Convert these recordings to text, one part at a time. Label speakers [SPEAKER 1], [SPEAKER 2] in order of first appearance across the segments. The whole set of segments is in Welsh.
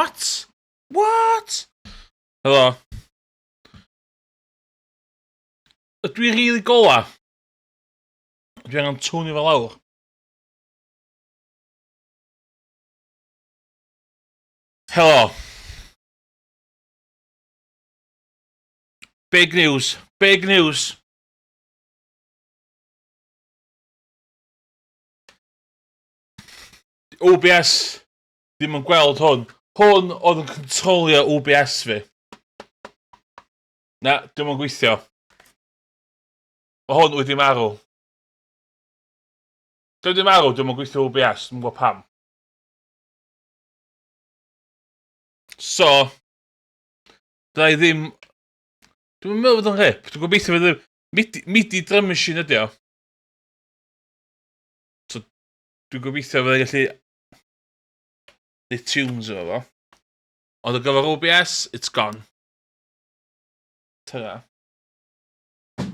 [SPEAKER 1] What? What? Helo. Ydw i'n rili gola? Dwi angen twnio fe lawr. Helo. Big news. Big news. OBS ddim yn gweld hwn. Hwn oedd yn controlio OBS fi. Na, dim yn gweithio. Mae hwn wedi marw. Dwi wedi marw, dwi'n yn gweithio OBS, dwi'n gwybod pam. So, dda i ddim... Dwi'n meddwl bod o'n rip, dwi'n gobeithio fydd ddim... MIDI, MIDI drum machine ydi o. So, dwi'n gobeithio fydd gallu neud tunes efo fo. Ond ar gyfer OBS, it's gone. Tyra.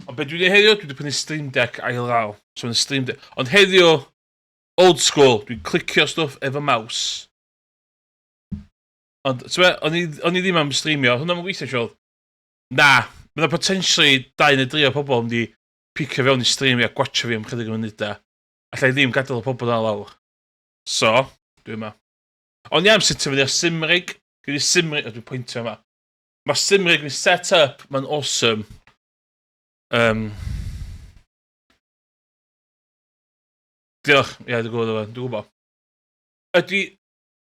[SPEAKER 1] Ond be dwi wedi heddiw, dwi wedi prynu Stream Deck ail raw. So mae'n Stream Deck. Ond heddiw, old school, dwi'n clicio stwff efo mouse. Ond, ti'n o'n i, o'n i ddim am streamio, hwnna'n gweithio siŵr. Na, mae yna potentially dau neu dri o pobl yn mynd i picio fewn i streamio a gwatio fi am chydig o munudau. Alla i ddim gadael y pobl yna lawr. So, dwi yma. Ond iawn, sut ti'n fyny ar Simrig? Gyda Simrig, o dwi'n pwyntio yma. Mae Simrig yn set up, mae'n awesome. Um, diolch, ie, yeah, dwi'n gwybod efo, dwi'n gwybod. Ydy,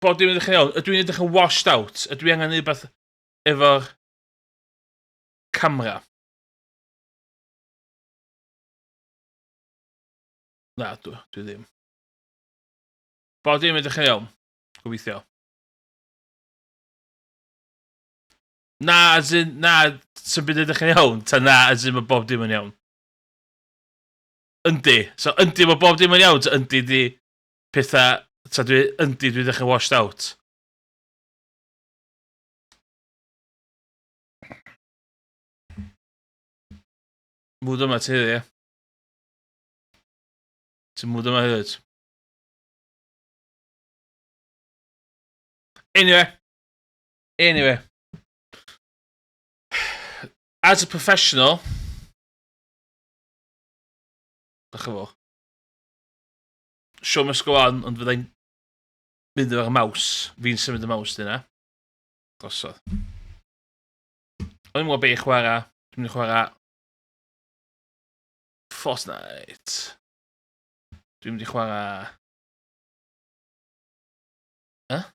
[SPEAKER 1] bod dim yn edrych yn iawn, ydw i'n edrych yn washed out? Ydw i angen rhywbeth efo'r camera? Na, dwi, dwi ddim. Bod dim yn edrych yn iawn, gobeithio. Na, as in, na, sy'n byd edrych yn iawn, ta na, as in mae bob dim yn iawn. Yndi, so yndi mae bob dim yn iawn, ta yndi di pethau, ta dwi, yndi dwi ddechrau washed out. Mwd yma ti heddi, ie? Ti'n mwd yma hefyd. Anyway. Anyway. As a professional, Dych fo. Show must go on, ond fyddai'n mynd efo'r mouse. Fi'n symud y mouse dyna. Drosodd. O'n i'n gwybod be i chwarae. Dwi'n mynd i chwarae Fortnite. Dwi'n mynd i chwarae... Huh?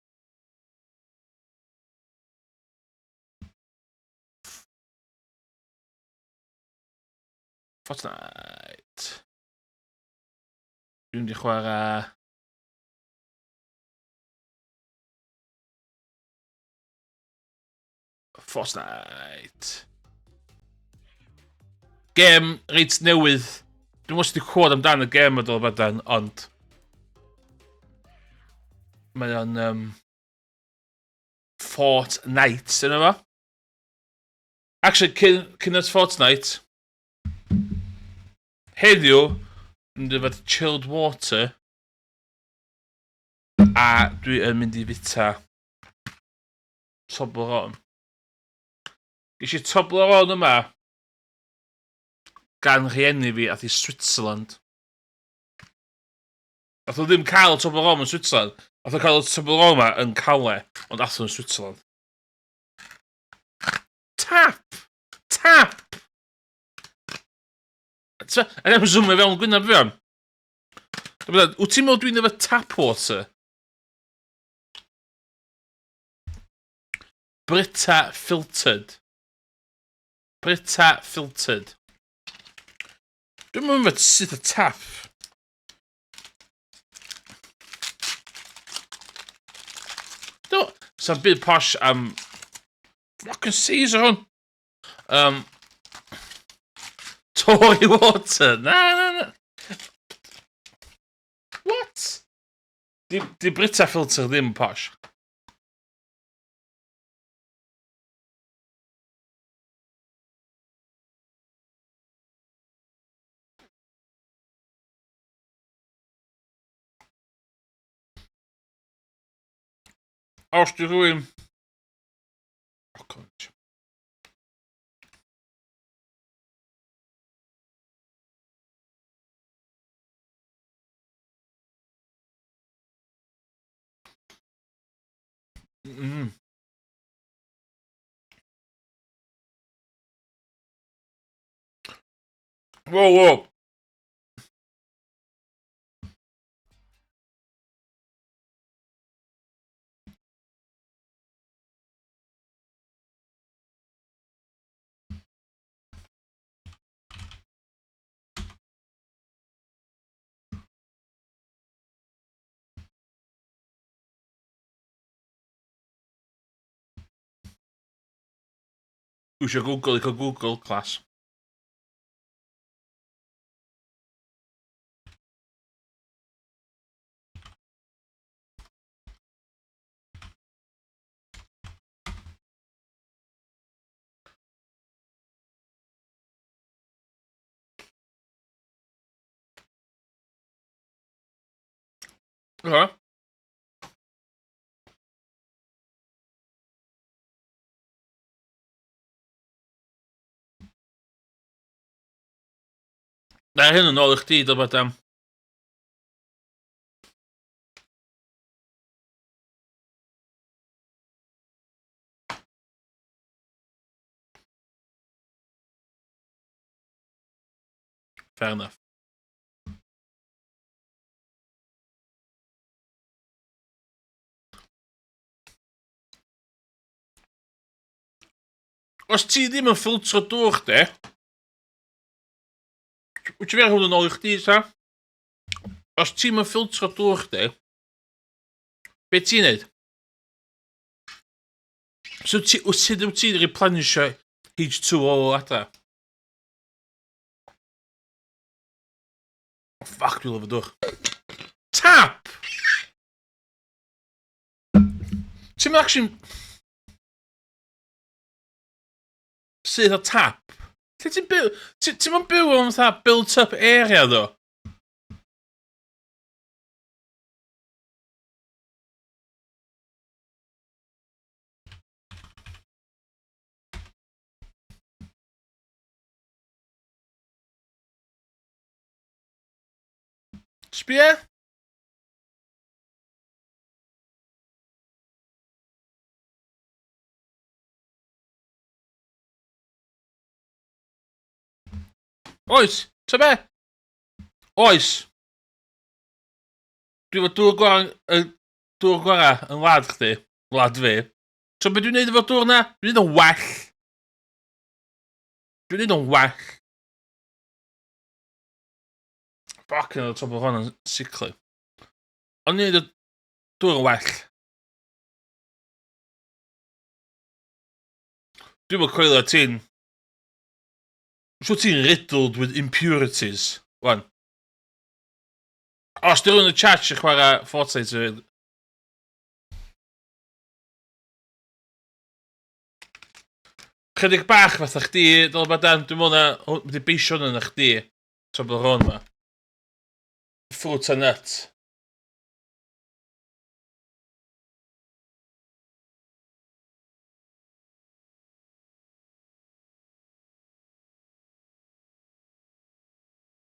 [SPEAKER 1] Fortnite. Dwi'n mynd i chwarae... Fortnite. Gem reit newydd. Dwi'n meddwl wedi clywed amdan y gem o dod badan, ond... Mae o'n... Um, Fortnite, yna fo. Actually, cyn, cyn at Fortnite, heddiw, dwi'n mynd i fod chilled water, a dwi yn mynd i fita Toblerone. Ges i Toblerone yma gan rhieni fi ath i Switzerland. Ath o ddim cael Toblerone yn Switzerland. Ath o cael y Toblerone yma yn Calais, ond ath o'n Switzerland. Tap! Tap! A ddim zoomio fewn gwyneb fi am. Wyt ti'n meddwl dwi'n efo tap water? Brita filtered. Brita filtered. Dwi'n meddwl fod syth o tap. Do, sa'n byd posh am fucking Caesar hwn. Um, Tory water. Na, na, na. What? Di, di Brita filter ddim posh. Os di rhywun... Wow. Dwi eisiau Google i cael Google class. Oce. Na, hyn yn ôl i chdi, dylbeth am. Fair enough. Os ti ddim yn ffiltro dŵr chdi, wyt ti'n meddwl hwn yn ôl i chdi, ta? Os ti'n yn ffiltro dŵr chdi, be ti'n neud? So ti, wyt ti, wyt ti'n replenisho H2O adra? Oh, fuck, dwi'n lyfio dŵr. Tap! Ti'n mynd actually... Sydd o tap? Lle ti'n byw? Ti'n mynd byw o'n fatha built up area ddo? Sbia? Oes, ta be? Oes. Dwi efo dŵr gorau, y dŵr gorau yn wlad chdi, wlad fi. So be dwi'n neud efo dŵr na? Dwi'n neud o'n well. Dwi'n neud o'n well. Fucking hell, top o hwn yn sicli. Ond neud y dŵr yn well. Dwi'n mynd coelio ti'n... Siw ti'n riddled with impurities, wan. Os di rhywun yn y chat sy'n chwarae Fortnite hefyd. Chydig bach fatha chdi, dyle bod dan, dwi'n meddwl na, wedi beisio hwnna na chdi, tra bod hwn ma. Fruit and nut.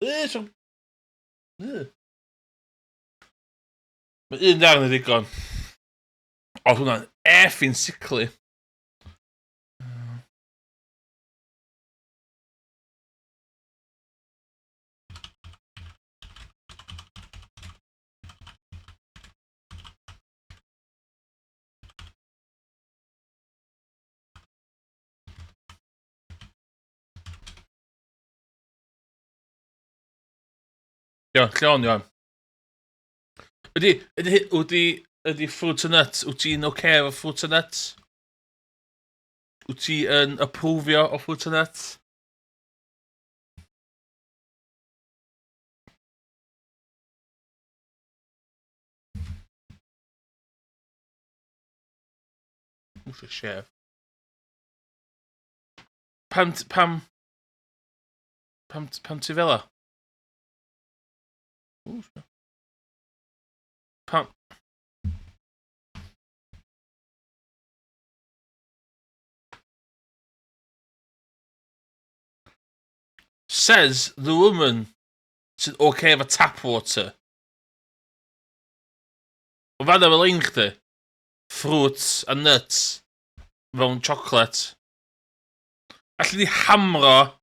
[SPEAKER 1] Yy, so... Yy. Mae un darn yn ddigon. Oedd hwnna'n effing sickly. Iawn, lle o'n iawn? Ydy, ydy, ydy, ydy fruit and nuts, wyt ti'n oce okay efo fruit and nuts? Wyt ti yn approfio o fruit and nuts? Wrth y chef. Pam, pam, pam, pam ti fel o? Pam... Says the woman sy'n okay efo tap water. O fanna fel ein chdi. Fruits a nuts fewn chocolate. Alli di hamro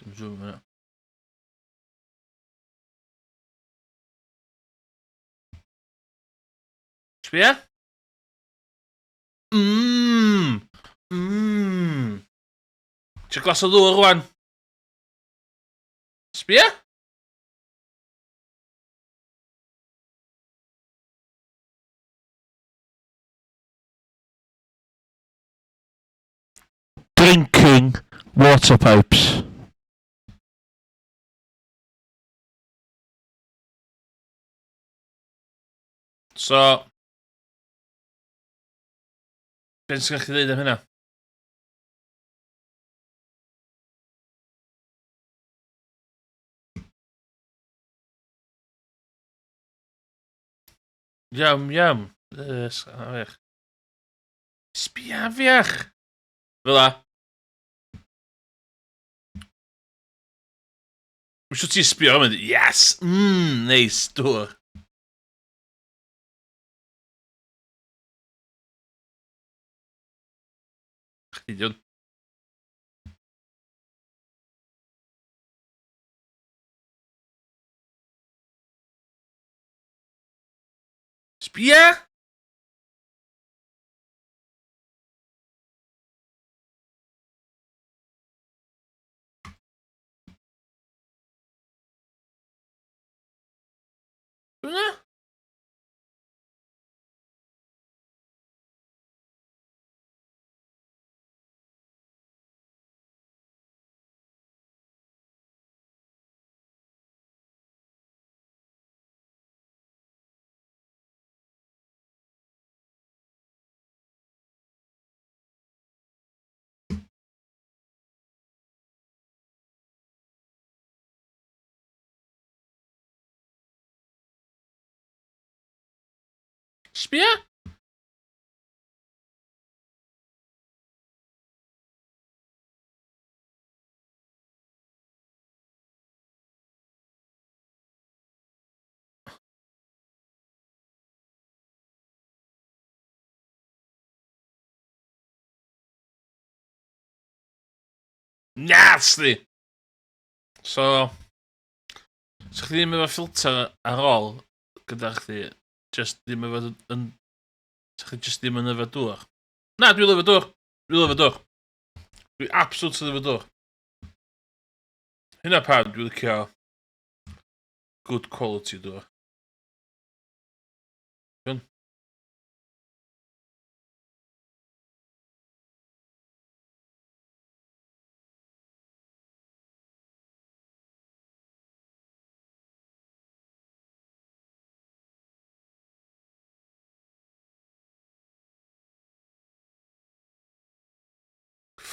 [SPEAKER 1] Dwi'n siŵr hynna. Sbia? Mmm! Mmm! Ti'n glas o ddŵr rwan? Sbia? Drinking water pipes. So, beth sy'n gallu dweud am hynna? Yum, yum. Ys, afiach. Sbia afiach! Fel la. Mae'n siŵr ti'n sbio am mynd, yes, neis, dŵr. Chdi diwn. Sbia! Hwnna? Sbia? Nasty! So, so chdi ddim efo ffilter ar ôl gyda chdi, just ddim efo yn... So chdi just ddim yn yfed dŵr. Na, dwi'n lyfio dŵr. Dwi'n lyfio dŵr. Dwi absolutely lyfio dŵr. Hynna pam dwi'n licio good quality dŵr. Hwn.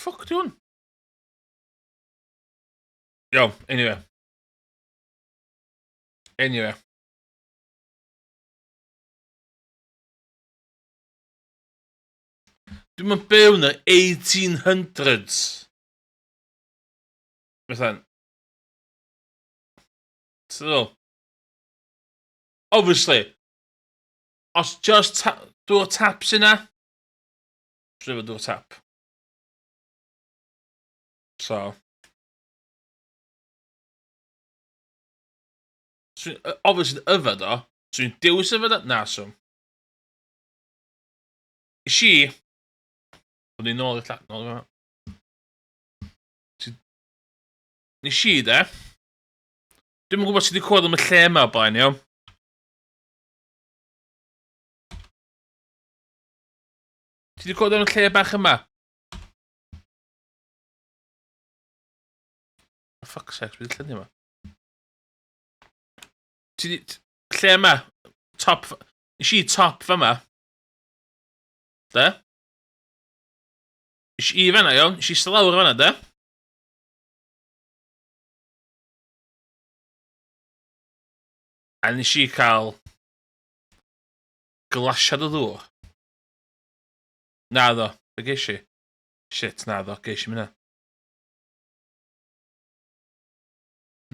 [SPEAKER 1] Fuck di hwn? Iawn, anyway. Anyway. Dwi'm yn byw yn y 1800s. Fatha... So, obviously, os just ta dŵr tap sy'n na, dwi'n efo dŵr tap. So. So, obviously, yfed o. Dwi'n dewis yfed o? Na, so. Is i... O'n i'n nôl i'r lla... Nôl yma. Nes i, de. Dwi'm yn gwybod sut i clywed am y lle yma o blaen, iawn. Ti wedi clywed am y lle bach yma? fuck's sake, beth lluniau yma? Ti di... Lle yma? Top... Nes i top fama. De? Nes i fanna, iawn. Nes i eistedd lawr fanna, de? A nes i cael glasiad o ddŵr. Na ddo, be ges i? Shit, na ddo, ges i myna.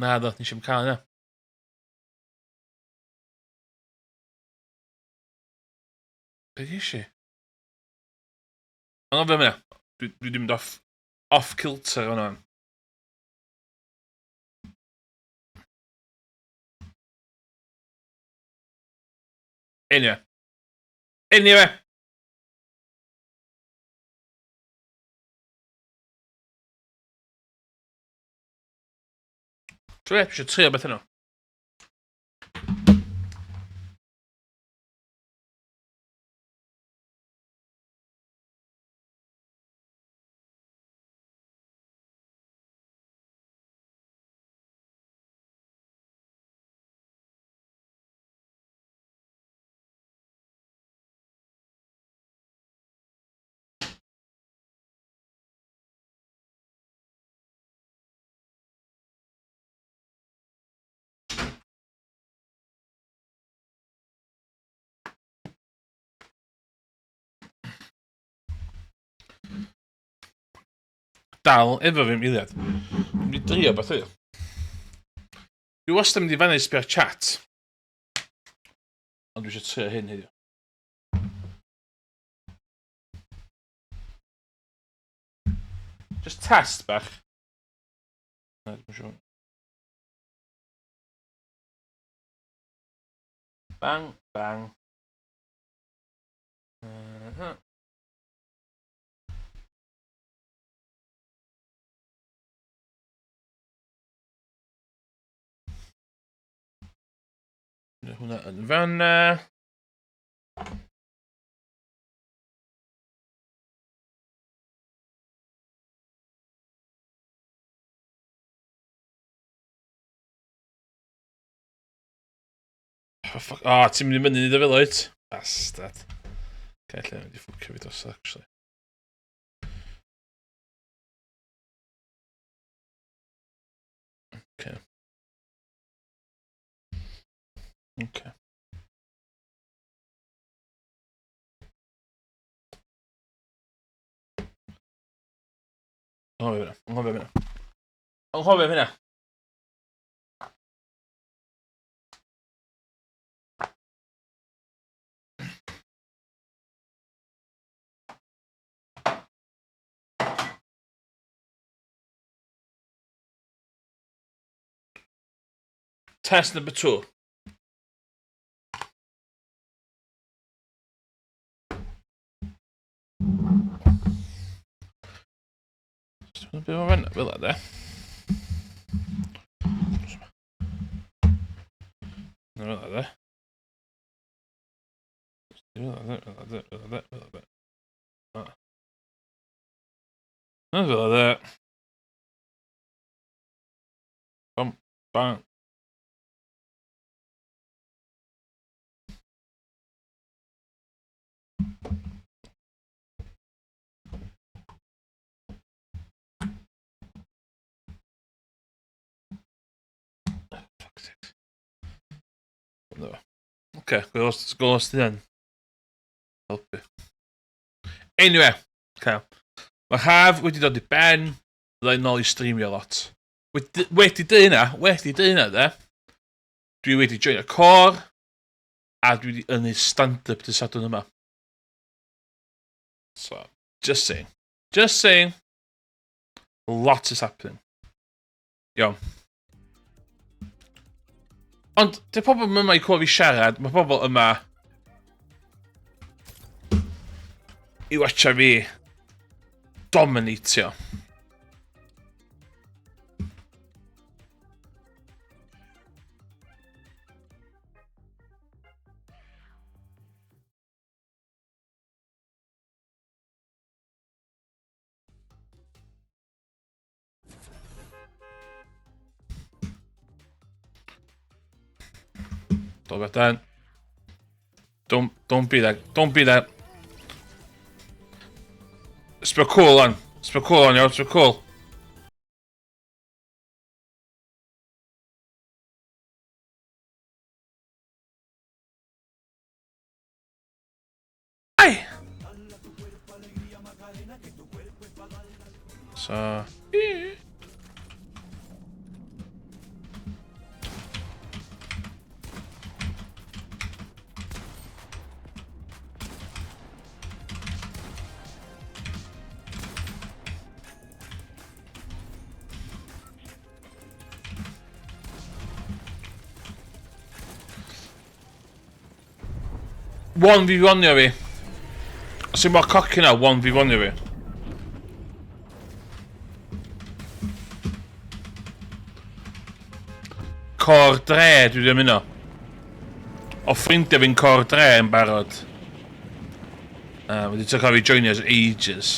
[SPEAKER 1] Na ddo, nes i'm cael yna. Be ges i? Anghofio am hynna. Dwi, dwi wedi mynd off, off kilter o'n hwnna. Anyway. Anyway. Dwi eisiau trio beth yno. Dal efo fi'm eiliad. Dwi'n mynd i drio beth yw. Dwi wastad yn mynd i fanna i sbio ar chat. Ond dwi eisiau trio hyn heddiw. Just test bach. Na, dwi'n siŵr. Bang, bang. -huh. Hwnna yn fanna. Oh, fuck. Oh, ti'n mynd i fyny iddo fel oed? Bastard. Okay, lle mynd i ffwcio fi dros, actually. Okay. Okay. Anghofio hynna. Anghofio hynna. Anghofio hynna. Test number two. Dwi'n byw fan fel de. Fel de. Fel de, fel de, fel de, fel de. Fel de. Bam, bam. Fuck's sake. No. Oce, gweld os di hyn. Helpu. Anyway, okay. Mae haf wedi dod i ben, byddai nôl i streamio lot. Wedi, wedi dweud hynna, wedi dweud hynna de, dwi wedi joinio cor, a dwi wedi yn stand-up dy Sadwrn yma. So, just saying. Just saying. A lot is happening. Iawn. Ond, dy pobl yma i clywed fi siarad, mae pobl yma i watcha fi dominatio. Stop it then. Don't, don't be that, don't be that. Sbio cool on. Sbio cool on, iawn, sbio cool. Ai! So... One v one fi. Os yw'n mor cocky na, one v one fi. Cor dre, dwi wedi ymuno. O ffrindiau fi'n cor dre yn barod. Wedi trio cael fi joinio ers ages.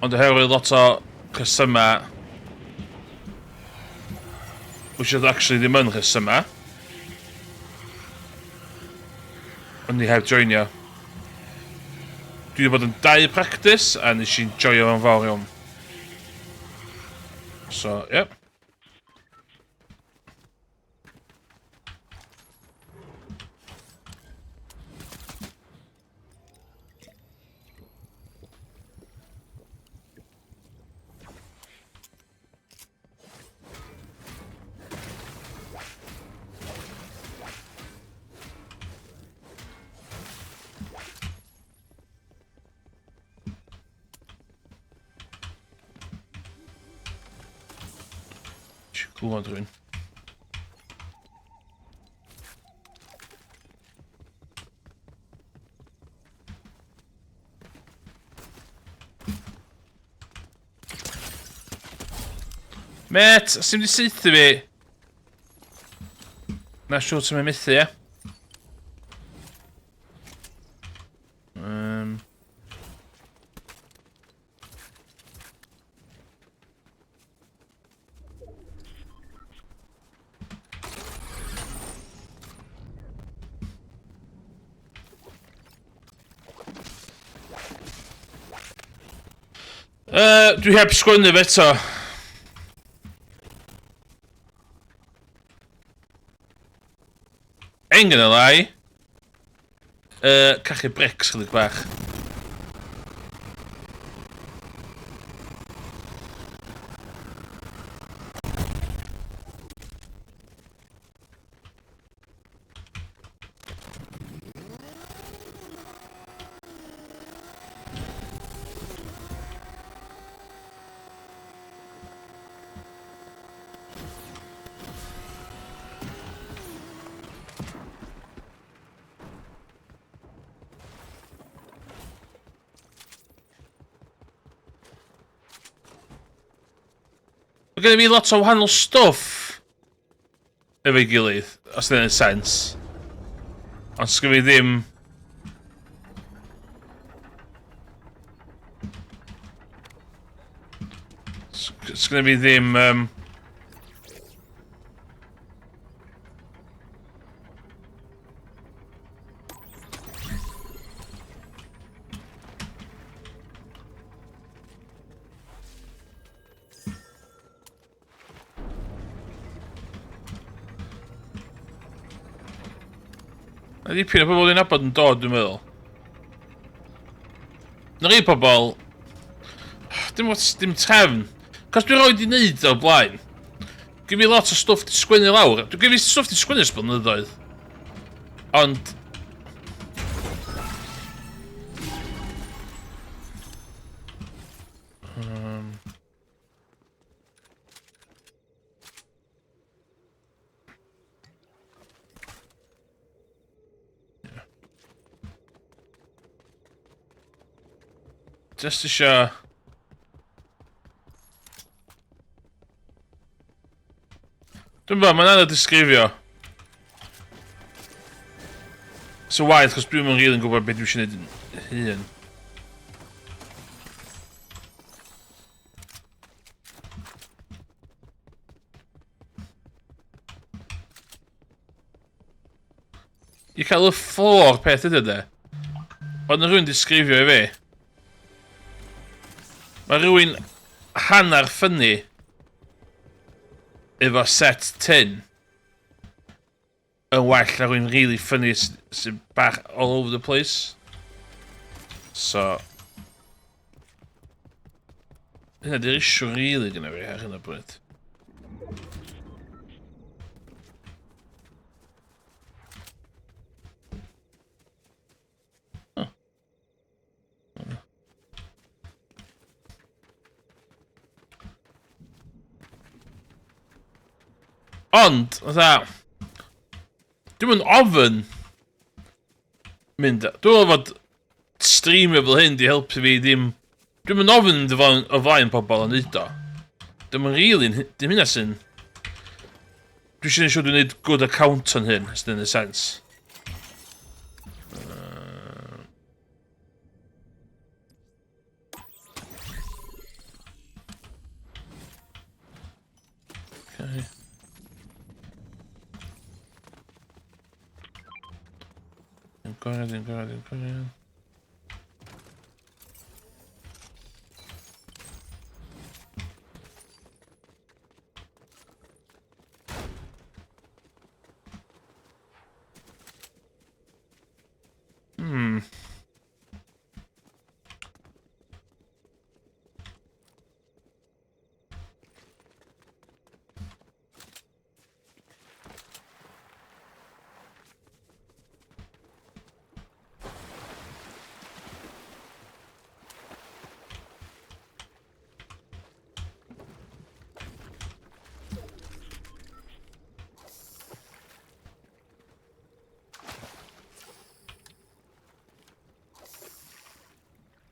[SPEAKER 1] Ond oherwydd lot o rhesymau which oedd actually ddim yn rhesymau ond ni heb joinio. Dwi wedi bod yn dau practice a nes i'n joio fo'n fawr iawn. So, yep. Clywed rhywun. Met, os ti'n di saethu fi? Na siŵr ti'n mynd methu, ie? Dwi heb sgwennu fe eto. Ain't gonna lie. Cachu brics chydig bach. Mae gen i fi lot o wahanol stwff efo'i gilydd, os yna'n sens. Ond sgyn fi ddim... Sgyn fi ddim... Mae dipyn o bobl i'n nabod yn dod, dwi'n meddwl. Na rei pobl... Dim ots, dim trefn. Cos dwi'n rhoi di wneud o'r blaen. Gyn fi lot o stwff di sgwennu lawr. Dwi'n gyn fi stwff di sgwennu ers blynyddoedd. Ond... Yeah. Just eisiau... Dwi'n bod, mae'n anodd disgrifio. So waith, chos dwi'n mynd rili'n gwybod beth dwi eisiau gwneud yn hun. I cael y fflôr peth ydy de. Ond rhywun disgrifio i fi. Mae rhywun hanner ffynnu efo set tin yn well na rhywun really ffynnu sy'n bach all over the place. So... Hynna di'r issue really gyda fi ar hyn o bryd. Oh. Ond, fatha, dwi'm yn ofyn mynd... Dwi'n meddwl fod streamio fel hyn di helpu fi ddim... Dwi'm yn ofyn mynd o flaen pobl yn neud o. Dwi'm yn rili... Dim hynna sy'n... Dwi eisiau gwneud siŵr dwi'n gwneud good account o'n hyn, os dyn sense. Okay. Yn gorau, yn gorau, yn gorau.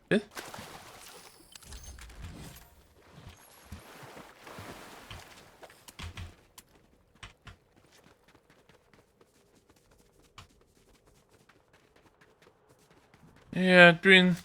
[SPEAKER 1] Be? Ie, yeah, dwi'n...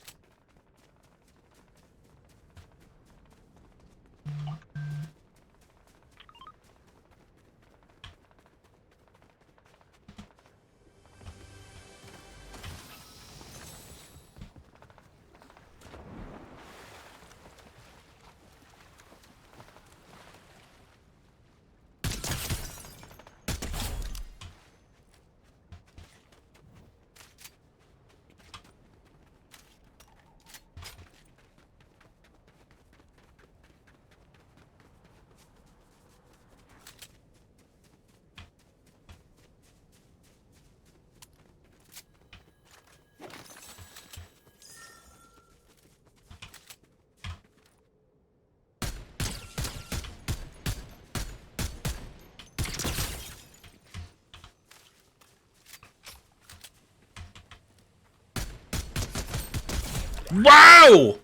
[SPEAKER 1] Wow!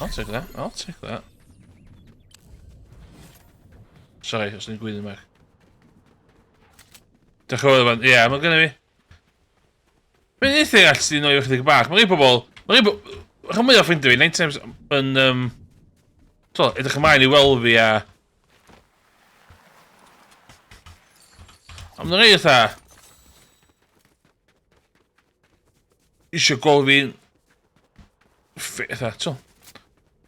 [SPEAKER 1] I'll take that, I'll take that. Sorry, os ni'n gwylio mach. Diolch yn fawr, Ie, yeah, mae gynnu fi. Mae'n eitha all sy'n noio chydig bach. Mae rhai pobl... Mae rhai pobl... Rhan mwy o ffrindiau fi, 9 times yn... Um, so, edrych ymlaen i weld fi a... Ond mae'n rhai eitha... Isio gweld fi... Eitha, to.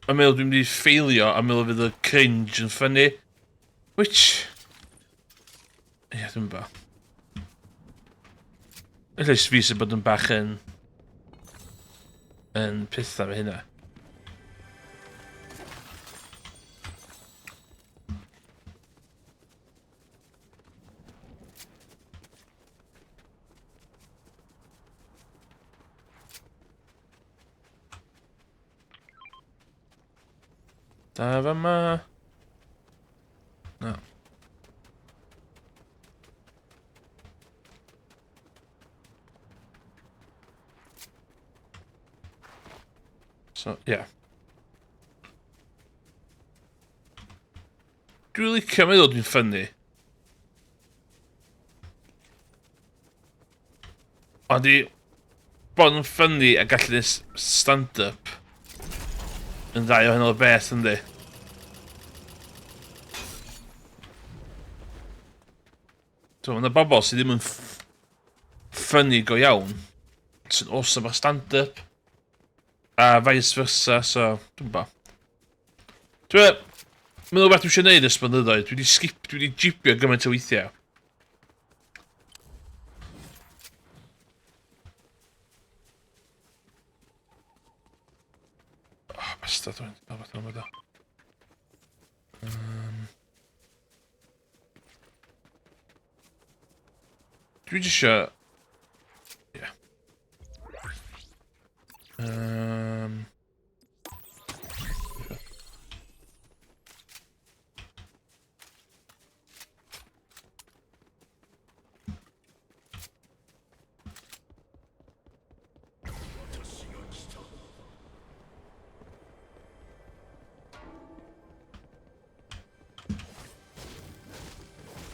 [SPEAKER 1] A meddwl dwi'n mynd i ffeilio a meddwl fydd y cringe yn ffynnu. Which... Ie, yeah, dwi'n ba. Ella fi sy'n bod yn bach yn... yn pethau fe hynna. Da fama. Na. So, yeah. Dwi'n licio meddwl dwi'n ffynnu. Ond i bod yn ffynnu a gallu stand-up yn ddau o hynny o beth, yndi? Mae yna bobl sydd ddim yn ffynnu go iawn, sy'n awesome ar stand-up, a vice versa, so, dwi'n bo. Dwi'n Mae'n rhywbeth dwi eisiau gwneud ers blynyddoedd. Dwi wedi skip, dwi wedi jibio gymaint o weithiau. Oh, bastard, dwi'n rhywbeth o'n meddwl. Dwi jyst eisiau... Yeah.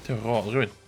[SPEAKER 1] Ti'n rôl rhywun.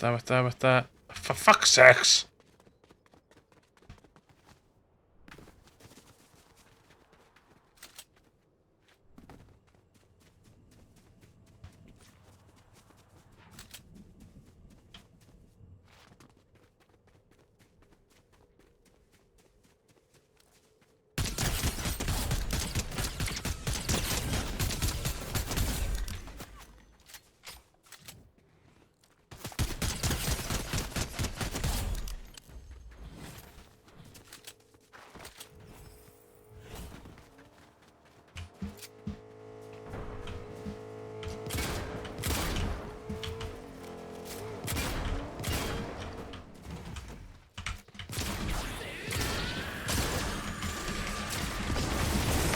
[SPEAKER 1] Da, da, da. For fuck's sakes!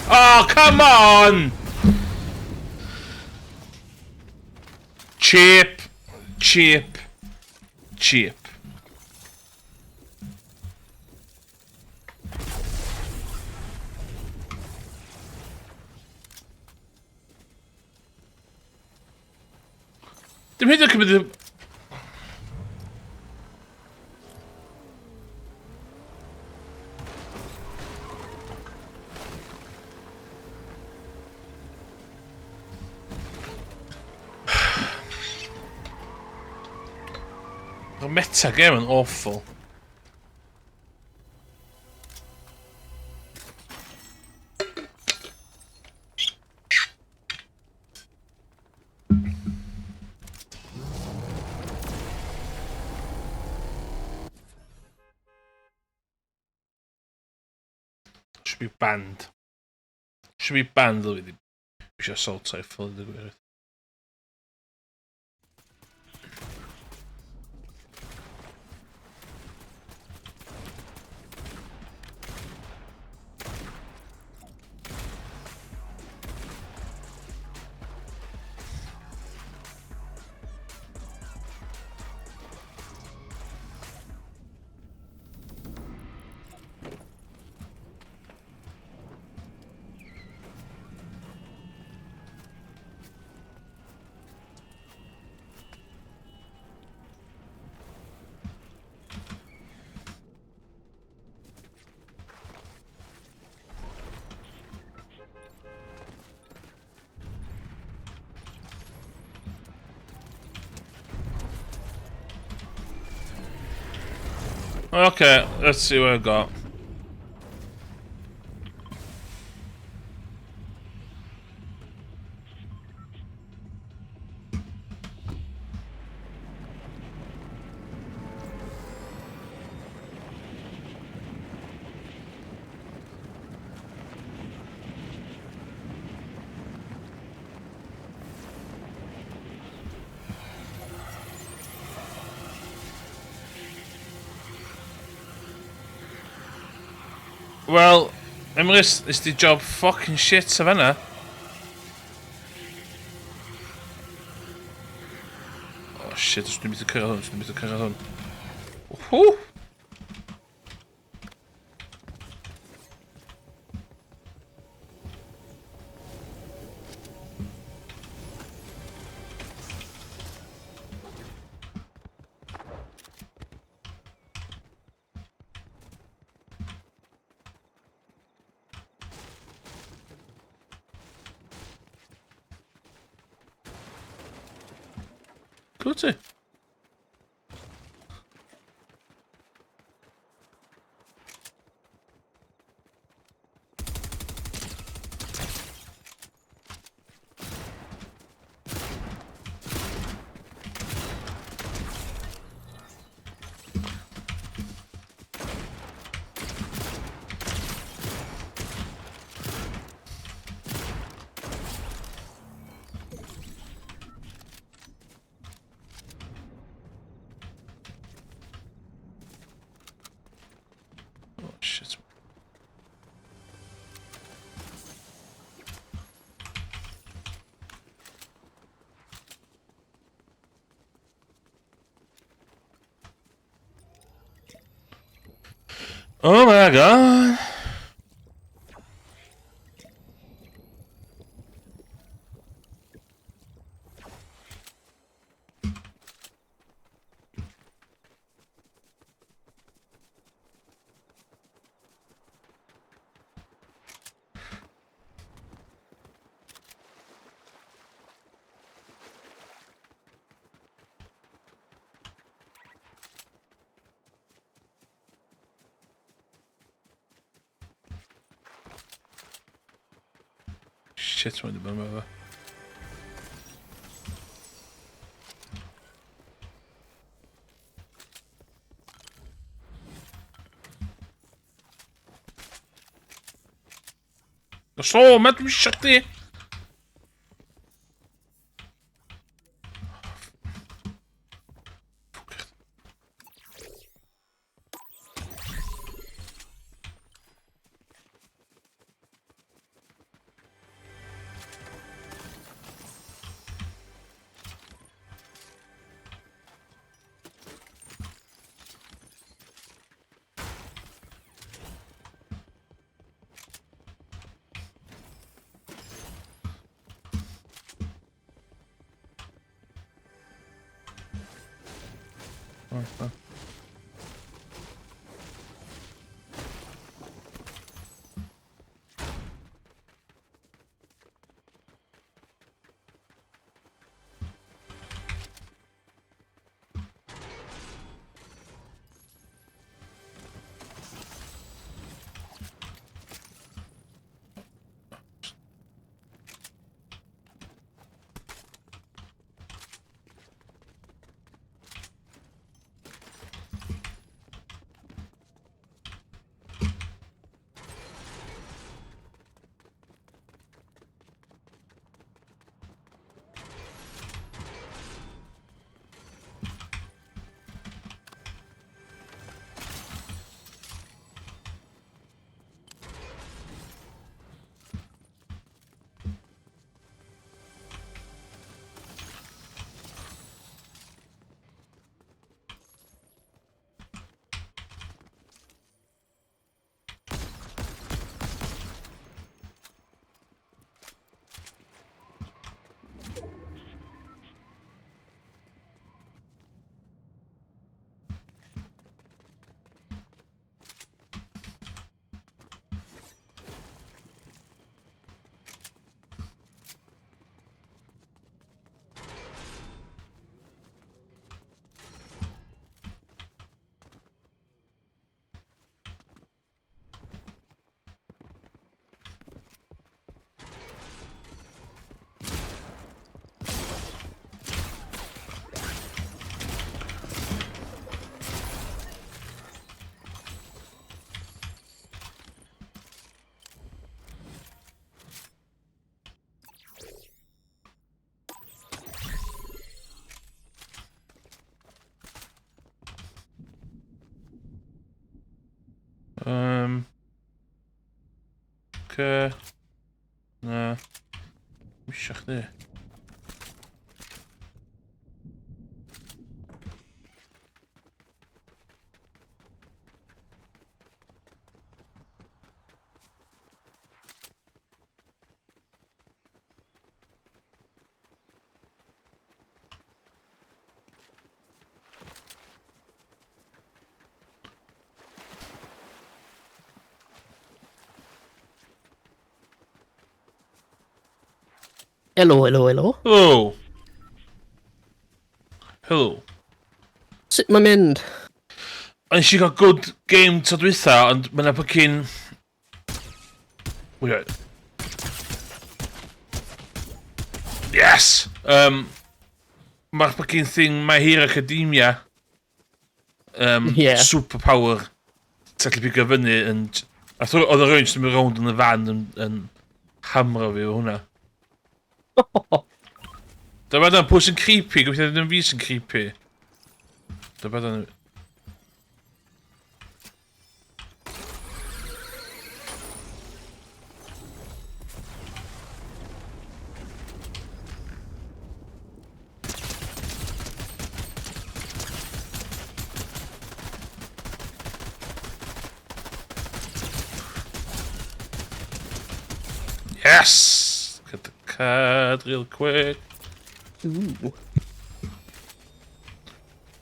[SPEAKER 1] Oh, come on! Cheap, cheap, cheap. Dim hyd yn cymryd... Mae'r meta game yn awful. Should be banned. Should be banned, dwi eisiau assault rifle, i gwir. Okay, let's see what I got. Wel, Emrys, nes di job fucking shit o fanna. Oh shit, os dwi'n mynd i cyrraedd hwn, os dwi'n mynd i cyrraedd hwn. Whoo! Pwy ti? Oh, shit. Oh my god. Shit, mae'n dibynnu efo. So, mae dwi'n eisiau chdi! Oh, oh. Oce. Na. Misio chdi.
[SPEAKER 2] Helo, helo, helo.
[SPEAKER 1] Hello. Hello.
[SPEAKER 2] Sut mae'n mynd?
[SPEAKER 1] Nes i gael good game to dwytha, ond mae yna fucking... Wait. Yes! Mae'r fucking thing My Hero Academia superpower ti'n gallu pigo fyny yn... A oedd y rhywun jyst yn mynd rownd yn y fan yn hamro fi efo hwnna. Dyma dan pwy sy'n creepy, gobeithio ddim fi sy'n creepy. Dyma dan... Yes! Get the card real quick.
[SPEAKER 2] Ooh.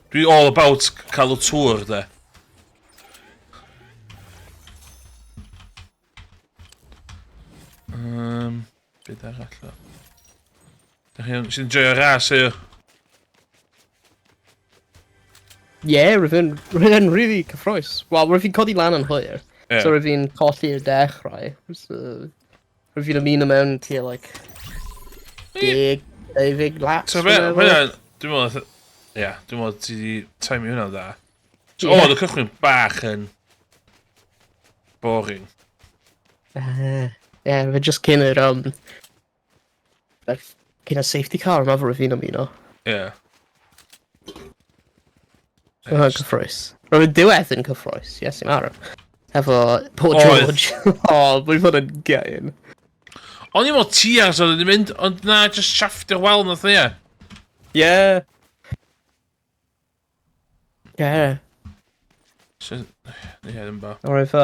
[SPEAKER 1] Dwi all about cael y tŵr, de. Beth arall o? Da chi'n sy'n joio ras yw?
[SPEAKER 2] Yeah, rwy'n yn really cyffroes. Wel, rwy'n fi'n codi lan yn hwyr. So rwy'n fi'n colli'r dechrau. So, rwy'n fi'n ymuno mewn tua, like, 10, 20 laps.
[SPEAKER 1] So be,
[SPEAKER 2] dwi'n meddwl.
[SPEAKER 1] hwnna, dwi'n meddwl, ie, dwi'n meddwl ti di timio hwnna dda. So, oedd y cychwyn bach yn boring.
[SPEAKER 2] Yeah, fe just cyn yr, like, cyn y safety car, yma rwy'n fi'n ymuno. Hwnna'n cyffroes. Roedd y diwedd yn cyffroes, yes, i'n araf. Efo Paul
[SPEAKER 1] Oedd.
[SPEAKER 2] George. O, mae'n fod yn gain.
[SPEAKER 1] O'n i'n meddwl ti ar oedd wedi mynd, ond na, just shaftio'r wal nath o, ie.
[SPEAKER 2] Yeah.
[SPEAKER 1] So, ie, ddim bo.
[SPEAKER 2] Roedd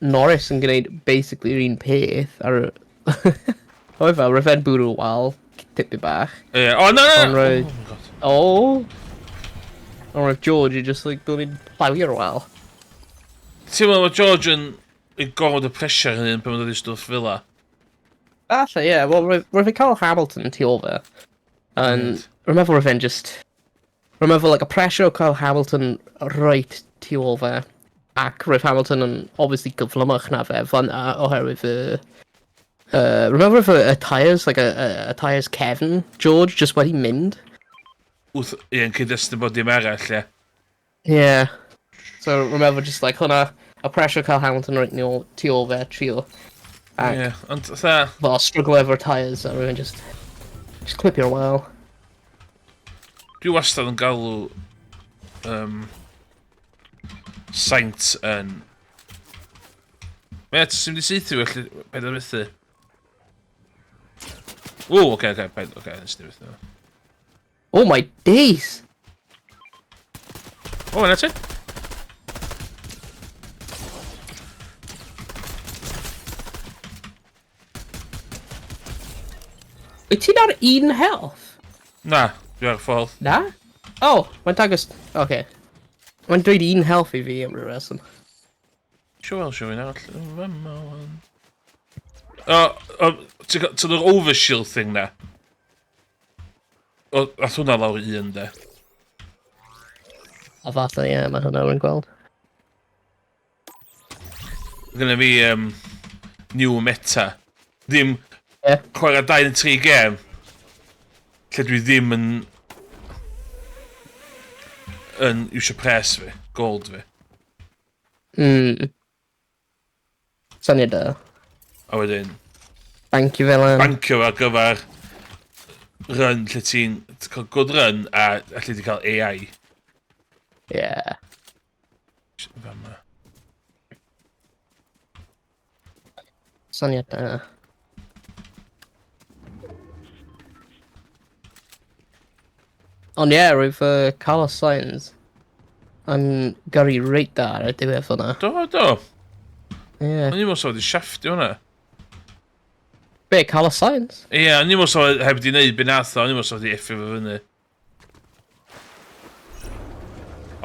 [SPEAKER 2] Norris yn gwneud basically yr un peth ar y... Oedd fel, roedd fe'n bwrw wal, tipyn bach.
[SPEAKER 1] Ie, o, na, na!
[SPEAKER 2] Ond roedd-
[SPEAKER 1] Oh my God.
[SPEAKER 2] O! Ond roedd George i just like blooming plawio'r wal.
[SPEAKER 1] Ti'n meddwl bod George yn gorfod y pressure hynny pan mae'n dod i stwff fel la?
[SPEAKER 2] Falle, ie. Wel, roedd fe'n cael Hamilton tu ôl fe. And rwy'n meddwl roedd fe'n just... Rwy'n meddwl, like, y pressure o cael Hamilton reit tu ôl fe. Ac roedd Hamilton yn obviously gyflymach na fe fan'na oherwydd y... Rwy'n meddwl roedd y tyres, like, y tyres cefn George just wedi mynd.
[SPEAKER 1] Wrth, ie, yn cyd-destun bod dim arall, ie.
[SPEAKER 2] Yeah. So, rwy'n meddwl just, like, hwnna, y pressure o cael Hamilton reit tu ôl fe, trio. Ac,
[SPEAKER 1] Ie, ond fatha,
[SPEAKER 2] fel, struggle efo'r tyres, a rwy'n just clipio'r wal.
[SPEAKER 1] Dwi wastad yn galw Sainz yn... Met, sy'n mynd i saethu felly, paid â methu. Ww, oce, paid, oce, nes di methu.
[SPEAKER 2] Oh my days!
[SPEAKER 1] O, yna ti?
[SPEAKER 2] Wyt ti'n ar un health?
[SPEAKER 1] Na, dwi ar y ffordd.
[SPEAKER 2] Na? Oh, mae'n dangos... Oce. Okay. Mae'n dweud un health i fi am ryw reswm.
[SPEAKER 1] Sio wel, sio fi'n arall. Fama, wan. O, ti'n yr overshield thing na? O, ath hwnna lawr i un, de.
[SPEAKER 2] A falle, ie, mae hwnna rwy'n gweld.
[SPEAKER 1] Gynna fi new meta. Ddim chwarae 2 neu 3 gêm lle dwi ddim yn iwsio pres fi, gold fi.
[SPEAKER 2] Syniad da.
[SPEAKER 1] A wedyn,
[SPEAKER 2] Bancio fel an.
[SPEAKER 1] Bancio ar gyfer run lle ti'n cael good run a allu di cael AI. Fama.
[SPEAKER 2] Syniad da. Ond ie, yeah, roedd Carlos Sainz yn gyrru reit da ar y diwedd fyna.
[SPEAKER 1] Do, do.
[SPEAKER 2] Ie. Yeah.
[SPEAKER 1] O'n i'n meddwl sa wedi shafftio hwnna.
[SPEAKER 2] Be, Carlos Sainz?
[SPEAKER 1] Ie, yeah, o'n i'n meddwl sa heb di wneud be nath o, o'n i'n meddwl sa wedi effio fo fyny.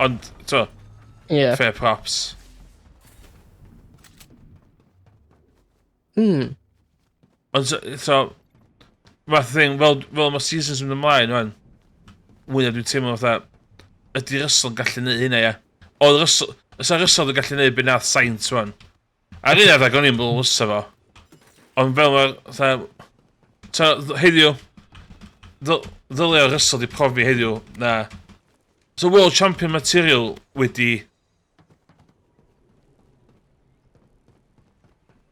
[SPEAKER 1] Ond, to,
[SPEAKER 2] Ie. Yeah.
[SPEAKER 1] fair props. Ond, so, so fath thing, fel mae seasons yn mynd ymlaen, wan, mwy na dwi'n teimlo fatha, ydy Russell yn gallu neud hynna, ia? Oedd Russell, fysa Russell yn gallu neud be nath Sainz, wan. Ar un adeg o'n i'n meddwl fysa fo. Ond fel mae'r, fatha, ta, heddiw, ddylia Russell di profi heddiw na, so World Champion material wedi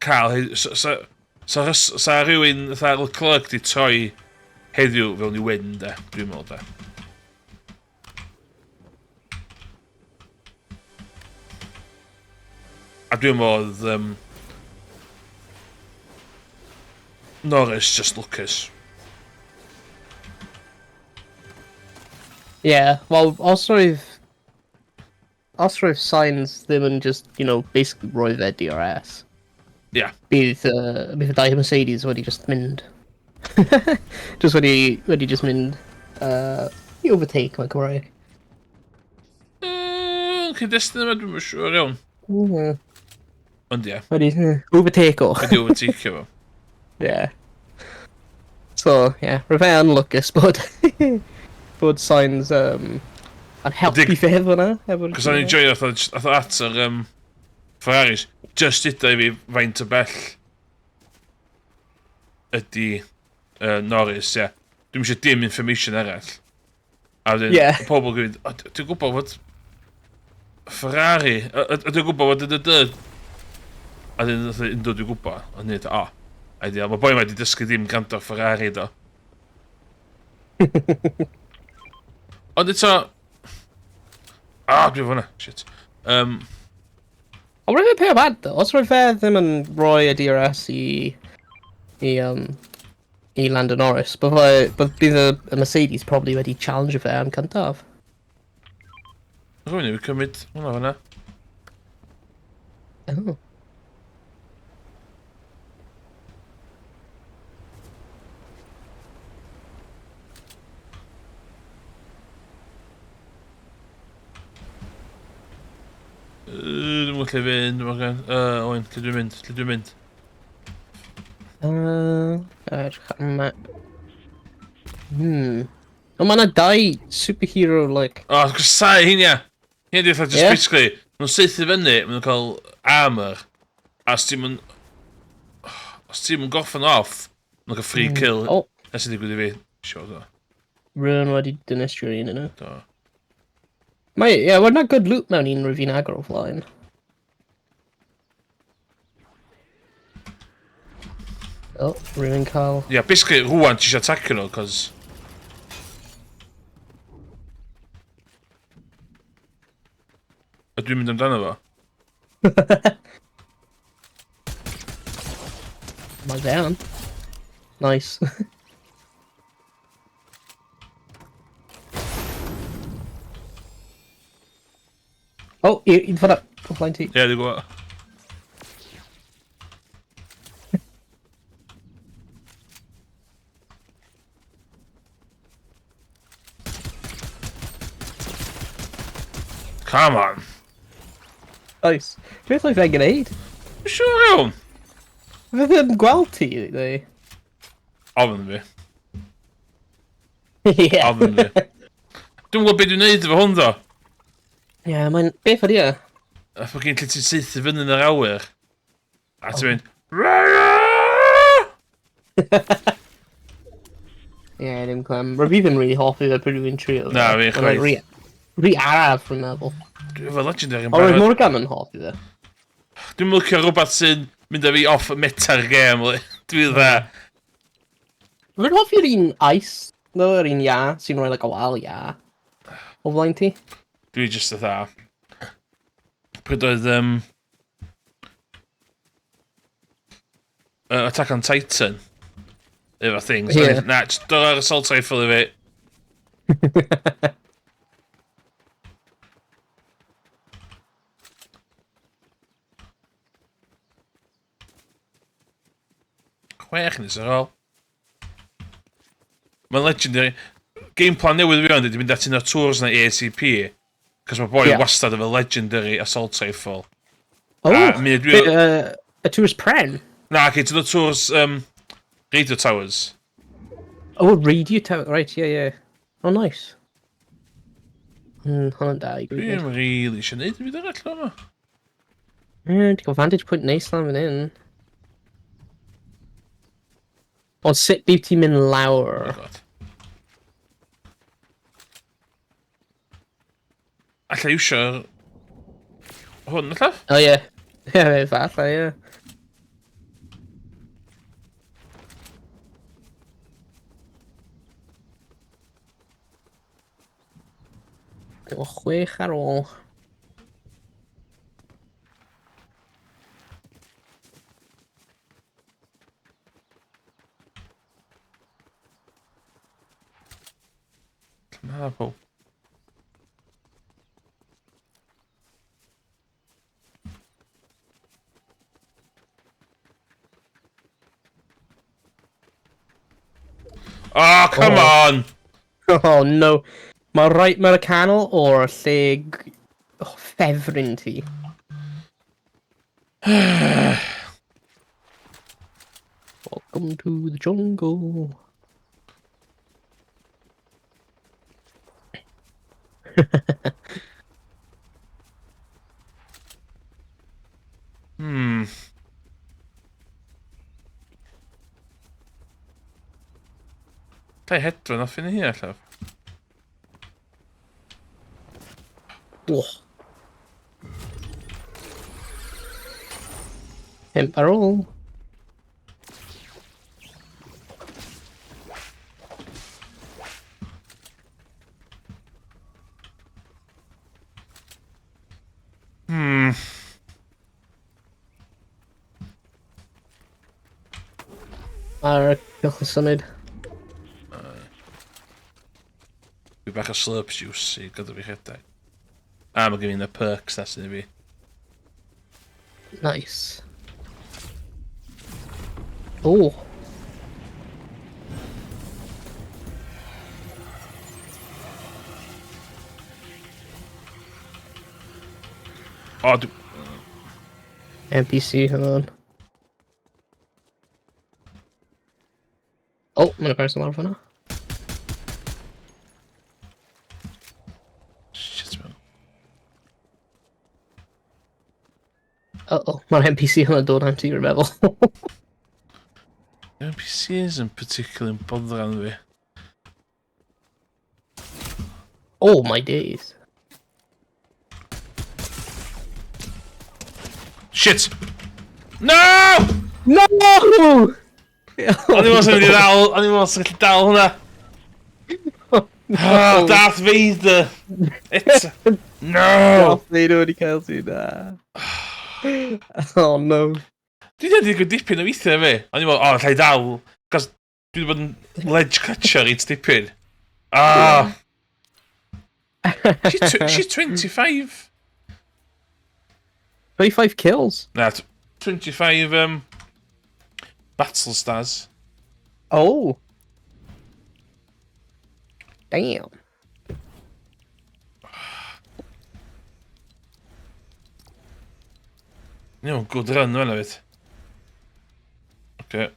[SPEAKER 1] cael, sa rhywun fatha Leclerc di troi heddiw fewn i win, de, dwi'n meddwl, de. A dwi'n meddwl oedd Norris just lwcus.
[SPEAKER 2] Ie, yeah, wel, os roedd Sainz ddim yn just, basically rhoi fe DRS. Bydd y dau Mercedes wedi just mynd. Just wedi just mynd i overtake, mae'n Cymraeg.
[SPEAKER 1] Cyd-destun yma, dwi'n siŵr iawn. Ond ie.
[SPEAKER 2] Wedi overtake o.
[SPEAKER 1] Wedi overtake fo.
[SPEAKER 2] Yeah. So, yeah, roedd fe yn lwcus bod Sainz yn helpu fe fyna.
[SPEAKER 1] Cos o'n i'n joio atho at yr Ferraris, just uda i fi faint o bell ydy Norris, ie. Yeah. Dwi'n eisiau dim information arall. A wedyn, pobl yn gweud, dwi'n gwybod fod Ferrari, dwi'n gwybod fod y dy. A wedyn, ynddo dwi'n gwybod, ond nid, o, ideal. Mae boi ma wedi dysgu ddim gwrando Ferrari, do. Ond eto... Ah, dwi'n fyna, shit.
[SPEAKER 2] Ond roedd fe peth bad, though. Os roedd fe ddim yn rhoi y DRS i Lando Norris, bydd y Mercedes probably wedi challenge fe am cyntaf.
[SPEAKER 1] Rwy'n i cymryd hwnna fyna.
[SPEAKER 2] Oh.
[SPEAKER 1] Dwi'n gwybod lle fynd, Morgan. Owen, lle dwi'n mynd? Lle dwi'n mynd?
[SPEAKER 2] Edrych ar map. Ond mae yna dau superhero, like...
[SPEAKER 1] O, oh, cysau hyn, ia. Hyn di just basically, maen nhw'n saethu fyny, maen nhw'n cael armor, a os ti'n mynd... Os ti'n mynd gorffen off, maen nhw'n cael free kill.
[SPEAKER 2] Oh.
[SPEAKER 1] Nes i ddigwydd i fi. Sure, do.
[SPEAKER 2] Rhywun wedi dinistrio un yna.
[SPEAKER 1] Do.
[SPEAKER 2] Mae, ie, yeah, well, na good loot mewn un rwyf fi'n agor o flaen. Oh, rhywun cael...
[SPEAKER 1] Ie, yeah, basically, rwan ti eisiau attackio nhw, cos... A dwi'n mynd amdano fo.
[SPEAKER 2] Mae fe an. Nice. Oh, un ffordd o flaen ti.
[SPEAKER 1] Ie, yeah, dwi'n gwybod. Come on.
[SPEAKER 2] Nice. Beth oedd fe'n gwneud?
[SPEAKER 1] Siŵr iawn.
[SPEAKER 2] Fe ddim gweld ti, neu?
[SPEAKER 1] Ofn fi.
[SPEAKER 2] Ie.
[SPEAKER 1] Ofn fi. Dwi'n gwybod beth dwi'n neud efo hwn, ddo.
[SPEAKER 2] Ie, mae'n... Beth ydi e?
[SPEAKER 1] A ffocin lle ti'n saethu fyny yn yr awyr. A ti'n mynd...
[SPEAKER 2] Ie, ddim clem. Rwy fi ddim really hoffi fe pryd fi'n trio.
[SPEAKER 1] Na, fi chwaith.
[SPEAKER 2] Rhy araf, rwy'n meddwl.
[SPEAKER 1] Dwi efo legendary yn
[SPEAKER 2] Ond roedd
[SPEAKER 1] barod.
[SPEAKER 2] Morgan yn hoffi fe.
[SPEAKER 1] Dwi'n licio rhywbeth sy'n mynd â fi off meta'r gêm. Dwi dda.
[SPEAKER 2] Rwy'n hoffi'r un ice, no, yr un ia, sy'n rhoi like a wal ia. O flaen ti.
[SPEAKER 1] Dwi just dda. Pryd oedd... Attack on Titan. Efo things.
[SPEAKER 2] Ie.
[SPEAKER 1] Yeah. Na, just dod ar assault rifle i fi. Chwech nes ar ôl. Mae'n legendary. Game plan newydd fi ond ydy mynd at un o'r tours na ACP. Cos mae boi
[SPEAKER 2] Ie.
[SPEAKER 1] wastad efo legendary assault rifle.
[SPEAKER 2] Oh,
[SPEAKER 1] A mi dwi...
[SPEAKER 2] y tours pren?
[SPEAKER 1] Na, okay, to the tours radio towers.
[SPEAKER 2] Oh, radio tower, right, yeah, yeah. Oh, nice. Hwnna'n da i
[SPEAKER 1] Dwi
[SPEAKER 2] gwybod.
[SPEAKER 1] ddim really eisiau neud yn byd arall yma.
[SPEAKER 2] Ti'n cael vantage point neis lan fan hyn. Ond sut bydd ti'n mynd lawr?
[SPEAKER 1] Oh God. Alla i iwsio'r... Hwn, alla?
[SPEAKER 2] Oh, ie. Ie, falle, ie. Efo 6 ar ôl.
[SPEAKER 1] Na, pob. Oh, come
[SPEAKER 2] Oh.
[SPEAKER 1] on!
[SPEAKER 2] Oh no. Mae right mewn y canol o'r lle oh, ffefryn ti. Welcome to the jungle.
[SPEAKER 1] Ga i hedfan off yn hi allan.
[SPEAKER 2] Oh. 5 ar ôl. Ar y cylch symud.
[SPEAKER 1] Dwi bach o slurp juice i gadw fi rhedeg. A mae gen i y perks na sydd i fi.
[SPEAKER 2] Nice. Oh.
[SPEAKER 1] O, dwi...
[SPEAKER 2] NPC, hang on. Oh, mae'n person lawr fan'na.
[SPEAKER 1] Shit, man.
[SPEAKER 2] Uh-oh, mae'r NPC hwnna'n dod am ti, rwy'n meddwl.
[SPEAKER 1] NPCs yn particularly yn boddran fi.
[SPEAKER 2] Oh my days.
[SPEAKER 1] Shit! No!
[SPEAKER 2] No!
[SPEAKER 1] O'n i'n meddwl sy'n mynd i ddal, o'n i'n meddwl sy'n gallu dal hwnna. Oh, Darth Vader! It's... No!
[SPEAKER 2] Darth Vader wedi cael ti, na. Oh no.
[SPEAKER 1] Dwi wedi digwydd dipyn o weithiau fi. O'n i'n meddwl, o, allai dal. Cos dwi wedi bod yn ledge catcher i dipyn. Ah! She's 25.
[SPEAKER 2] 25 kills.
[SPEAKER 1] Na, 25 battle stars.
[SPEAKER 2] Oh. Damn.
[SPEAKER 1] Ni good run fel fyd. Okay.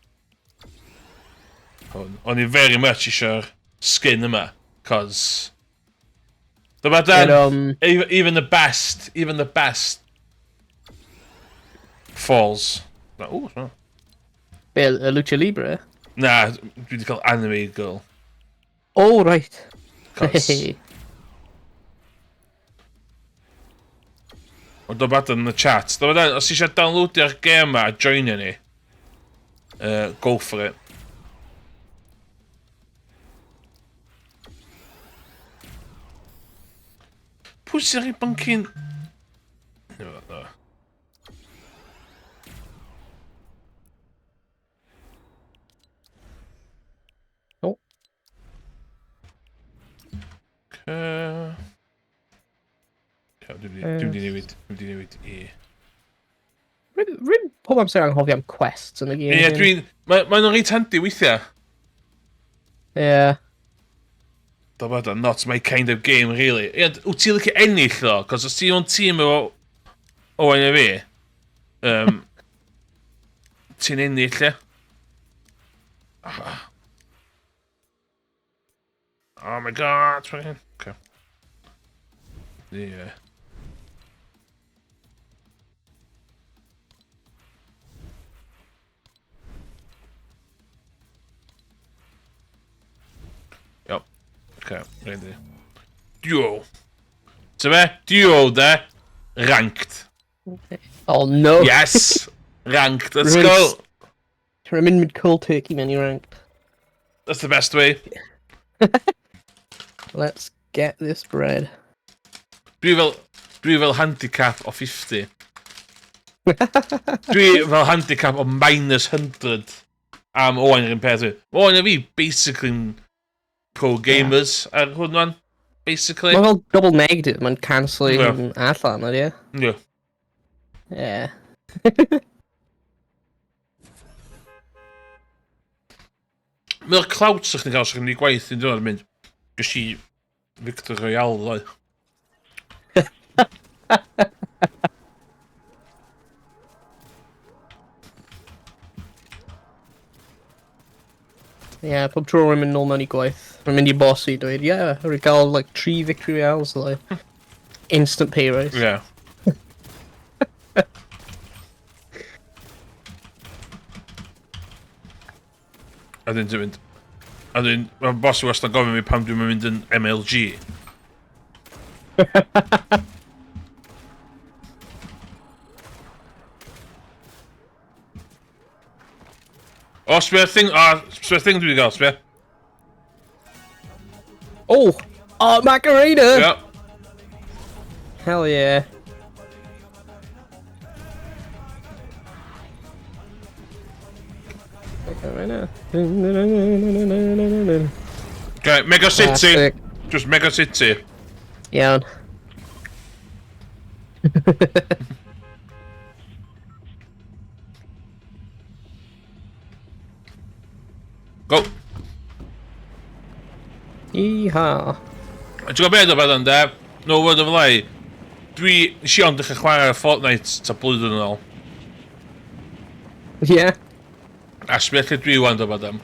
[SPEAKER 1] O'n i very much eisiau'r skin yma, cos... Dyma dan, even the best, even the best falls. Na, ooh, no.
[SPEAKER 2] Be, y Lucha Libre?
[SPEAKER 1] Na, dwi wedi cael anime girl.
[SPEAKER 2] Oh, right.
[SPEAKER 1] Cos... Ond dyma dan yn y chat. Dyma dan, os eisiau downloadio'r gêm yma a joinio ni, go for it. Pwy sy'n rhoi bancyn... No, no. Dwi'n mynd i newid, dwi'n mynd i newid i...
[SPEAKER 2] Rwy'n pob amser anghofio am quests yn y gêm.
[SPEAKER 1] Ie, dwi'n... Mae ma nhw'n reit handi weithiau.
[SPEAKER 2] Ie. Yeah.
[SPEAKER 1] Da bod not my kind of game, really. Ie, wyt ti'n licio ennill, ddo? Cos os ti mewn tîm efo Owain a fi, ti'n ennill, ie? Oh my god, okay. Yeah. Yep. Okay, ready. Duo. Ti'n be? Duo, de. Ranked.
[SPEAKER 2] Oh no.
[SPEAKER 1] Yes! Ranked, let's go!
[SPEAKER 2] Rwy'n mynd cold turkey mewn i ranked.
[SPEAKER 1] That's the best way.
[SPEAKER 2] Let's get this bread.
[SPEAKER 1] Dwi fel, dwi fel handicap o 50. Dwi fel handicap o minus 100 am Owain yr un peth. Owain a fi basically pro gamers yeah. ar hwn wan. Basically.
[SPEAKER 2] Mae'n fel double negative, mae'n cancel yeah. allan, ydy e?
[SPEAKER 1] Yeah.
[SPEAKER 2] Yeah.
[SPEAKER 1] Mae'r clout sy'ch chi'n cael sy'ch chi'n mynd i gwaith yn dod mynd. Ges i Victor Royale ddoe.
[SPEAKER 2] Ie, yeah, pob tro rwy'n mynd nôl mewn i gwaith. Rwy'n mynd i boss i dweud, ie, yeah, rwy'n gael like 3 victory royales ddoe. Instant pay raise.
[SPEAKER 1] Yeah. A dyn ti'n mynd... A dyn, mae'n boss i wastad gofyn fi pam dwi'n mynd yn MLG. O, sbio thing, o, sbio thing dwi wedi gael, sbio.
[SPEAKER 2] Oh! Oh, Macarena!
[SPEAKER 1] Yeah.
[SPEAKER 2] Hell yeah. Macarena.
[SPEAKER 1] Okay, Mega City. Classic. Just Mega City.
[SPEAKER 2] Iawn.
[SPEAKER 1] Go.
[SPEAKER 2] Yeehaw.
[SPEAKER 1] Ti'n gwybod beth o beth yn de? No word of a lie. Dwi, nes i ond dechrau chwarae Fortnite ta blwyddyn yn ôl.
[SPEAKER 2] Ie. Yeah.
[SPEAKER 1] A sbio lle dwi wan do beth am.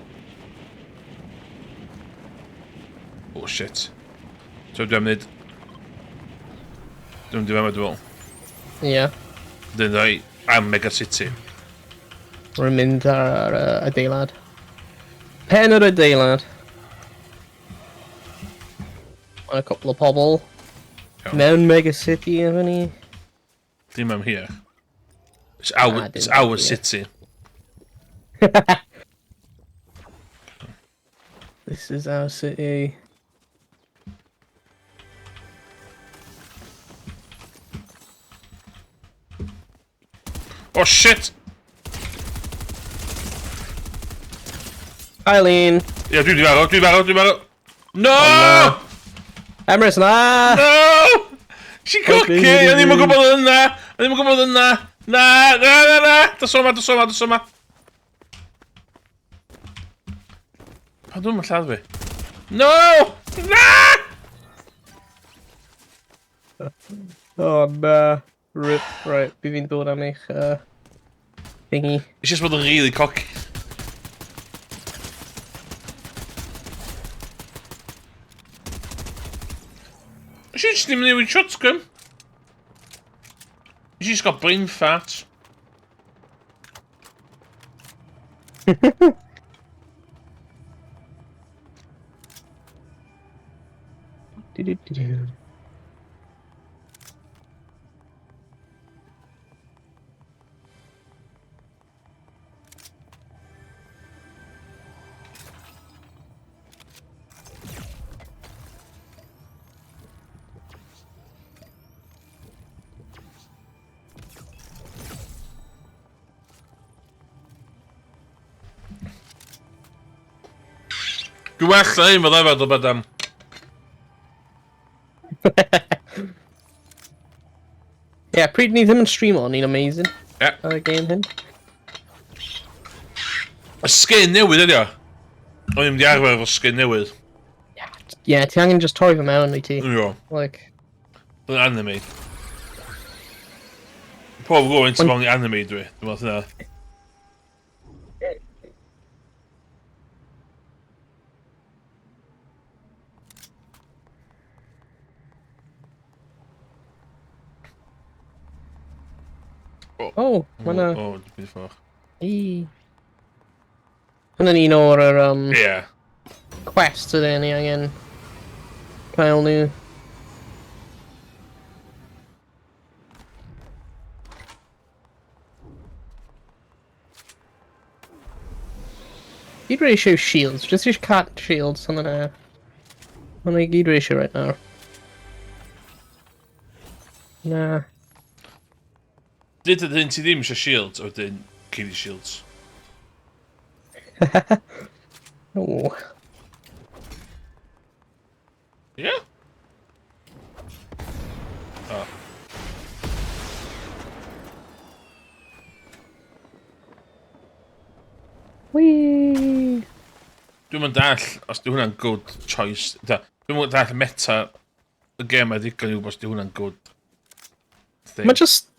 [SPEAKER 1] Oh shit. So dwi'n mynd... Dwi'n mynd i fewn, dwi'n meddwl.
[SPEAKER 2] Ie. Yeah.
[SPEAKER 1] Dwi'n dweud, am Mega City.
[SPEAKER 2] Rwy'n mynd ar yr adeilad. Pen yr adeilad. Mae'n a couple o pobl.
[SPEAKER 1] Iawn.
[SPEAKER 2] Mewn Mega City efo ni.
[SPEAKER 1] Dim am hir. It's our,
[SPEAKER 2] Na,
[SPEAKER 1] it's
[SPEAKER 2] dim
[SPEAKER 1] our
[SPEAKER 2] hir.
[SPEAKER 1] city.
[SPEAKER 2] This is our city.
[SPEAKER 1] Oh shit!
[SPEAKER 2] Eileen!
[SPEAKER 1] Ie, dwi di farw, dwi farw, dwi farw. No!
[SPEAKER 2] Oh, Emrys, na!
[SPEAKER 1] No! Si coci! O'n i'm yn gwybod yna! O'n i'm yn gwybod yna! Na, na, na, na! Dos o'ma, dos o'ma, dos o'ma! Pa dwi'n lladd fi? No! Na!
[SPEAKER 2] Oh, na. Rip, right, fi fi'n dod am eich thingy.
[SPEAKER 1] It's just bod yn really cocky. She just ddim newid shotgun. She's just got brain fat.
[SPEAKER 2] Du-du-du-du.
[SPEAKER 1] Dwi'n well na un fel arfer, dod am.
[SPEAKER 2] Yeah, pryd ni ddim yn streamo, ni'n amazing.
[SPEAKER 1] Yeah.
[SPEAKER 2] Ar y game hyn.
[SPEAKER 1] Y skin newydd ydi o. O'n i'n mynd i arfer efo skin newydd.
[SPEAKER 2] Yeah, ti angen just torri fy mewn i ti.
[SPEAKER 1] Ie.
[SPEAKER 2] Like...
[SPEAKER 1] Yn anime. Pob gwybod yn mewn i anime dwi. Dwi'n meddwl hynna.
[SPEAKER 2] Oh, mae 'na...
[SPEAKER 1] O, dwi'n ffordd.
[SPEAKER 2] Ei. Hwnna'n un o'r yr,
[SPEAKER 1] Yeah.
[SPEAKER 2] quests ydyn ni angen cael nhw. Gyd wedi eisiau shields, just eisiau cat shields hwnna na. Hwnna i gyd wedi eisiau right now. Na.
[SPEAKER 1] Dyd ydyn ti ddim eisiau shields, a wedyn cei di shields.
[SPEAKER 2] O.
[SPEAKER 1] Ie? Yeah? Oh.
[SPEAKER 2] Whee!
[SPEAKER 1] Dwi'm yn dall os di hwnna'n good choice. Da, dwi'm yn dall meta y gêm a ddigon i wybod os di hwnna'n good thing.
[SPEAKER 2] Mae just...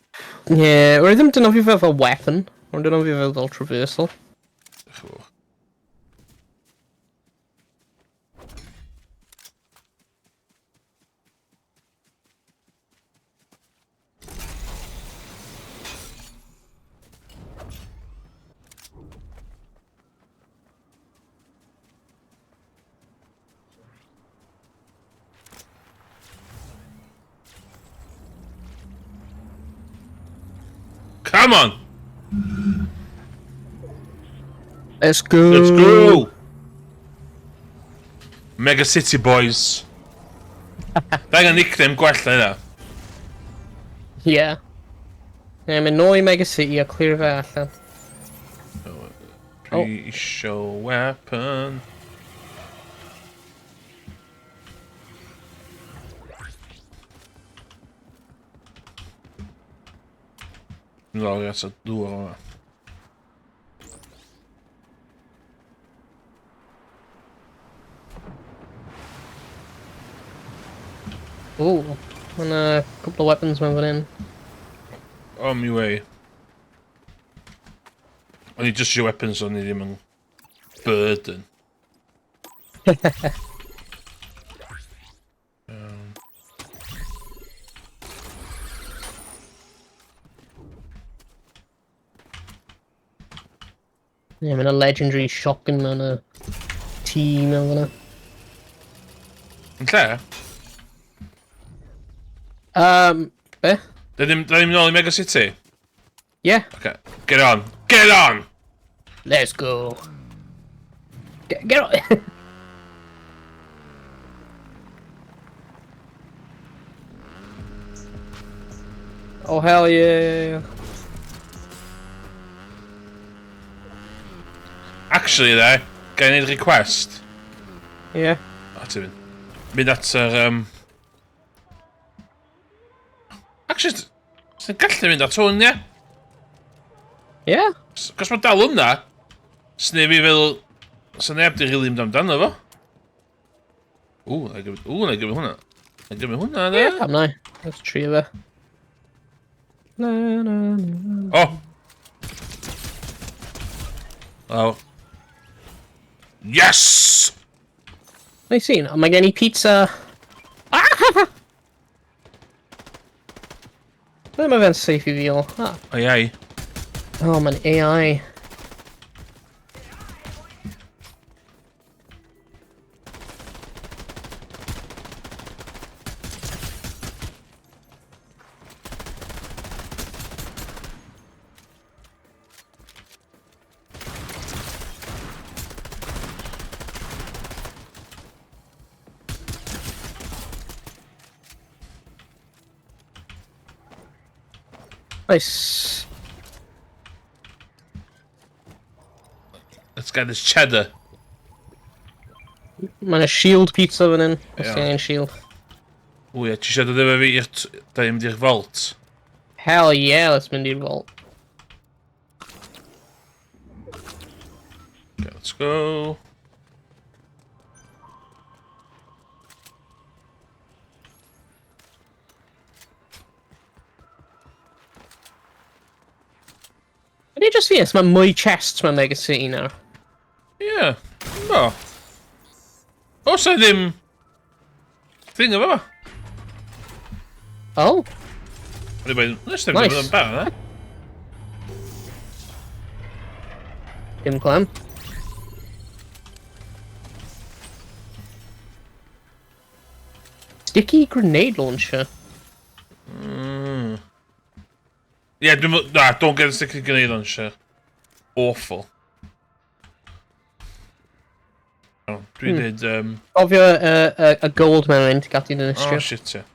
[SPEAKER 2] Yeah, rwy ddim dynofio fe fel weapon. Rwy'n dynofio fe fel traversal.
[SPEAKER 1] Diolch yn fawr. Come on!
[SPEAKER 2] Let's go!
[SPEAKER 1] Let's go! Mega City Boys. Da angen nickname gwell na hynna.
[SPEAKER 2] Yeah. Yeah, mynd nôl i Mega City a clear fe allan.
[SPEAKER 1] Dwi isio weapon. Mynd lawr i at y dŵr yma.
[SPEAKER 2] Ooh, mae yna couple of weapons mewn fan hyn.
[SPEAKER 1] On my way. O'n i just eisiau weapons, o'n i ddim yn burden.
[SPEAKER 2] Yeah, mae yna legendary shotgun mewn y tŷ mewn fan'na.
[SPEAKER 1] Yn lle?
[SPEAKER 2] Be?
[SPEAKER 1] Da ddim nôl i Mega City?
[SPEAKER 2] Yeah.
[SPEAKER 1] Okay. Get on! Get on!
[SPEAKER 2] Let's go. Get on! Oh hell yeah.
[SPEAKER 1] Actually there, ga i neud request?
[SPEAKER 2] Yeah.
[SPEAKER 1] O, ti'n mynd. Mynd at yr... Actually, sy'n gallu mynd at hwn, ie?
[SPEAKER 2] Yeah.
[SPEAKER 1] Cos mae dal yna, sy'n fi fel... Sy'n neb di rili mynd amdano fo. Ww, na i gymryd hwnna. Na i gymryd hwnna, de.
[SPEAKER 2] Yeah, pam na. Let's trio fe. Na, na, na.
[SPEAKER 1] O! Oh. Yes!
[SPEAKER 2] Nice scene. Mae gen i pizza. Ah! Ble mae fe'n safe i fi o? Ah.
[SPEAKER 1] Ai ai.
[SPEAKER 2] Oh, mae'n AI. Nice.
[SPEAKER 1] Let's get this cheddar.
[SPEAKER 2] Mae'n a shield pizza fan hyn. Os
[SPEAKER 1] Ie.
[SPEAKER 2] ti angen shield.
[SPEAKER 1] O ie, ti eisiau dod efo fi i'r... Da ni'n mynd i'r vault.
[SPEAKER 2] Hell yeah, let's mynd i'r vault.
[SPEAKER 1] Okay, let's go.
[SPEAKER 2] Ydy just fi, mae mwy chests mewn Mega City nawr.
[SPEAKER 1] Ie, yeah, no. Os na ddim thing efo fo.
[SPEAKER 2] Oh.
[SPEAKER 1] Nice. Nice.
[SPEAKER 2] Dim clem. Sticky grenade launcher.
[SPEAKER 1] Yeah, dwi'n... Na, don't get a sticky grenade launcher. Awful. Oh, dwi'n dweud...
[SPEAKER 2] Cofio y gold mewn un, ti'n gallu dinistrio.
[SPEAKER 1] Oh, shit, yeah.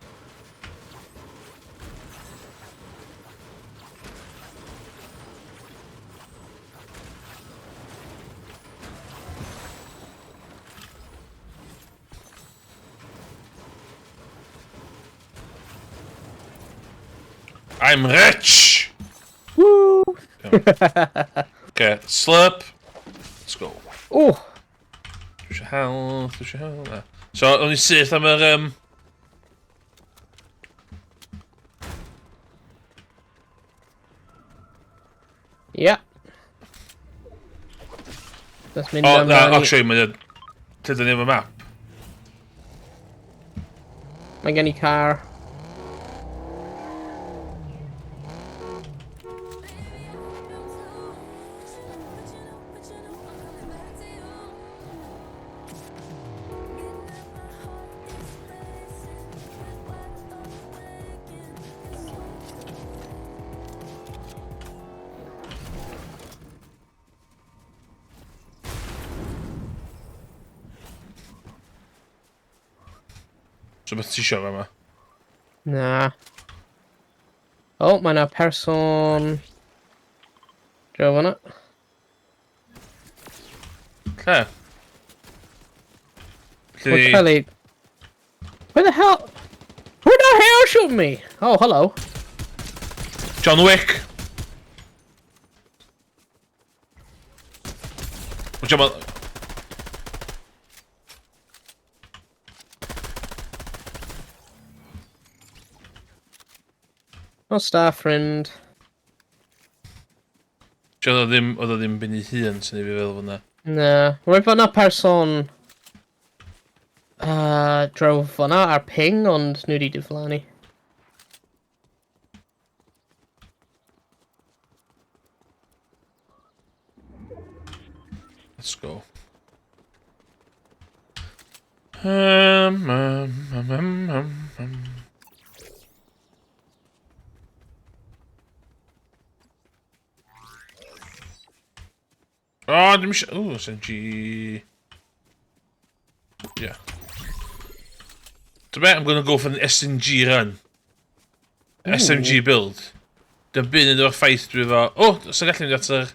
[SPEAKER 1] I'm rich!
[SPEAKER 2] Woo!
[SPEAKER 1] Okay, slurp. Let's go.
[SPEAKER 2] Oh!
[SPEAKER 1] Dwi eisiau health, dwi eisiau health. Na. So, o'n i syth am yr...
[SPEAKER 2] Yeah. Let's mynd
[SPEAKER 1] Oh, na,
[SPEAKER 2] amdani.
[SPEAKER 1] actually, mae'n... Lle dyn ni efo map?
[SPEAKER 2] Mae gen i car.
[SPEAKER 1] So beth ti isio fama?
[SPEAKER 2] Na. Oh, mae yna person... Draw fan'na.
[SPEAKER 1] Lle? Lle di...
[SPEAKER 2] Kelly. Where the hell? Who the hell shoot me? Oh, hello.
[SPEAKER 1] John Wick! Watch out.
[SPEAKER 2] Oh, star friend.
[SPEAKER 1] John oedd o ddim ben ei hun sy'n ei fi feddwl fyna.
[SPEAKER 2] Na. Roedd fan'na person... Draw fan'na ar ping, ond nhw wedi diflannu.
[SPEAKER 1] Let's go. Oh, dwi'n eisiau... Ooh, SMG... Yeah. To be, I'm gonna go for an SMG run. Ooh. SMG build. Dwi'n byd yn efo'r ffaith dwi efo... Oh, sy'n gallu mynd at yr...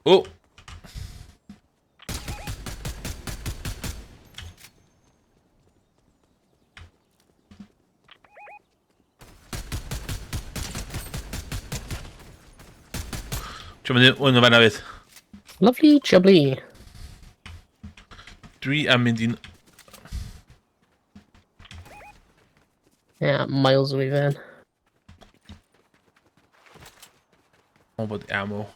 [SPEAKER 1] Oh! Dwi'n mynd i un o fanna fydd.
[SPEAKER 2] Lovely jubbly.
[SPEAKER 1] Dwi am mynd i'n...
[SPEAKER 2] Yeah, miles away then.
[SPEAKER 1] Oh, bod ammo.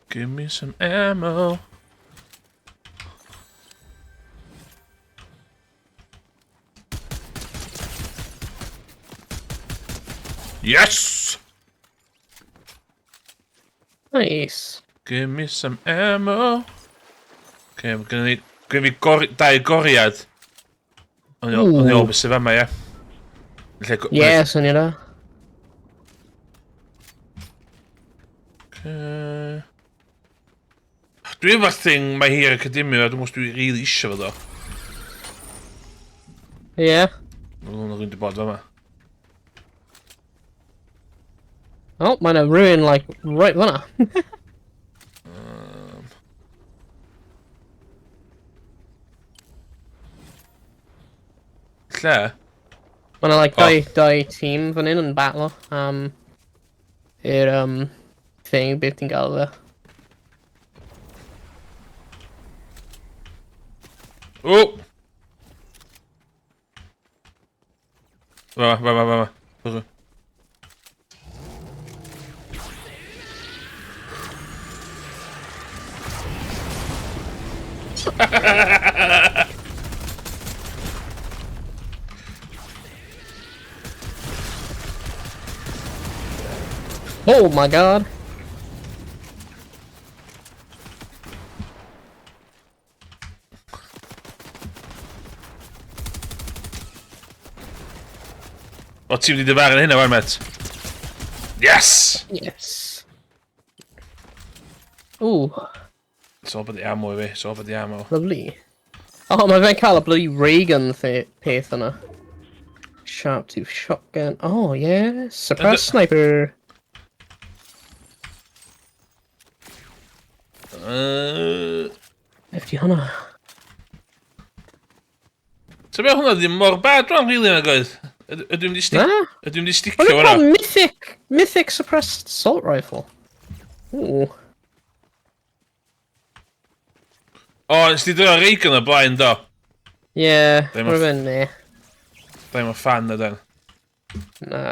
[SPEAKER 1] Give me some ammo. Yes!
[SPEAKER 2] Nice.
[SPEAKER 1] Give me some ammo. Okay, we're gonna need... Gonna fi dau goriad. O'n i ôl beth sydd fama, ie.
[SPEAKER 2] Ie, syniad da.
[SPEAKER 1] Okay. Dwi efo'r thing My Hero Academia, dwi'n meddwl dwi really isio fo ddo.
[SPEAKER 2] Ie.
[SPEAKER 1] Dwi'n meddwl wedi bod fama.
[SPEAKER 2] Oh, mae yna rhywun, like, right fan'na.
[SPEAKER 1] lle.
[SPEAKER 2] Mae yna like dau, dau tîm fan hyn yn batlo am i'r thing, beth ti'n gael fe.
[SPEAKER 1] O! Fa, fa, fa, fa, fa.
[SPEAKER 2] Oh my god.
[SPEAKER 1] O, ti'n mynd i dyfaru hynna, wan, met. Yes!
[SPEAKER 2] Yes. Ooh.
[SPEAKER 1] It's all about the ammo i fi, it's all about the ammo.
[SPEAKER 2] Lovely. Oh, mae fe'n cael y bloody ray gun peth yna. Sharp tooth shotgun. Oh, yeah. Suppress sniper. Beth di hwnna?
[SPEAKER 1] So be hwnna ddim mor bad rwan, really, nag oedd? Ydw i'n mynd i
[SPEAKER 2] Na?
[SPEAKER 1] Ydw i'n mynd i sticio
[SPEAKER 2] Mae'n
[SPEAKER 1] hwnna?
[SPEAKER 2] cael mythic suppressed assault rifle. Ooh.
[SPEAKER 1] O, nes di dod ray gun o blaen, do?
[SPEAKER 2] Yeah,
[SPEAKER 1] Ddim
[SPEAKER 2] rwy'n ne.
[SPEAKER 1] Ddim yn fan na dan.
[SPEAKER 2] Na.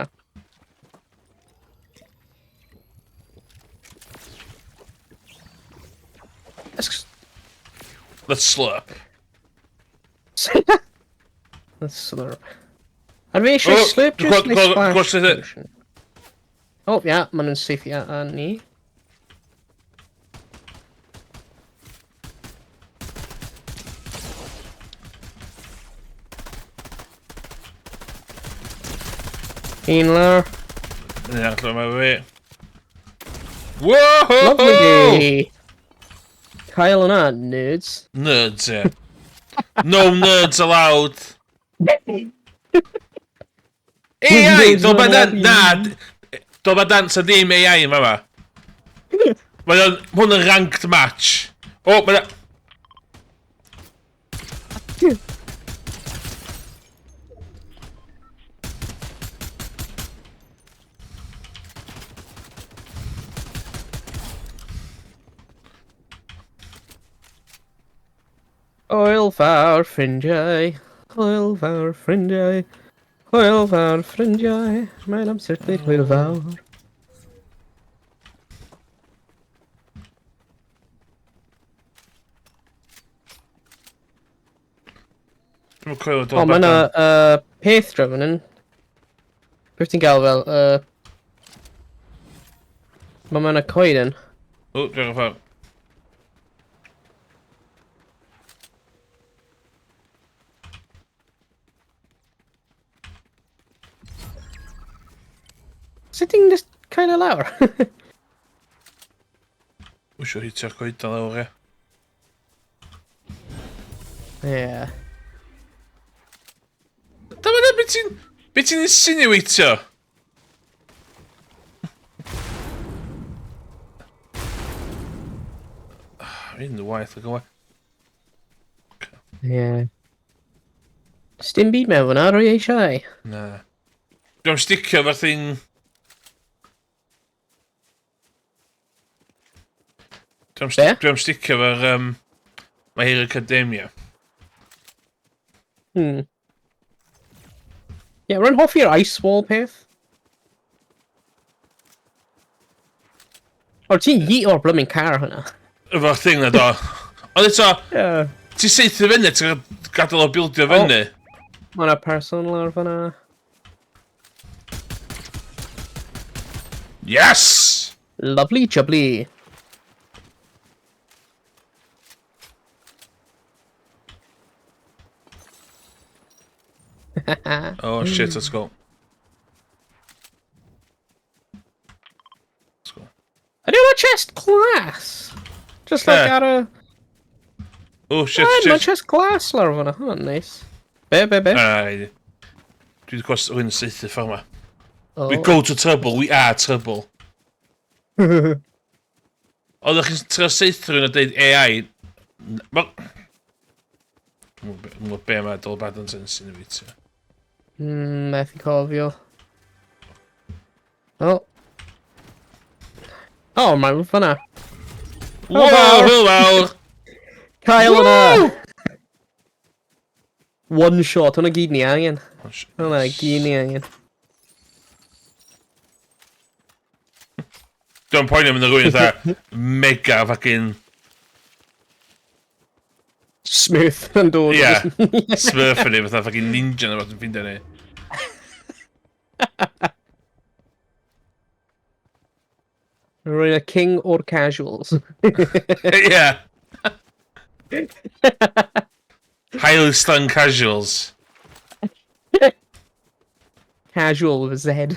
[SPEAKER 1] Let's slurp.
[SPEAKER 2] Let's slurp. A fi eisiau
[SPEAKER 1] Oh,
[SPEAKER 2] slurp
[SPEAKER 1] dwi'n
[SPEAKER 2] just neu splash
[SPEAKER 1] gweld
[SPEAKER 2] potion. Oh, ia, maen nhw'n saethu a ni. Un lawr.
[SPEAKER 1] Yn arall yma fi. Whoa!
[SPEAKER 2] Lovely! Cael yna, nerds.
[SPEAKER 1] Nerds, ie. No nerds allowed. AI!
[SPEAKER 2] Nerds
[SPEAKER 1] Do badan...
[SPEAKER 2] allowed.
[SPEAKER 1] Na! Do badan sa ddim AI yn fama. Mae o'n... Hwn yn ranked match. O, mae o...
[SPEAKER 2] Hwyl fawr ffrindiau, hwyl fawr ffrindiau, hwyl fawr ffrindiau, mae'n amser dweud hwyl fawr.
[SPEAKER 1] Dwi'n coelio
[SPEAKER 2] O, mae yna peth draw fan hyn. Beth ti'n gael fel, Mae yna coeden.
[SPEAKER 1] O, dwi'n ffordd.
[SPEAKER 2] Sut ti'n just cael e lawr?
[SPEAKER 1] Wysio hitio'r coedan lawr, ie.
[SPEAKER 2] Ie.
[SPEAKER 1] Dyma na, beth ti'n... Beth ti'n insinuatio? Un waith ag yn waith.
[SPEAKER 2] Ie. Sdim byd mewn fyna, rwy eisiau.
[SPEAKER 1] Na. Dwi'n sticio efo'r thing... Dwi'n
[SPEAKER 2] Be?
[SPEAKER 1] Dwi'n sticio efo'r... My Hero Academia.
[SPEAKER 2] Ie, yeah, rwy'n hoffi'r ice wall peth. O, ti'n yeet o'r blooming car hwnna.
[SPEAKER 1] Efo'r thing na do. Ond eto,
[SPEAKER 2] Ie.
[SPEAKER 1] ti'n saethu fyny, ti'n gadael o bildio fyny.
[SPEAKER 2] Mae yna person lawr fyna.
[SPEAKER 1] Yes!
[SPEAKER 2] Lovely jubbly.
[SPEAKER 1] Oh shit, let's go. Let's go.
[SPEAKER 2] Ydy hwnna chest glass? Just like
[SPEAKER 1] Be?
[SPEAKER 2] ar y...
[SPEAKER 1] Oh shit,
[SPEAKER 2] Ah, mae
[SPEAKER 1] shit.
[SPEAKER 2] chest glass lawr fyna. Hwnna'n nice. Be?
[SPEAKER 1] Ai. Dwi wedi gweld rhywun yn saethu ffordd yma.
[SPEAKER 2] Oh.
[SPEAKER 1] We go to trouble, we are trouble. Oeddech chi'n trio saethu rhywun a deud AI... Dwi'n gwybod be mae Dolbadan yn insinuatio.
[SPEAKER 2] Methu cofio. Oh. Oh, mae'n fyna.
[SPEAKER 1] Wow, hwyl fawr!
[SPEAKER 2] Cael yna! One shot, hwnna gyd ni angen. Hwnna gyd ni angen.
[SPEAKER 1] Dwi'n poeni am rhywun fatha mega fucking...
[SPEAKER 2] Smurf yn dod.
[SPEAKER 1] Ie. Yeah. Smurf yn ei fatha fucking ninja neu beth yn ffindio ni.
[SPEAKER 2] Rwy'n y king o'r casuals.
[SPEAKER 1] Yeah. Highly strung casuals.
[SPEAKER 2] Casual with a Z.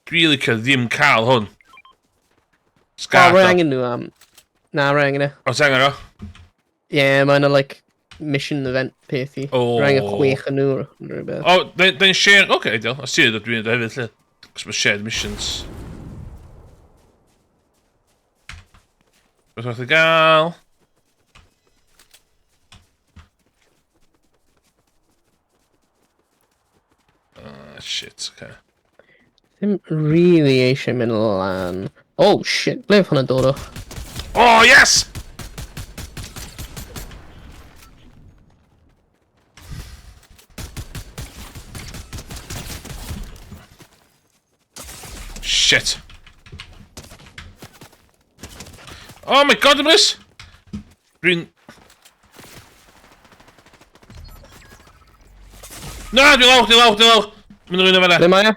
[SPEAKER 1] Dwi licio ddim cael hwn.
[SPEAKER 2] O,
[SPEAKER 1] Scar.
[SPEAKER 2] rwy'n angen nhw am... Na, rwy'n angen e.
[SPEAKER 1] O, ti angen o?
[SPEAKER 2] Ie, mae'n like mission event peth i.
[SPEAKER 1] O.
[SPEAKER 2] Rwy'n angen chwech yn nhw neu rhywbeth.
[SPEAKER 1] O, dwi'n share... Oce, okay, ideal. Os ti'n dweud, dwi'n dweud hefyd, lle. Cos mae shared missions. Beth werth i gael? Shit, oce. Okay.
[SPEAKER 2] Ddim really eisiau mynd lan. Oh shit, ble oedd hwnna'n dod o?
[SPEAKER 1] Oh, yes! Shit. Oh my god, Emrys! Dwi'n... Na, dwi'n lawr, dwi'n lawr, dwi'n lawr! Mynd rhywun o fan'na.
[SPEAKER 2] Ble mae e?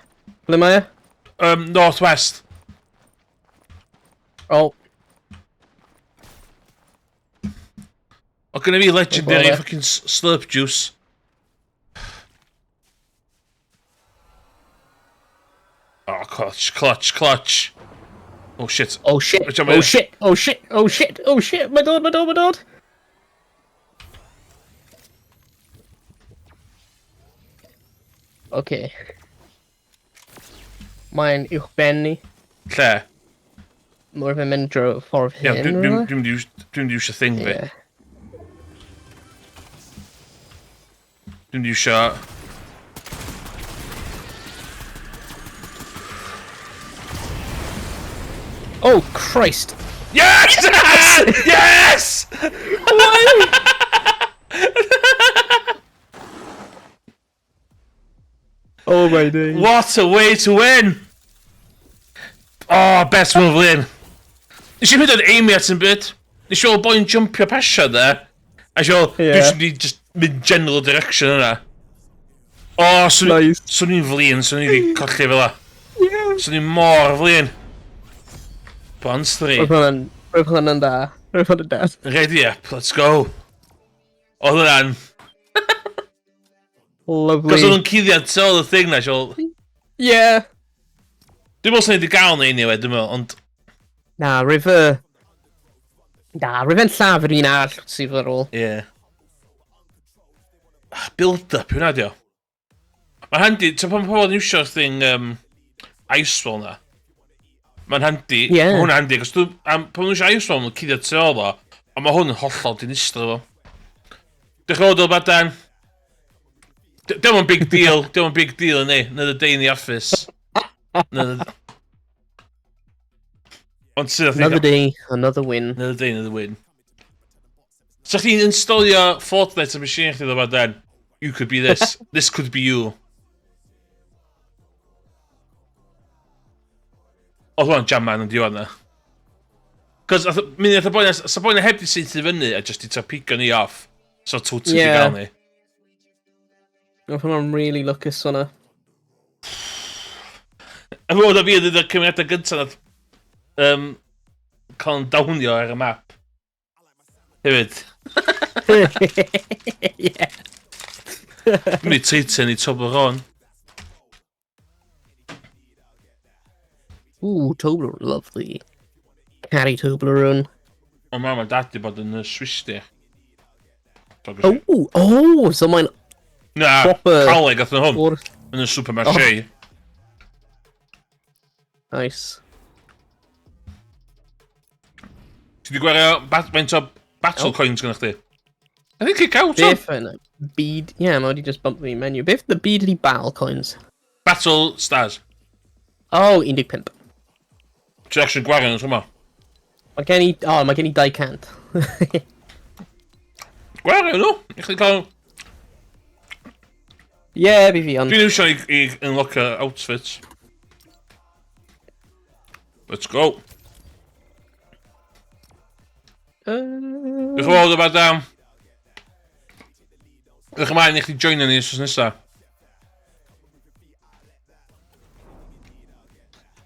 [SPEAKER 2] Ble mae e?
[SPEAKER 1] North West.
[SPEAKER 2] Oh.
[SPEAKER 1] O, gynna fi legendary fucking slurp juice. Oh, clutch, clutch, clutch. Oh, shit.
[SPEAKER 2] Oh, shit. Oh, shit. Oh, shit. Oh, shit. Oh, shit. Mae'n dod, mae'n dod, mae'n dod. Okay. Mae'n uwch ben ni.
[SPEAKER 1] Lle?
[SPEAKER 2] Mwr fe'n mynd drwy ffordd hyn.
[SPEAKER 1] Ie, dwi'n mynd i iwsio thing fi. Dwi'n mynd i iwsio...
[SPEAKER 2] Oh, Christ!
[SPEAKER 1] Yes! Yes!
[SPEAKER 2] Oh my days.
[SPEAKER 1] What a way to win! Oh, best one flin. Nes i'n hyd yn aimio at yn byd. Nes i weld boi'n jumpio pasio de. A nes i weld, yeah. Dwi'n mynd i just mynd general direction yna. Oh, swn
[SPEAKER 2] Nice.
[SPEAKER 1] Swn i'n flin, swn i wedi colli fel la.
[SPEAKER 2] Yeah.
[SPEAKER 1] Swn i'n mor flin. Bonds 3.
[SPEAKER 2] Roedd hwnna'n... Roedd hwnna'n da. Roedd hwnna'n da.
[SPEAKER 1] Ready up, let's go. Oedd hwnna'n...
[SPEAKER 2] Lovely.
[SPEAKER 1] Cos oedd nhw'n cuddiad tu ôl y thing na, siol.
[SPEAKER 2] Yeah.
[SPEAKER 1] Dwi'n meddwl sy'n ni wedi gael ni anyway, dwi'n meddwl, ond...
[SPEAKER 2] Na, roedd y... Na, roedd e'n lladd yr un arall sydd ar ôl.
[SPEAKER 1] Ie. Yeah. Build-up yw hwnna, dio. Mae'n handi, ti'n pan pobl yn iwsio'r thing ice wall na. Mae'n handi,
[SPEAKER 2] Ie.
[SPEAKER 1] mae hwnna'n handi, cos dwi'n, am, pan nhw'n iwsio ice wall, mae'n cuddio tu ôl o, a mae hwn yn hollol dinistro fo. Diolch yn fawr, Dyl Badan. Diolch yn big deal, diolch yn big deal yn ei, another day in the office. Another... Ond sydd
[SPEAKER 2] Another day, another win.
[SPEAKER 1] Another day, another win. So chdi'n installio Fortnite ar machine chdi ddo Dan, you could be this. This could be you. Oedd hwnna'n jamman yn diwedd na. Cos mynd i boi na, sa boi na heb di saethu fyny a just i ta pigo ni off. So totally yeah. Gael ni.
[SPEAKER 2] Oedd hwnna'n really lwcus hwnna.
[SPEAKER 1] A fod o fi yn y cymeriadau gyntaf nath cael yn downio ar y map. Hefyd.
[SPEAKER 2] Yeah.
[SPEAKER 1] Dwi'n mynd i Titan i Toblerone.
[SPEAKER 2] Ooh, Toblerone, lovely. Carry Toblerone.
[SPEAKER 1] O mam a dad di bod yn y Swistir.
[SPEAKER 2] Oh, oh, so mae'n
[SPEAKER 1] Na,
[SPEAKER 2] proper-
[SPEAKER 1] coleg gath nhw hwn.
[SPEAKER 2] o'r...
[SPEAKER 1] Yn y supermarché.
[SPEAKER 2] Nice.
[SPEAKER 1] Ti di gwario faint o battle
[SPEAKER 2] Oh.
[SPEAKER 1] coins gyda chdi? I think kick out o.
[SPEAKER 2] Beth yn y byd... Ie, yeah, mae wedi just bump fi menu. Beth y byd ydi battle coins?
[SPEAKER 1] Battle Stars.
[SPEAKER 2] Oh, 15.
[SPEAKER 1] Ti'n actually gwario nhw yma.
[SPEAKER 2] Mae gen i... Oh, mae gen i 200.
[SPEAKER 1] Gwario nhw? I chdi cael...
[SPEAKER 2] Ie, yeah, fi fi, ond...
[SPEAKER 1] Dwi'n iwsio i, i unlock outfits. Let's go. Diolch yn fawr yma, Dan. Diolch ymlaen i chdi joinio ni wrth nesaf.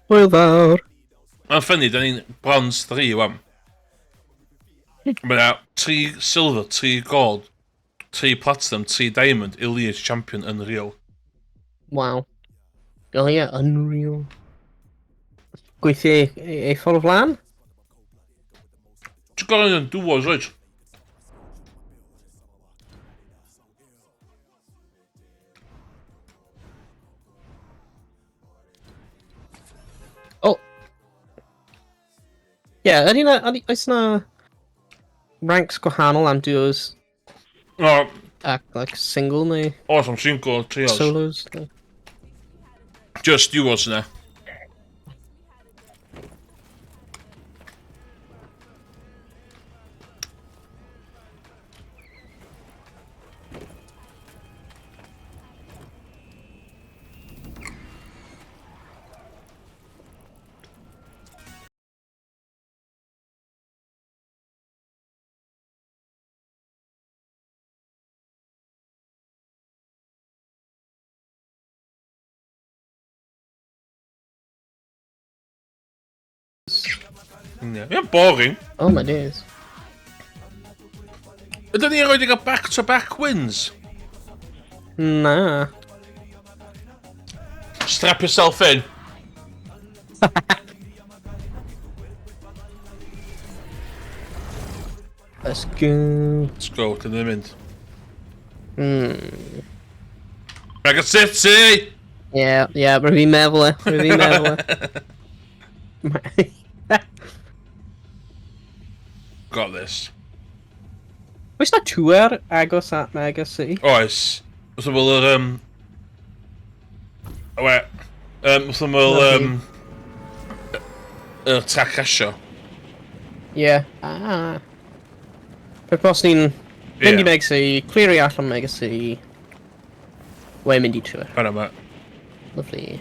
[SPEAKER 2] Hwyl fawr.
[SPEAKER 1] Mae'n ffynnu, da ni'n bronze 3 wan. Mae yna 3 silver, 3 gold, 3 platinum, 3 diamond, Elite Champion Unreal.
[SPEAKER 2] Wow. Oh yeah, unreal. Gweithio ei, ei, ei ffordd flan?
[SPEAKER 1] Ti'n gorau yn duos, oed?
[SPEAKER 2] Oh. Ie, yeah, ydy na, ydy, oes na ranks gwahanol am duos
[SPEAKER 1] No,
[SPEAKER 2] ac like single neu
[SPEAKER 1] oes am single, trios.
[SPEAKER 2] solos? Neu?
[SPEAKER 1] Just duos yna. Yeah, yeah, boring.
[SPEAKER 2] Oh my days.
[SPEAKER 1] Ydyn ni erioed i gael back-to-back wins?
[SPEAKER 2] Na.
[SPEAKER 1] Strap yourself in.
[SPEAKER 2] Let's go.
[SPEAKER 1] Let's go, dyn ni'n mynd. Mega City!
[SPEAKER 2] Yeah, yeah, rwy'n fi'n meddwl e. Rwy'n fi'n meddwl e.
[SPEAKER 1] Got this.
[SPEAKER 2] Oes na tour agos at Mega City?
[SPEAKER 1] Oes. Wrth ymwyl yr... We. Wrth ymwyl... Y track rasio.
[SPEAKER 2] Yeah. Ah. Pe os ni'n mynd i Mega City, clirio allan Mega City, we mynd i tour.
[SPEAKER 1] Fanna ma.
[SPEAKER 2] Lovely.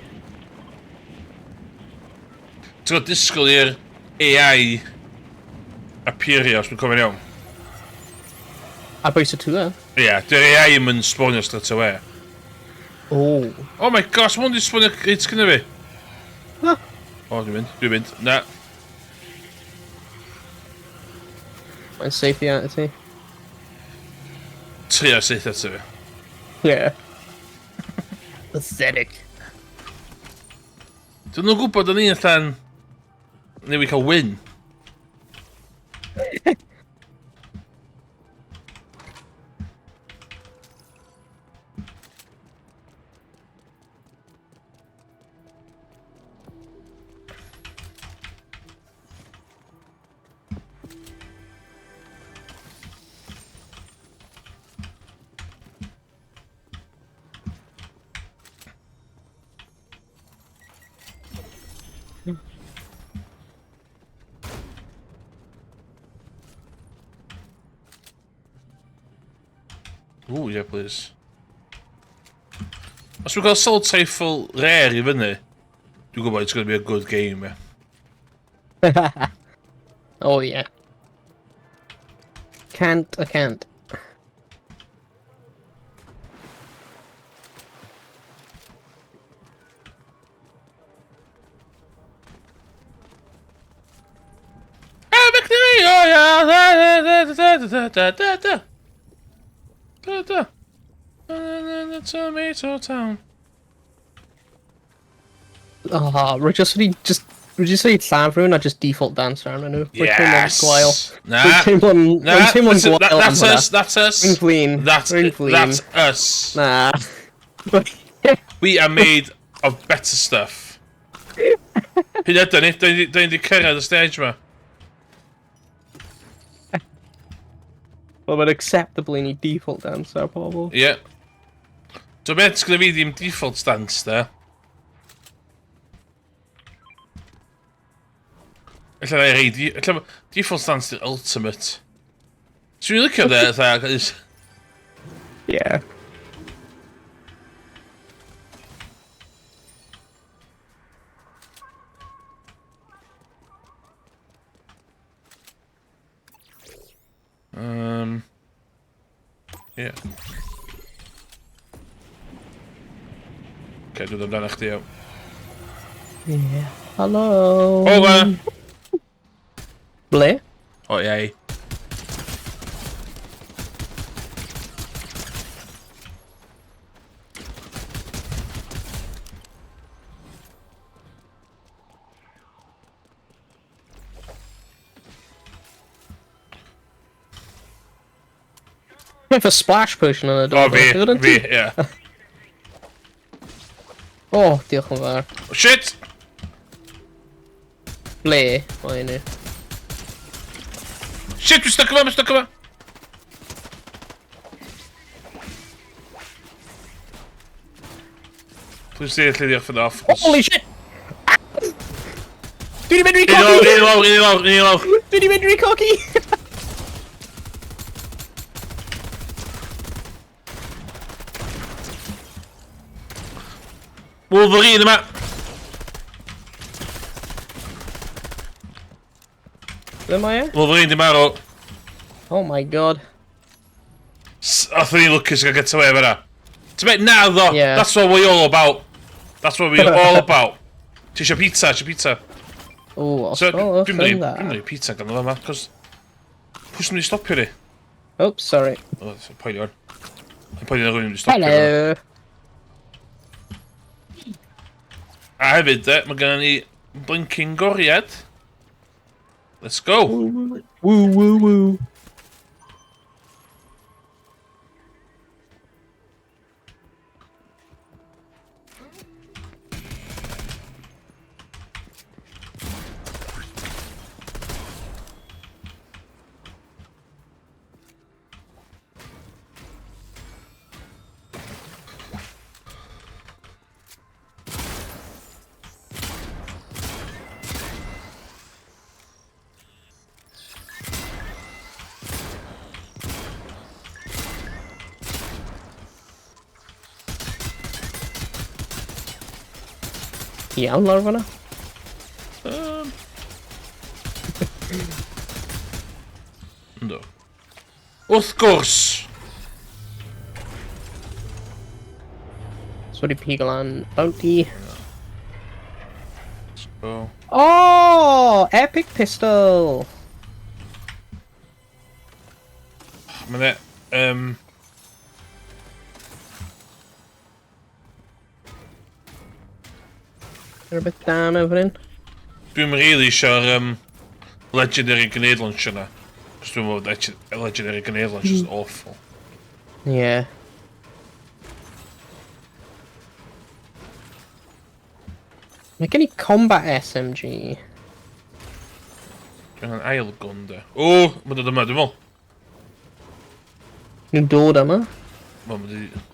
[SPEAKER 1] Ti'n gwybod disgwyl i'r AI appeario, os dwi'n cofio'n iawn.
[SPEAKER 2] A bwys y tour?
[SPEAKER 1] Ie, yeah, dy'r AI yn mynd spawnio straight away.
[SPEAKER 2] Oh.
[SPEAKER 1] Oh my gosh, mae hwn di spawnio reit gyda fi.
[SPEAKER 2] Huh.
[SPEAKER 1] O, dwi'n mynd, dwi'n mynd. Na.
[SPEAKER 2] Mae'n saethu at ti.
[SPEAKER 1] Trio saethu at fi.
[SPEAKER 2] Yeah. Pathetic.
[SPEAKER 1] Dyn nhw'n gwybod o'n i'n allan... Neu fi cael win. Ooh, yeah, please. Os dwi'n cael Assault Rifle rare i fyny, dwi'n gwybod it's going to be a good game, yeah.
[SPEAKER 2] Oh, yeah. Can't, I can't.
[SPEAKER 1] Ah, victory! Oh, yeah! Da, da, da, da, da, da, da, da. Da, da. Tomato Town.
[SPEAKER 2] Oh, rwy just wedi, just, rwy just wedi lladd rhywun a just default dance arnyn nhw. Rwy'n teimlo'n gwael.
[SPEAKER 1] Yes! Na.
[SPEAKER 2] Rwy'n teimlo'n,
[SPEAKER 1] Na.
[SPEAKER 2] rwy'n teimlo'n
[SPEAKER 1] That's,
[SPEAKER 2] gwael am
[SPEAKER 1] that's
[SPEAKER 2] hwnna.
[SPEAKER 1] us, that's us.
[SPEAKER 2] Rwy'n flin.
[SPEAKER 1] That's,
[SPEAKER 2] Rwy'n flin.
[SPEAKER 1] that's us.
[SPEAKER 2] Na.
[SPEAKER 1] We are made of better stuff. Hyn ydyn ni, da ni di cyrraedd y stage ma.
[SPEAKER 2] Wel, mae'n acceptable i ni default dance ar pobl.
[SPEAKER 1] Ie. Yeah. So beth, sgynna fi ddim default stance, da. Ella na i rei... Ella default stance di'r ultimate. Swn i'n licio de, fatha...
[SPEAKER 2] Yeah.
[SPEAKER 1] Yeah. Okay, dwi'n amdano chdi iawn.
[SPEAKER 2] Yeah. Hello.
[SPEAKER 1] Over!
[SPEAKER 2] Ble?
[SPEAKER 1] O, iei.
[SPEAKER 2] Went for splash potion yn y
[SPEAKER 1] O,
[SPEAKER 2] dod.
[SPEAKER 1] fi, fi, ie.
[SPEAKER 2] O, diolch yn fawr.
[SPEAKER 1] Oh, shit!
[SPEAKER 2] Ble? Mae nhw.
[SPEAKER 1] Shit, dwi'n stuck yma, dwi'n stuck yma! Please see allu diolch yn off.
[SPEAKER 2] Holy shit! Dwi di mynd rhy
[SPEAKER 1] Un lawr,
[SPEAKER 2] cocky!
[SPEAKER 1] un lawr, un lawr, un lawr.
[SPEAKER 2] Dwi di mynd rhy cocky!
[SPEAKER 1] Wolverine yma!
[SPEAKER 2] Ble mae e?
[SPEAKER 1] Wolverine di marw.
[SPEAKER 2] Oh my god.
[SPEAKER 1] Othwn ni'n lwcus gael get away fan'na. Ti'n meddwl, na ddo,
[SPEAKER 2] Yeah.
[SPEAKER 1] that's what we all about. That's what we all about. Ti eisiau pizza, eisiau pizza.
[SPEAKER 2] O, os
[SPEAKER 1] So,
[SPEAKER 2] gwelwch
[SPEAKER 1] dwi'n
[SPEAKER 2] yn
[SPEAKER 1] mynd
[SPEAKER 2] dda.
[SPEAKER 1] dwi'n mynd pizza gan yma, cos... Pwy sy'n mynd i stopio ni?
[SPEAKER 2] Oops, sorry.
[SPEAKER 1] O, poeni o'n. Mae'n poeni na rhywun yn mynd i stopio. ni.
[SPEAKER 2] Hello!
[SPEAKER 1] A hefyd, de, mae gennym ni blinking goriad. Let's go.
[SPEAKER 2] Woo, woo, woo. Iawn lawr fan'na?
[SPEAKER 1] Ynddo. Wrth gwrs!
[SPEAKER 2] So wedi pigo lan bounty.
[SPEAKER 1] Let's go.
[SPEAKER 2] Oh! Epic pistol!
[SPEAKER 1] Mae'n e...
[SPEAKER 2] Rhywbeth da mewn fan hyn?
[SPEAKER 1] Dwi'n really eisiau'r Legendary Grenade Launcher na. Cos dwi'n meddwl Legendary Grenade Launcher is awful.
[SPEAKER 2] Yeah. Mae gen i combat SMG.
[SPEAKER 1] Dwi'n angen ail gun de. O, mae'n dod yma, dwi'n meddwl.
[SPEAKER 2] Nhw'n dod yma?
[SPEAKER 1] Mae'n mynd i...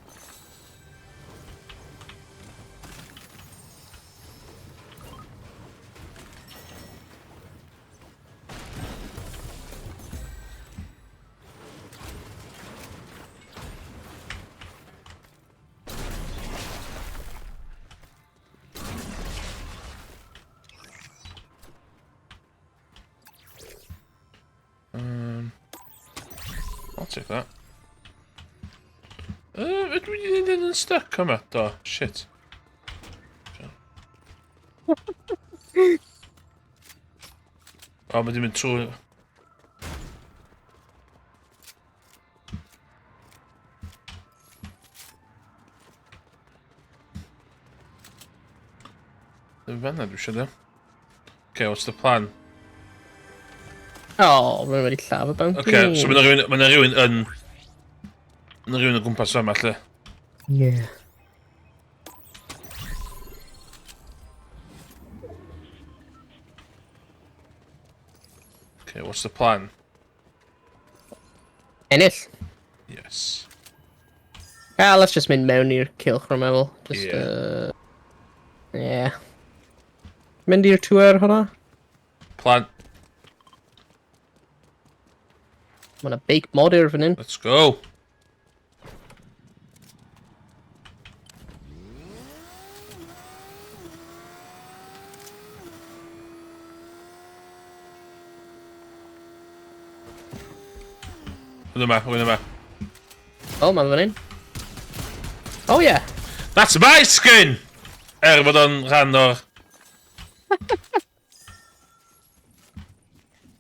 [SPEAKER 1] I'll take that. Ydw i wedi mynd yn stuck yma? Do, shit. O, mae di mynd trwy... Ddim fanna dwi eisiau de. Okay, what's the plan?
[SPEAKER 2] Oh, rwy'n wedi lladd y bounty.
[SPEAKER 1] Okay, so mae 'na rhywun yn... Mae 'na rhywun o gwmpas yma, lle.
[SPEAKER 2] Yeah.
[SPEAKER 1] Okay, what's the plan?
[SPEAKER 2] Ennill.
[SPEAKER 1] Yes.
[SPEAKER 2] Ah, let's just mynd mewn i'r cylch, rwy'n meddwl. Just,
[SPEAKER 1] Yeah.
[SPEAKER 2] Yeah. Mynd i'r tŵr hwnna.
[SPEAKER 1] Plan.
[SPEAKER 2] Mae yna beic modur fan hyn.
[SPEAKER 1] Let's go. Hwn yma, hwn yma.
[SPEAKER 2] O, mae'n fan hyn. Oh yeah.
[SPEAKER 1] That's my skin! Er fod o'n rhan o'r... Let's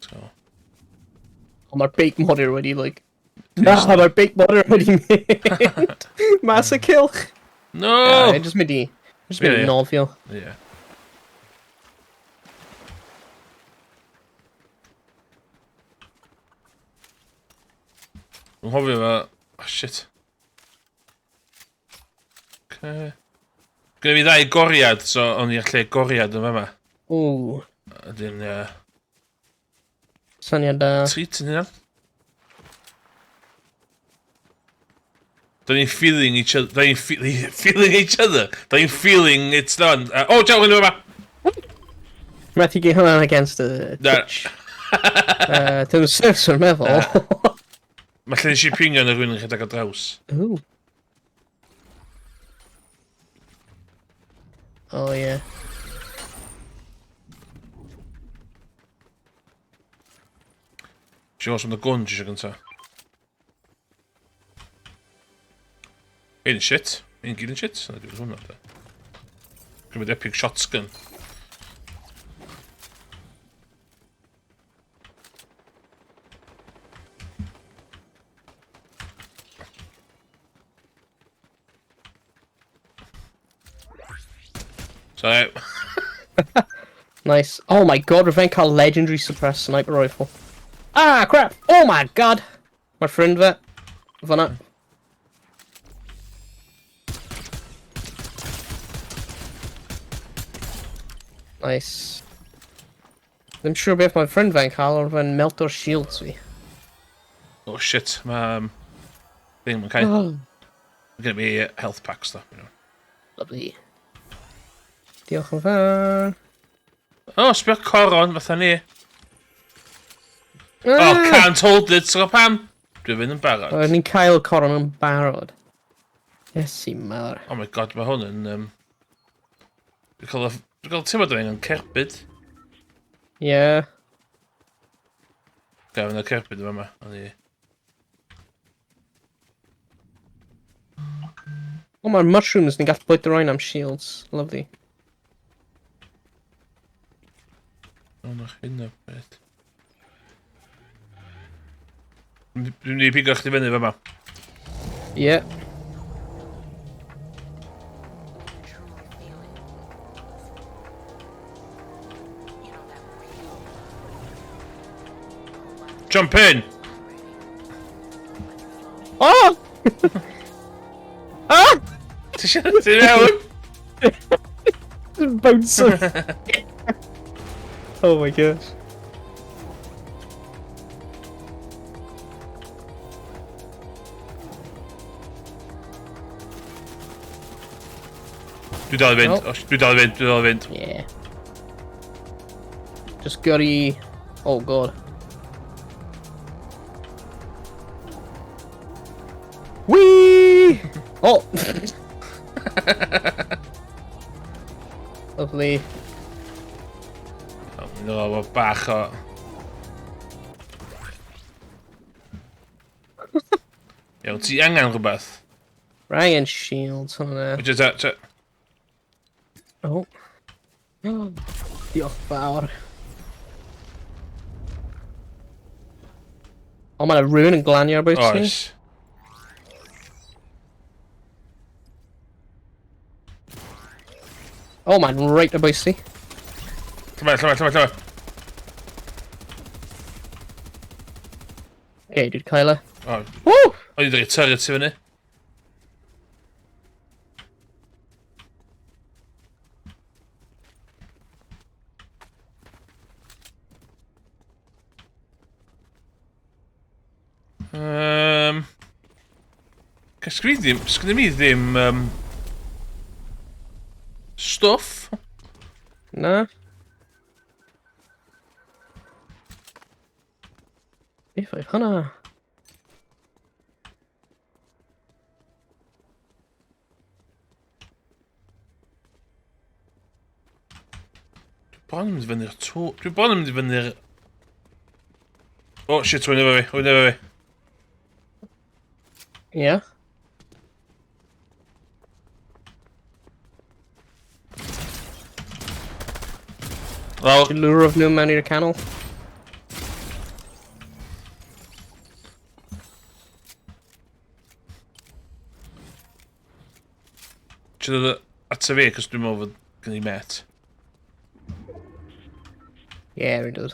[SPEAKER 1] go.
[SPEAKER 2] O, mae'r beic modur wedi, like... Na, mae'r beic modur wedi mynd. Mas y cylch.
[SPEAKER 1] No!
[SPEAKER 2] Uh, just mynd i... Just mynd
[SPEAKER 1] Ie,
[SPEAKER 2] i
[SPEAKER 1] ie.
[SPEAKER 2] nofio.
[SPEAKER 1] Yeah. Dwi'n hofio fe... Oh, shit. Okay. Gyda fi ddau goriad, so o'n i lle goriad yn fama.
[SPEAKER 2] Ww,
[SPEAKER 1] Ydyn, ie.
[SPEAKER 2] syniad da.
[SPEAKER 1] Treat yn hynna. Da ni'n feeling each other. Da ni'n feeling each other. Da ni'n feeling it's done. Oh, ciao, hyn yma.
[SPEAKER 2] Methu gael hwnna'n against the
[SPEAKER 1] Na.
[SPEAKER 2] Twitch. Dwi'n sys o'r meddwl.
[SPEAKER 1] Mae lle nes i pingio yn y rhywun yn rhedeg o draws.
[SPEAKER 2] Ooh. Oh yeah.
[SPEAKER 1] Ti'n os am y gwn ti eisiau gynta. Ein shit. Ein gyd yn shit. Na, dwi'n hwnna, da. Dwi'n mynd epic shotgun. Sorry.
[SPEAKER 2] Nice. Oh my god, rwy'n cael legendary suppressed sniper rifle. Ah, crap! Oh my god! Mae'r ffrind fe. Fyna. Nice. Ddim siŵr beth mae ffrind fe'n cael, ond fe'n melto'r shields fi.
[SPEAKER 1] Oh shit, mae... Thing mae'n cael.
[SPEAKER 2] Oh.
[SPEAKER 1] Mae gen i fi health packs, though. You know.
[SPEAKER 2] Lovely. Diolch yn fawr.
[SPEAKER 1] Oh, sbio coron fatha ni. Oh,
[SPEAKER 2] Ah!
[SPEAKER 1] can't hold it, so pam? Dwi'n fynd yn barod.
[SPEAKER 2] Oedden ni'n cael coron yn barod. Iesu mawr.
[SPEAKER 1] Oh my god, mae hwn yn... Dwi'n cael, dwi'n cael teimlo dwi'n angen cerbyd.
[SPEAKER 2] Yeah.
[SPEAKER 1] Gaf yna cerbyd yma. O'n i...
[SPEAKER 2] O, mae'r mushrooms ni'n gallu bwyta rhain am shields. Lovely.
[SPEAKER 1] O, na hyn o beth. Dwi'n mynd i pigo chdi fyny fyma.
[SPEAKER 2] Yeah.
[SPEAKER 3] Truly feel it. You know, that real
[SPEAKER 1] Jump in!
[SPEAKER 2] Oh! Ah!
[SPEAKER 1] Ti eisiau... Ti'n iawn?
[SPEAKER 2] Bounce. Oh my gosh.
[SPEAKER 1] Dwi dal i fynd.
[SPEAKER 2] Oh.
[SPEAKER 1] Oh, dwi dal i fynd, dwi dal i fynd.
[SPEAKER 2] Yeah. Just gyrru... Oh god. Whee! Oh! Lovely.
[SPEAKER 1] Oh, Mynd o bach o... Iawn, ti angen rhywbeth?
[SPEAKER 2] Ryan shields hwnna.
[SPEAKER 1] Wyt ti, ta...
[SPEAKER 2] Oh. Diolch fawr. O, mae yna rhywun yn glanio ar bwys ni.
[SPEAKER 1] Oes.
[SPEAKER 2] O, mae'n reit ar bwys ni.
[SPEAKER 1] Lle mae, lle mae, lle mae, lle mae?
[SPEAKER 2] Okay, dwi'n cael e.
[SPEAKER 1] O,
[SPEAKER 2] Woo!
[SPEAKER 1] o'n i wedi turret i fyny. Sgwn i ddim, sgwn i ddim stwff.
[SPEAKER 2] Na. Beth oedd hwnna?
[SPEAKER 1] Dwi bron yn mynd i fyny'r tŵr. Dwi bron yn mynd i fyny'r... Oh shit, wy'n efo fi, wy'n efo fi.
[SPEAKER 2] Ie. Yeah.
[SPEAKER 1] Lawr.
[SPEAKER 2] Ti'n lure nhw mewn i'r canol.
[SPEAKER 1] Ti'n dod ato fi, cos dwi'n meddwl fod gen i met.
[SPEAKER 2] Ie, yeah, rwy'n dod.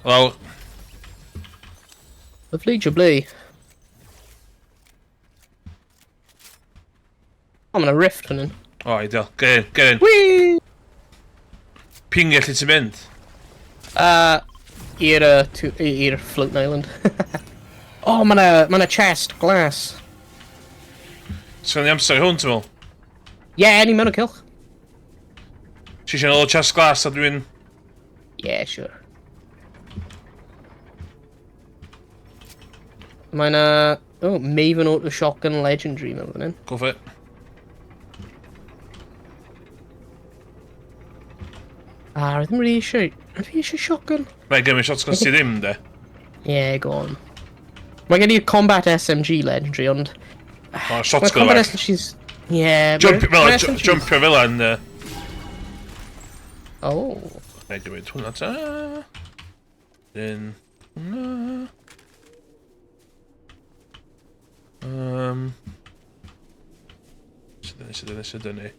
[SPEAKER 1] Lawr.
[SPEAKER 2] Lovely jubbly. O, mae 'na rift fan hyn.
[SPEAKER 1] O, ideal. Get in, get in.
[SPEAKER 2] Whee!
[SPEAKER 1] Pingio lle ti'n mynd?
[SPEAKER 2] I'r i'r floating island. O, oh, mae 'na ma chest glass.
[SPEAKER 1] Sgan ni amser i hwn, ti'n meddwl?
[SPEAKER 2] Ie, yeah, ni mewn y cylch.
[SPEAKER 1] Ti eisiau nôl chest glass a dwi'n...
[SPEAKER 2] Yeah, sure. Mae 'na... Oh, Maven Auto Shotgun Legendary mewn fan hyn.
[SPEAKER 1] Go for it.
[SPEAKER 2] Ah, rydym really eisiau... Rydym fi eisiau shotgun?
[SPEAKER 1] Mae gen i shotgun ti ddim, de.
[SPEAKER 2] Yeah, go on. Mae gen i Combat SMG Legendary, ond...
[SPEAKER 1] O,
[SPEAKER 2] Mae
[SPEAKER 1] shotgun
[SPEAKER 2] Combat
[SPEAKER 1] well.
[SPEAKER 2] SMG's... Yeah...
[SPEAKER 1] Jump, fel,
[SPEAKER 2] ma' SMGs
[SPEAKER 1] jumpio fel yn...
[SPEAKER 2] Oh.
[SPEAKER 1] Mae gymryd hwnna ta. Then hwnna. Sydyn, sydyn, sydyn ni.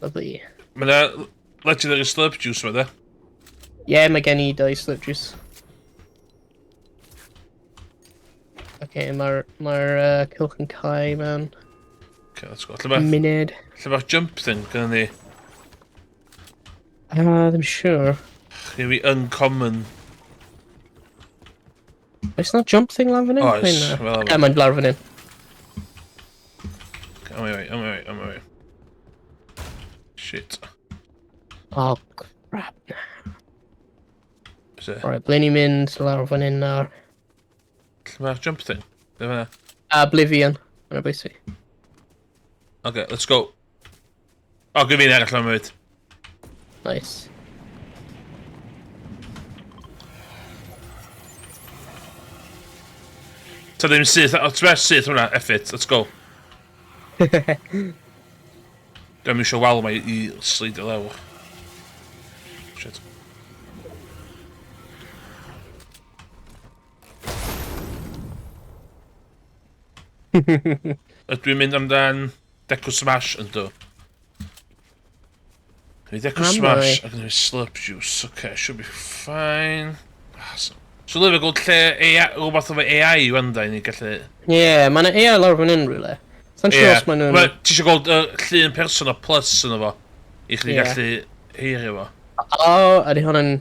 [SPEAKER 2] Lovely.
[SPEAKER 1] Mae yna legendary slurp juice yma, de.
[SPEAKER 2] Yeah, mae gen i dau slurp juice. Okay, mae'r ma cylch yn cau mewn
[SPEAKER 1] Okay, let's go. Lle mae
[SPEAKER 2] munud.
[SPEAKER 1] lle mae'r jump thing gyda ni?
[SPEAKER 2] Ddim siŵr.
[SPEAKER 1] Chi fi uncommon.
[SPEAKER 2] Oes na jump thing lawr fan hyn?
[SPEAKER 1] Oes,
[SPEAKER 2] Neu na?
[SPEAKER 1] fel arfer.
[SPEAKER 2] Ie, mae'n lawr fan hyn.
[SPEAKER 1] Okay, on my way, on my way, on my way. Shit.
[SPEAKER 2] Oh, crap.
[SPEAKER 1] Is it?
[SPEAKER 2] Alright, ble ni'n mynd lawr fan hyn nawr?
[SPEAKER 1] Lle mae'r jump thing? Lle fan'na?
[SPEAKER 2] Oblivion. Yna beth fi.
[SPEAKER 1] Okay, let's go. O, gyda fi'n arall am fyd.
[SPEAKER 2] Nice.
[SPEAKER 1] Ta ddim syth, o, ti'n beth syth hwnna, F it, let's go. Dwi'n eisiau wal mae i sleidio lawr. Shit. Ydw i'n mynd amdan Deku Smash yn dw? Gwneud Deku
[SPEAKER 2] Am
[SPEAKER 1] Smash
[SPEAKER 2] I?
[SPEAKER 1] a gwneud Slurp Juice. Okay, should be fine. Ah, so lyfio gweld lle AI, rhywbeth efo AI i wanda i ni gallu...
[SPEAKER 2] Ie, yeah, mae yna AI lawr fan hyn rhywle. Sa'n siŵr os maen nhw'n...
[SPEAKER 1] Ma- Ti eisiau gweld llun person o plus yno fo? I chdi
[SPEAKER 2] Ie.
[SPEAKER 1] gallu heirio fo.
[SPEAKER 2] O, ydy hwn yn...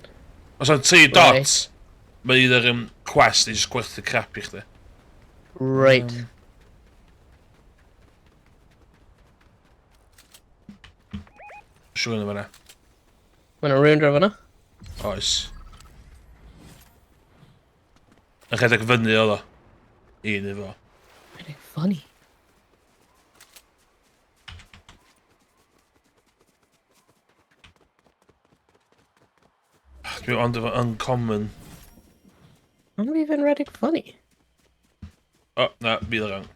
[SPEAKER 1] Os o'n tri dot, mae either quest neu just gwerthu crap i chdi.
[SPEAKER 2] Right.
[SPEAKER 1] Siŵr yna fan'na.
[SPEAKER 2] Mae yna rhywun draw fan'na.
[SPEAKER 1] Oes. Yn rhedeg fyny oedd o. Un efo.
[SPEAKER 2] Really funny.
[SPEAKER 1] Dwi ond efo uncommon.
[SPEAKER 2] Am fi fe'n rhedeg funny?
[SPEAKER 1] O, na, bydd ar wrong.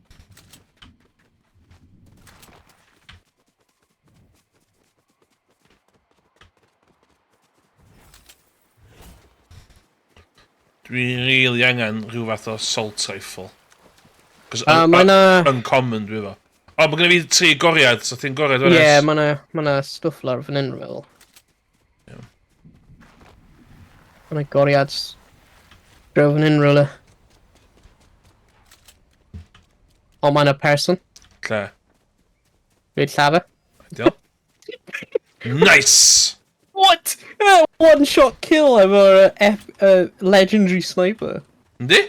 [SPEAKER 1] Dwi'n really angen rhyw fath o assault rifle. Cos
[SPEAKER 2] Mae 'na...
[SPEAKER 1] uncommon dwi efo. O, mae gen i fi tri goriad, so ti'n goriad
[SPEAKER 2] Ie,
[SPEAKER 1] fan
[SPEAKER 2] yeah, mae 'na stwff lawr fan hyn, rwy'n meddwl.
[SPEAKER 1] Ie.
[SPEAKER 2] Mae 'na goriad draw fan hyn rhywle. O, mae 'na person.
[SPEAKER 1] Lle?
[SPEAKER 2] Dwi'n llafa.
[SPEAKER 1] Ideal. Nice!
[SPEAKER 2] What? One shot kill efo legendary sniper.
[SPEAKER 1] Yndi?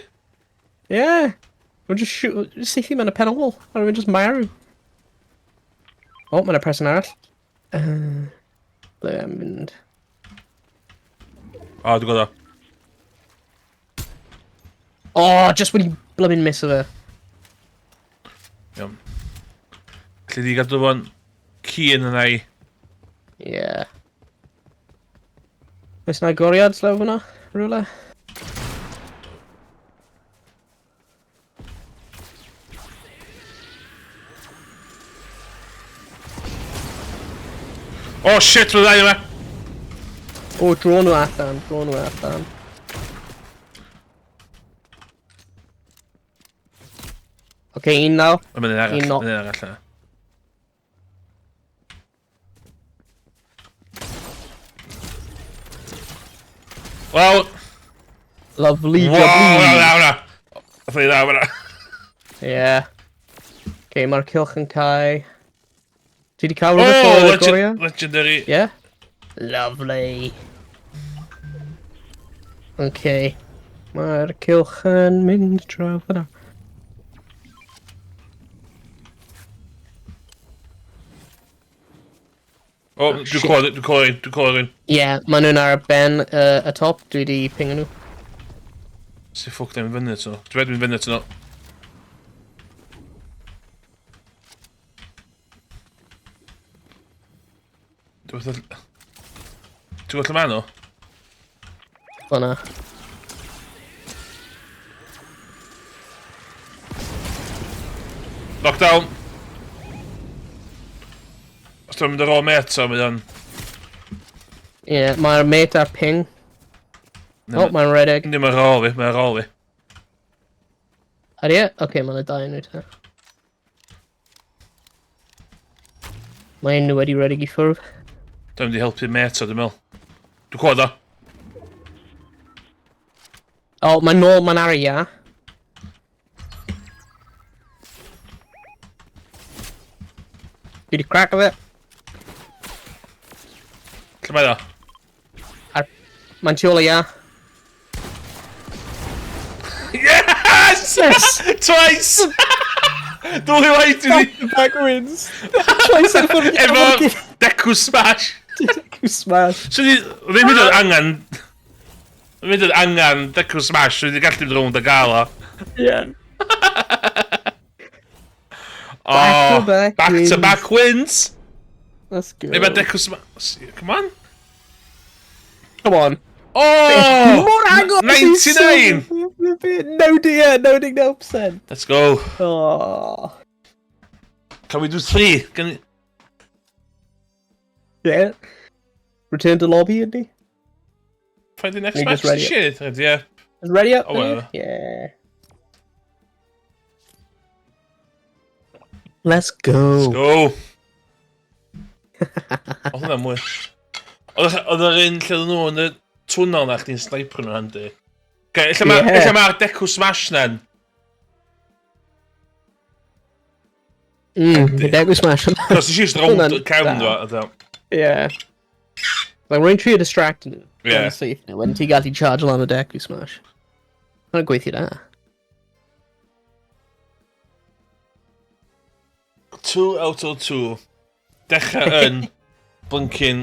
[SPEAKER 2] Yeah. Mae'n just shoot, saethu mewn y pen ôl. A rwy'n just marw. O, oh, mae'n y person arall. Ble am mynd?
[SPEAKER 1] O, dwi'n gweld o.
[SPEAKER 2] Oh, just wedi blymyn miss o fe.
[SPEAKER 1] Iawn. Alli di gadw fo'n cyn yna i.
[SPEAKER 2] Yeah. Oes na agoriad lawr fyna? Rhywle?
[SPEAKER 1] Oh shit, mae'n ddau yma!
[SPEAKER 2] O, dro nhw allan, dro nhw allan. Oce, okay, un naw.
[SPEAKER 1] Mae'n un arall,
[SPEAKER 2] Un
[SPEAKER 1] mae'n un arall yna. Wel...
[SPEAKER 2] Lovely
[SPEAKER 1] Wow,
[SPEAKER 2] jubbly.
[SPEAKER 1] na, na. Ath ni dda, na.
[SPEAKER 2] Yeah. Okay, mae'r cilch yn cael. Ti di cael rhywbeth
[SPEAKER 1] Oh,
[SPEAKER 2] o'r
[SPEAKER 1] legend,
[SPEAKER 2] agoriad?
[SPEAKER 1] legendary.
[SPEAKER 2] Yeah? Lovely. Okay. Mae'r cilch yn mynd draw fyna.
[SPEAKER 1] Oh, dwi'n clywed, dwi'n clywed, dwi'n clywed un.
[SPEAKER 2] Ie, yeah, maen nhw'n ar ben y top, dwi di pingo nhw.
[SPEAKER 1] Sut ffwc dwi'n fyny ato nhw? Dwi'n mynd fyny ato nhw. Dwi'n Ti'n gweld lle maen nhw?
[SPEAKER 2] Fyna.
[SPEAKER 1] Lockdown! Os dwi'n mynd ar ôl mate o, mae o'n...
[SPEAKER 2] Ie, yeah, mae'r mate ar ping. O, oh, mae'n redeg.
[SPEAKER 1] Yndi, mae'n ar ôl fi, mae'n ar ôl fi.
[SPEAKER 2] Ydy e? Oce, okay, mae'n y dau nhw te. Mae nhw wedi redeg i ffwrdd.
[SPEAKER 1] Dwi'n mynd i helpu mate o, dwi'n meddwl. Dwi'n clywed o.
[SPEAKER 2] O, oh, mae'n nôl, mae'n ar y ia. Dwi wedi crack o fe.
[SPEAKER 1] Lle mae o?
[SPEAKER 2] Ar... Mae'n tu ôl y ia.
[SPEAKER 1] Yes!
[SPEAKER 2] Yes!
[SPEAKER 1] Twice! Dwy waith i fi!
[SPEAKER 2] Back wins. Twice
[SPEAKER 1] Efo Deku Smash!
[SPEAKER 2] Deku Smash.
[SPEAKER 1] So ni... Ddim hyd yn oed angen... Ddim hyd yn oed angen Deku Smash, so ni wedi gallu mynd rownd a gael o.
[SPEAKER 2] Yeah.
[SPEAKER 1] Oh,
[SPEAKER 2] Back to back
[SPEAKER 1] back to
[SPEAKER 2] wins.
[SPEAKER 1] back wins!
[SPEAKER 2] Let's go.
[SPEAKER 1] Neu mae Deku Smash... Come on!
[SPEAKER 2] Come on.
[SPEAKER 1] Oh!
[SPEAKER 2] Mor agos!
[SPEAKER 1] 99!
[SPEAKER 2] No, dear, 99%.
[SPEAKER 1] Let's go.
[SPEAKER 2] Oh.
[SPEAKER 1] Can we do three? Can...
[SPEAKER 2] Yeah. Return to lobby, ydy?
[SPEAKER 1] Find the next
[SPEAKER 2] Ni
[SPEAKER 1] match?
[SPEAKER 2] just ready up.
[SPEAKER 1] Shit, yeah.
[SPEAKER 2] Is ready up?
[SPEAKER 1] Oh, whatever.
[SPEAKER 2] Yeah. Let's go.
[SPEAKER 1] Let's go. Oedd hwnna mwy. Oedd oedd yr un lle oedden nhw yn y twnnel na chdi'n sniper nhw handi. Okay, lle mae'r
[SPEAKER 2] Ie.
[SPEAKER 1] yeah. ma Deku Smash na'n.
[SPEAKER 2] The Deku Smash.
[SPEAKER 1] Cos nes i just rownd
[SPEAKER 2] Hwnna'n
[SPEAKER 1] cefn
[SPEAKER 2] da.
[SPEAKER 1] dwa.
[SPEAKER 2] Yeah. Like, rwy'n trio distract nhw.
[SPEAKER 1] Yeah.
[SPEAKER 2] Yn syth nhw, wedyn ti'n gallu charge lan y Deku Smash. Mae'n gweithio da.
[SPEAKER 1] 2 out of 2. Dechrau yn blinking.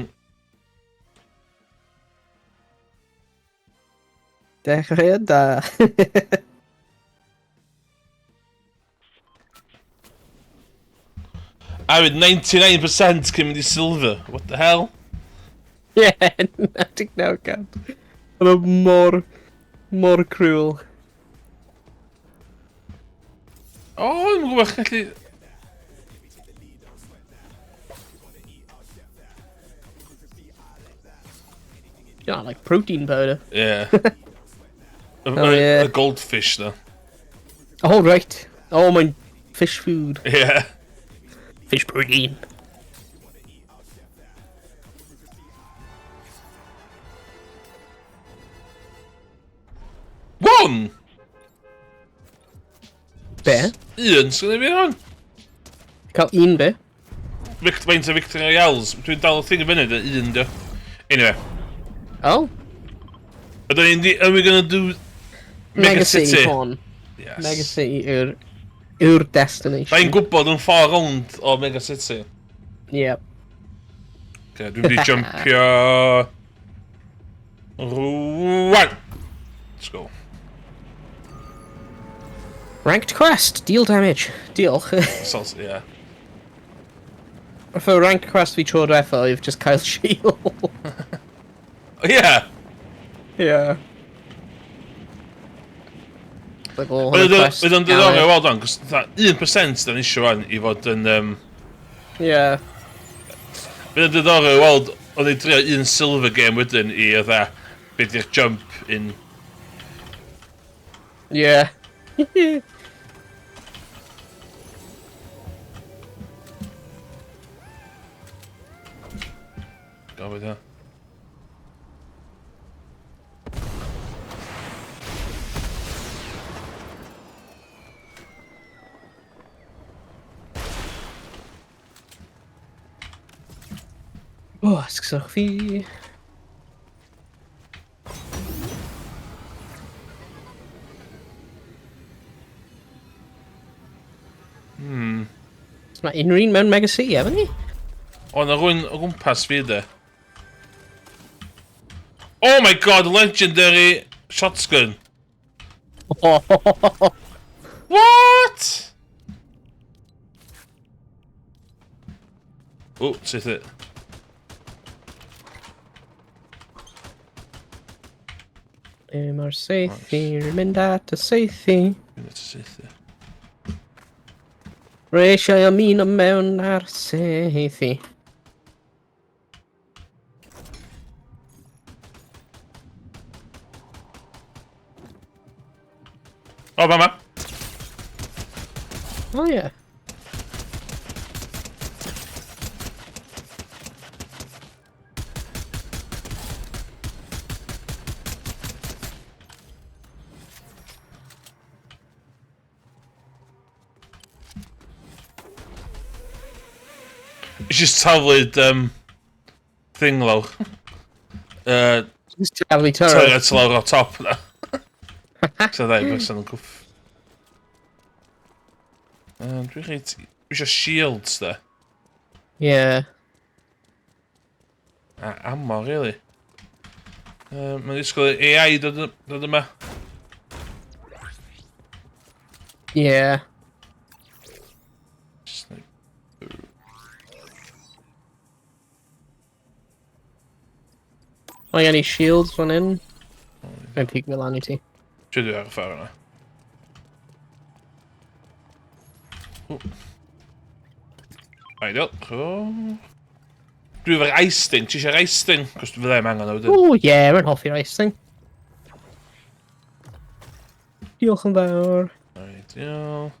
[SPEAKER 2] Dechrau da.
[SPEAKER 1] A with 99% cyn mynd i silver. What the hell?
[SPEAKER 2] Yeah, 99%. Mae'n mor, mor cruel.
[SPEAKER 1] O, oh, dwi'n gwybod chi'n gallu...
[SPEAKER 2] Yeah, like protein powder.
[SPEAKER 1] Yeah.
[SPEAKER 2] Oh, yeah.
[SPEAKER 1] Y goldfish na.
[SPEAKER 2] Oh, right. Oh, my fish food.
[SPEAKER 1] Yeah.
[SPEAKER 2] Fish protein.
[SPEAKER 1] One!
[SPEAKER 2] Be?
[SPEAKER 1] Un, sgynny fi hwn.
[SPEAKER 2] Cael un be?
[SPEAKER 1] Faint o Victory Royales? Dwi'n dal y thing y funud, y un, dio. Anyway.
[SPEAKER 2] Oh?
[SPEAKER 1] Ydyn ni'n... Are we gonna do...
[SPEAKER 2] Mega, Mega City? City hon.
[SPEAKER 1] Yes.
[SPEAKER 2] Mega City yw'r destination.
[SPEAKER 1] Da i'n gwybod yn far rownd o Mega City.
[SPEAKER 2] Yep.
[SPEAKER 1] Okay, dwi'n mynd i jumpio... Rwan! Let's go.
[SPEAKER 2] Ranked quest, deal damage. Diolch.
[SPEAKER 1] Salt, yeah.
[SPEAKER 2] For ranked quest fi tro diwetha oedd just cael shield.
[SPEAKER 1] Yeah!
[SPEAKER 2] Yeah. Like, oh, hwnna quest.
[SPEAKER 1] Bydd o'n diddorol i weld o'n, cos 1% da ni eisiau rwan i fod yn...
[SPEAKER 2] Yeah.
[SPEAKER 1] Bydd o'n diddorol i weld, o'n i drio un silver game wedyn i ydda, be di'r jump in...
[SPEAKER 2] Yeah.
[SPEAKER 1] Gofyd ha.
[SPEAKER 2] Oh, esguswch fi. Mae unrhyw un mewn Mega City, haven't ni?
[SPEAKER 1] O, na rwy'n o gwmpas fi de. Oh my god, legendary shotgun. What? O, syth it.
[SPEAKER 2] Mae'r seithi, rwy'n mynd at y seithi.
[SPEAKER 1] Mynd at y seithi.
[SPEAKER 2] Rwy eisiau ymuno mewn ar seithi.
[SPEAKER 1] O, mama.
[SPEAKER 2] Oh, yeah.
[SPEAKER 1] It's just taflud thing lawr.
[SPEAKER 2] Just taflu turret.
[SPEAKER 1] Turret lawr o top na. So ddau person yn cwff. Dwi'n rhaid... Dwi eisiau shields da.
[SPEAKER 2] Yeah.
[SPEAKER 1] A ammo, really. Mae'n disgwyl i AI dod, dod yma.
[SPEAKER 2] Yeah.
[SPEAKER 1] Snipe.
[SPEAKER 2] Mae gen i shields fan hyn. Mae'n pig fel lan i ti.
[SPEAKER 1] Dwi dwi ar y ffordd yna. Ww. Ideal. Oh. Dwi efo'r ice thing. Ti eisiau'r ice thing? Cos dwi fyddai'm angen o wedyn.
[SPEAKER 2] Oh yeah, rwy'n hoffi'r ice thing. Diolch yn fawr.
[SPEAKER 1] Ideal.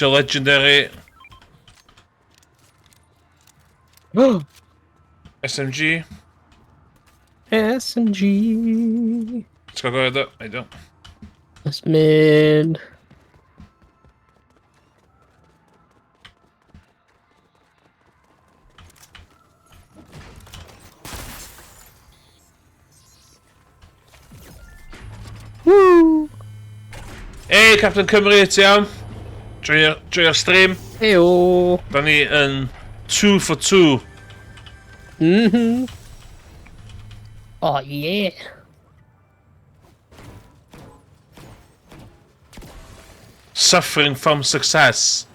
[SPEAKER 1] Isio legendary SMG.
[SPEAKER 2] SMG.
[SPEAKER 1] Let's go go I don't.
[SPEAKER 2] Let's mynd. Woo!
[SPEAKER 1] Hey, Captain Cymru, ti iawn? Joio'r stream.
[SPEAKER 2] Heyo!
[SPEAKER 1] Da ni yn 2 for 2.
[SPEAKER 2] Oh yeah!
[SPEAKER 1] Suffering from success.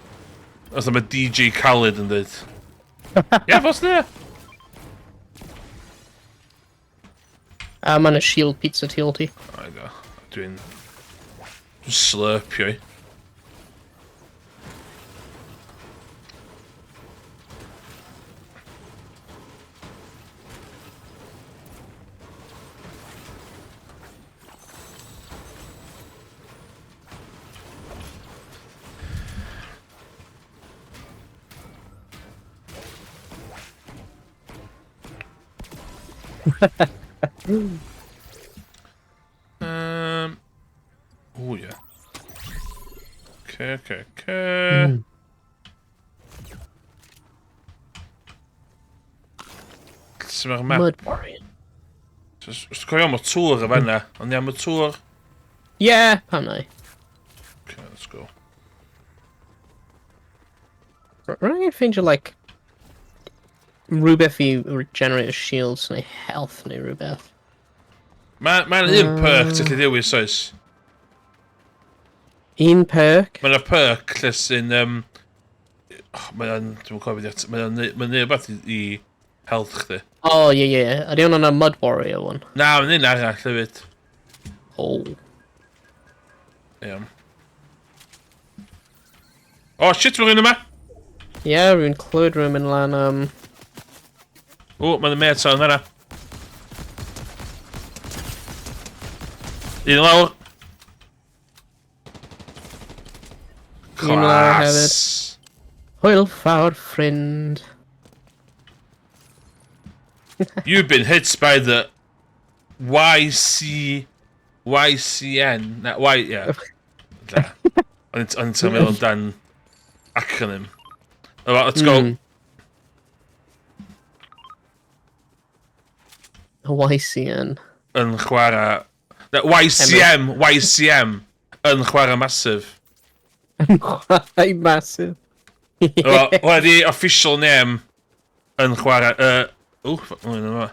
[SPEAKER 1] Oedd mae DJ Khaled yn dweud. Ie, fos ni.
[SPEAKER 2] A mae'n a shield pizza tu ôl ti.
[SPEAKER 1] I go. Dwi'n... Dwi'n slurpio i. O, ie. Okay. Sut mae'r map?
[SPEAKER 2] Mud Warrior.
[SPEAKER 1] Os ti'n cofio am y tŵr y fanna, ond ni am y tŵr.
[SPEAKER 2] Yeah, pam nai.
[SPEAKER 1] Okay, let's go.
[SPEAKER 2] Rwy'n angen ffeindio, like, rhywbeth i regenerate shields neu health neu rhywbeth.
[SPEAKER 1] Mae ma un perk ti'n gallu dewis oes.
[SPEAKER 2] Un perk.
[SPEAKER 1] Mae yna perk lle sy'n... Oh, mae'n... Dwi'n cofio beth mae'n mae'n neud rhywbeth i health chdi.
[SPEAKER 2] Oh, ie. Ydy hwnna'n y Mud Warrior one?
[SPEAKER 1] Na, mae'n un arall hefyd.
[SPEAKER 2] Oh.
[SPEAKER 1] Iawn. Oh, shit, mae'n un yma!
[SPEAKER 2] Ie, yeah, rwy'n clywed rhywun mynd lan.
[SPEAKER 1] O, mae'n y mate o'n fanna. Un lawr.
[SPEAKER 2] Un lawr hefyd.
[SPEAKER 1] Class.
[SPEAKER 2] Hwyl fawr, ffrind.
[SPEAKER 1] You've been hit by the YC... YCN. Na, Y, yeah. Na. O'n i'n meddwl amdan acronym. Alright, let's go.
[SPEAKER 2] YCN.
[SPEAKER 1] Yn chwarae... Na, YCM, YCM. Yn chwarae massive.
[SPEAKER 2] Yn chwarae massive.
[SPEAKER 1] Wel, hwnna di official name yn chwarae... Ww, hwnna yma.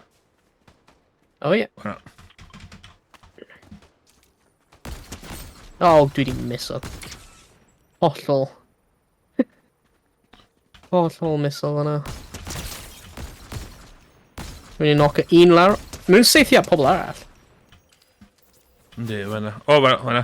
[SPEAKER 2] Oh, ie.
[SPEAKER 1] Hwnna.
[SPEAKER 2] Oh, dwi di miso. Hollol. Hollol miso fan'na. Dwi'n i knock un lawr. Mae'n saethu at pobl arall.
[SPEAKER 1] Yndi, fan'na. O, fan'na, fan'na.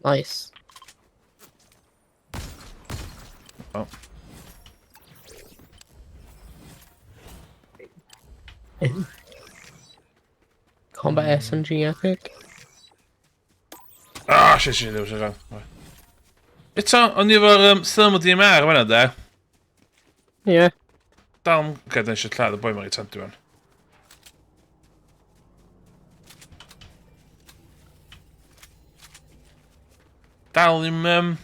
[SPEAKER 2] Nice.
[SPEAKER 1] Oh.
[SPEAKER 2] Combat SMG epic.
[SPEAKER 1] Ah, shit, shit, there was a wrong. Eto, o'n i efo'r thermal DMR fan'na, de.
[SPEAKER 2] Ie. Yeah.
[SPEAKER 1] Dal, okay, da eisiau lladd y boi ma'n i tantu fan. Dal ddim.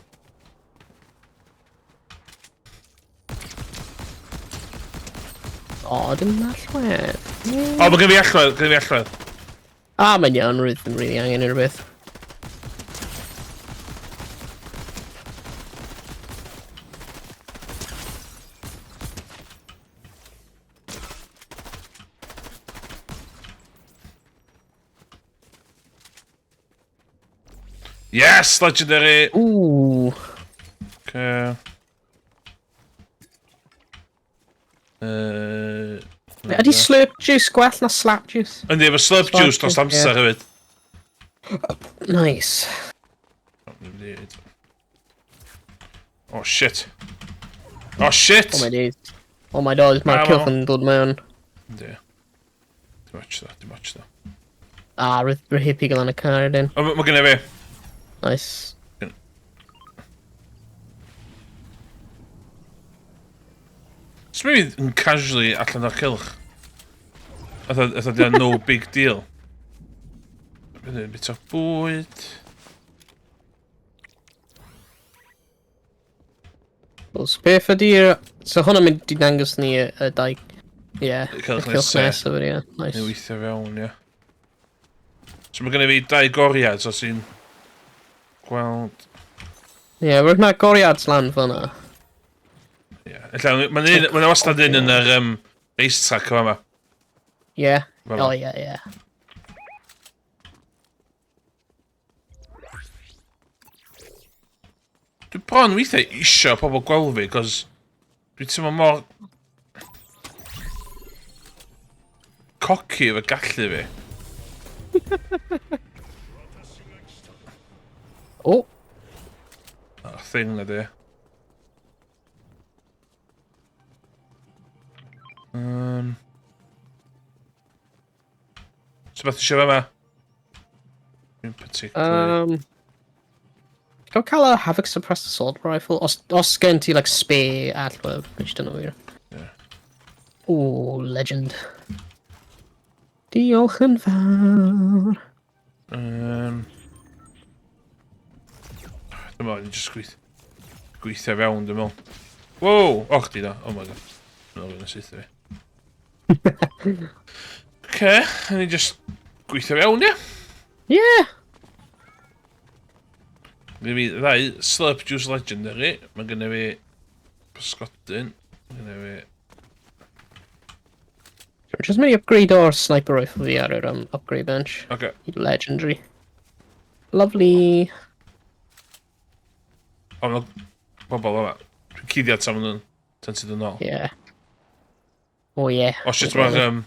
[SPEAKER 2] O, dim allwedd.
[SPEAKER 1] O, mae gen fi allwedd, gen fi allwedd.
[SPEAKER 2] Ah, mae'n iawn, rwy'n ddim really angen unrhyw beth.
[SPEAKER 1] Yes, legendary!
[SPEAKER 2] Ooh.
[SPEAKER 1] Okay.
[SPEAKER 2] Ydy slurp juice gwell na slap juice?
[SPEAKER 1] Yndi, efo slurp
[SPEAKER 2] Slurp
[SPEAKER 1] juice dros
[SPEAKER 2] juice,
[SPEAKER 1] amser hefyd.
[SPEAKER 2] Nice.
[SPEAKER 1] Oh, shit. Oh, shit!
[SPEAKER 2] Oh my days. Oh my days, mae'r
[SPEAKER 1] Bravo.
[SPEAKER 2] cylch yn dod mewn.
[SPEAKER 1] Yndi. Dim ots ddo, dim ots ddo.
[SPEAKER 2] Ah, rwy'n hippie gael yn y car ydyn.
[SPEAKER 1] O, mae gynna fi.
[SPEAKER 2] Nice.
[SPEAKER 1] Swn i'n yn casually allan o'r cylch. Atha di no big deal. Bydd bit o bwyd.
[SPEAKER 2] Wel, so beth ydy'r... So hwnna'n mynd i dangos ni y dau... Ie,
[SPEAKER 1] Y
[SPEAKER 2] y
[SPEAKER 1] cylch
[SPEAKER 2] cylch
[SPEAKER 1] nesa.
[SPEAKER 2] nesaf ydy, ie.
[SPEAKER 1] Neu
[SPEAKER 2] Nice.
[SPEAKER 1] weithio fewn, ie. So mae gynna fi dau goriad, so sy'n gweld.
[SPEAKER 2] Ie, yeah, roedd na goriad lan fyna.
[SPEAKER 1] Ie. Ella, mae'n ma wastad un yn yr racetrack yma.
[SPEAKER 2] Ie.
[SPEAKER 1] Fel
[SPEAKER 2] O, ie, ie.
[SPEAKER 1] Dwi bron weithiau isio pobl gweld fi, cos dwi'n teimlo mor cocky efo gallu fi.
[SPEAKER 2] O,
[SPEAKER 1] Oh, thing na di. So beth eisiau fe yma? In particular.
[SPEAKER 2] Gael cael y Havoc Suppressed Assault Rifle, os, os gen ti, like, spare allwedd, which don't know wir.
[SPEAKER 1] Yeah.
[SPEAKER 2] Ooh, legend. Diolch yn fawr.
[SPEAKER 1] Dwi'n meddwl, ni'n just gweith... gweithio fewn, dwi'n meddwl. Wow! O, chdi na. Oh my god. Mae'n rhywun yn saethu fi. Oce, ni just gweithio fewn, ie?
[SPEAKER 2] Yeah!
[SPEAKER 1] Mae fi ddau Slurp Juice Legendary. Mae gennym fi pysgodyn. Mae gennym fi...
[SPEAKER 2] Just mynd i upgrade o'r sniper rifle fi ar yr upgrade bench.
[SPEAKER 1] Oce.
[SPEAKER 2] I Legendary. Lovely.
[SPEAKER 1] O, mae bobl yma. Dwi'n cuddiad tan maen nhw'n... tan sydd yn ôl.
[SPEAKER 2] Yeah. Oh yeah.
[SPEAKER 1] O, shit, mae'r...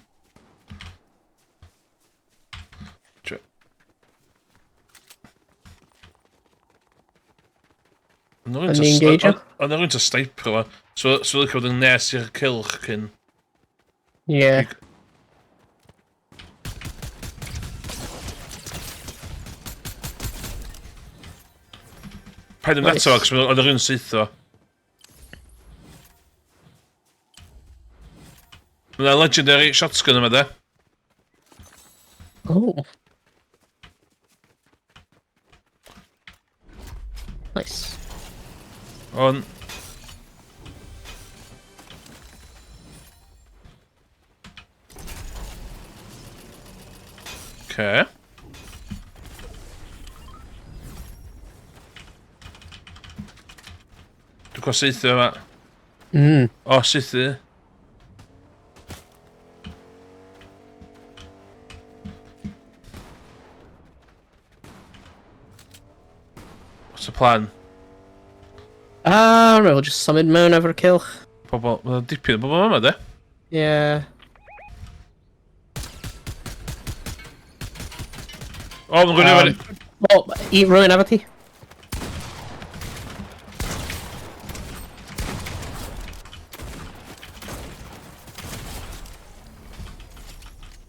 [SPEAKER 2] Yn ni engage-o?
[SPEAKER 1] Ond rwy'n ta sniper yma. So, so licio bod yn nes i'r cylch cyn...
[SPEAKER 2] Yeah.
[SPEAKER 1] Paid yn
[SPEAKER 2] Nice.
[SPEAKER 1] ato, cos oedd rhywun saetho. Mae yna legendary shotgun yma, de.
[SPEAKER 2] Oh. Nice.
[SPEAKER 1] On. Okay. Dwi'n cael saethu yma. O, saethu. What's the plan?
[SPEAKER 2] Ah, uh, just symud mewn efo'r cylch.
[SPEAKER 1] Pobl, mae'n dipyn o bobl yma, de?
[SPEAKER 2] Yeah.
[SPEAKER 1] O, mae'n gwneud efo...
[SPEAKER 2] O, i rhywun efo ti?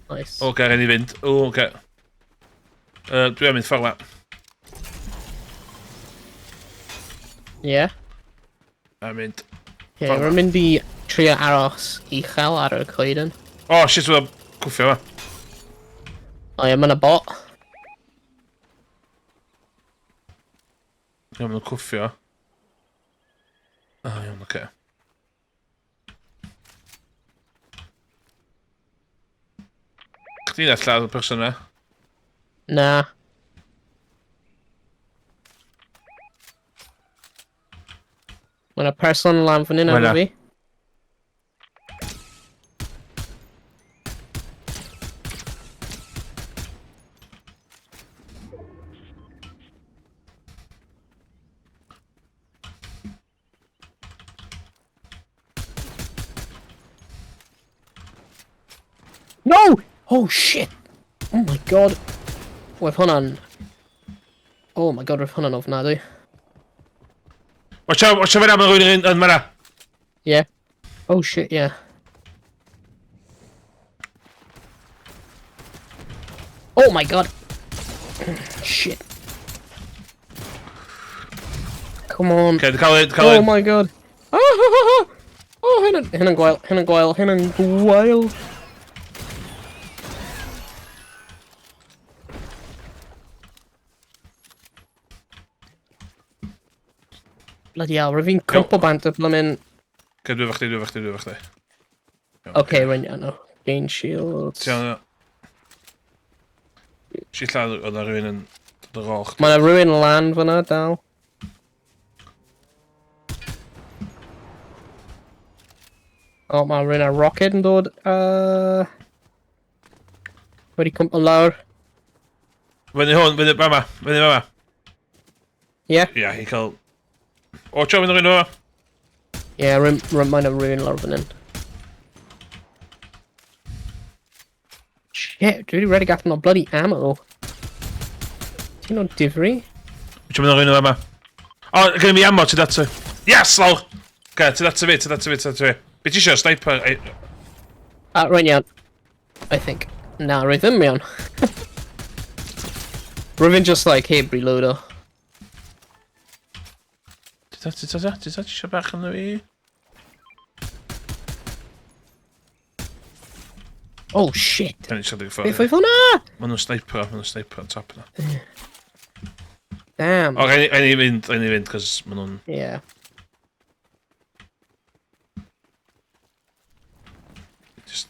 [SPEAKER 2] Nice.
[SPEAKER 1] O, gael i fynd. O, oce. Dwi am mynd ffordd ma.
[SPEAKER 2] Yeah.
[SPEAKER 1] Am mynd.
[SPEAKER 2] Yeah,
[SPEAKER 1] Ffordd
[SPEAKER 2] rwy'n mynd i trio aros uchel ar y coeden.
[SPEAKER 1] O, shit, mae'n cwffio yma.
[SPEAKER 2] O ie, mae'n a bot.
[SPEAKER 1] Ie, maen nhw'n cwffio. O, iawn, oce. Chdi na lladd y person na?
[SPEAKER 2] Na. Mae yna person lan fan hyn
[SPEAKER 1] Mae
[SPEAKER 2] efo
[SPEAKER 1] 'na.
[SPEAKER 2] fi. No! Oh shit! Oh my god. Roedd hwnna'n... Oh my god, roedd hwnna'n ofnadwy.
[SPEAKER 1] Watch out, watch out fyna, mae rhywun yn yn fyna.
[SPEAKER 2] Yeah. Oh shit, yeah. Oh my god! Shit. Come on.
[SPEAKER 1] Oce, dwi'n cael un, cael
[SPEAKER 2] Oh
[SPEAKER 1] un.
[SPEAKER 2] my god. Ah, ah, ah, ah. Oh, hyn yn, hyn yn gwael, hyn yn gwael, hyn yn gwael. Bloody hell, rwy'n fi'n cwmpo bant o blymyn...
[SPEAKER 1] Oce, dwi efo chdi, dwi efo chdi, dwi efo chdi.
[SPEAKER 2] Okay, rwy'n iawn, no. Gain shields.
[SPEAKER 1] Ti iawn, ie. Si lladd oedd na rhywun yn dod ar ôl chdi.
[SPEAKER 2] Mae yna rhywun lan fyna dal. O, mae rhywun ar rocket yn dod. Wedi cwmpo lawr.
[SPEAKER 1] Fyny hwn, fyny fama, fyny fama.
[SPEAKER 2] Ie?
[SPEAKER 1] Ia, i cael... O, tio, fyny rhywun fama.
[SPEAKER 2] Ie, rwy'n mae yna rhywun lawr fan hyn. Shit, dwi wedi redeg allan o bloody ammo. Ti'n o'n difri?
[SPEAKER 1] Tio, fyny rhywun fama. O, gen i fi ammo, ti data. Yes, lawr! Oce, ti data fi, ti data fi, ti data fi. Be ti isio, sniper? Ei,
[SPEAKER 2] Rwy'n iawn. I think. Na, rwy ddim iawn. Rwy'n fi'n just like, heb reloado.
[SPEAKER 1] Ti ta, ti ta, ti ta, ti eisiau bach yn fi?
[SPEAKER 2] Oh shit.
[SPEAKER 1] Gan i siarad i ffordd.
[SPEAKER 2] Beth oedd hwnna?
[SPEAKER 1] Maen nhw'n sniper, maen nhw'n sniper on top yna.
[SPEAKER 2] Damn.
[SPEAKER 1] O, rhaid i fynd, rhaid i fynd, cos maen nhw'n...
[SPEAKER 2] Yeah.
[SPEAKER 1] Just...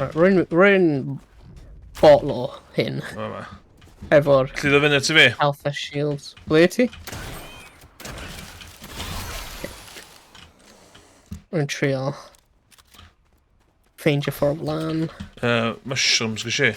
[SPEAKER 2] Right, rwy'n botlo hyn.
[SPEAKER 1] O, ma.
[SPEAKER 2] Efo'r...
[SPEAKER 1] Lly ddod fyny at fi?
[SPEAKER 2] Health a shields. Ble ti? Rwy'n trio ffeindio ffordd lan.
[SPEAKER 1] Mushrooms gys i.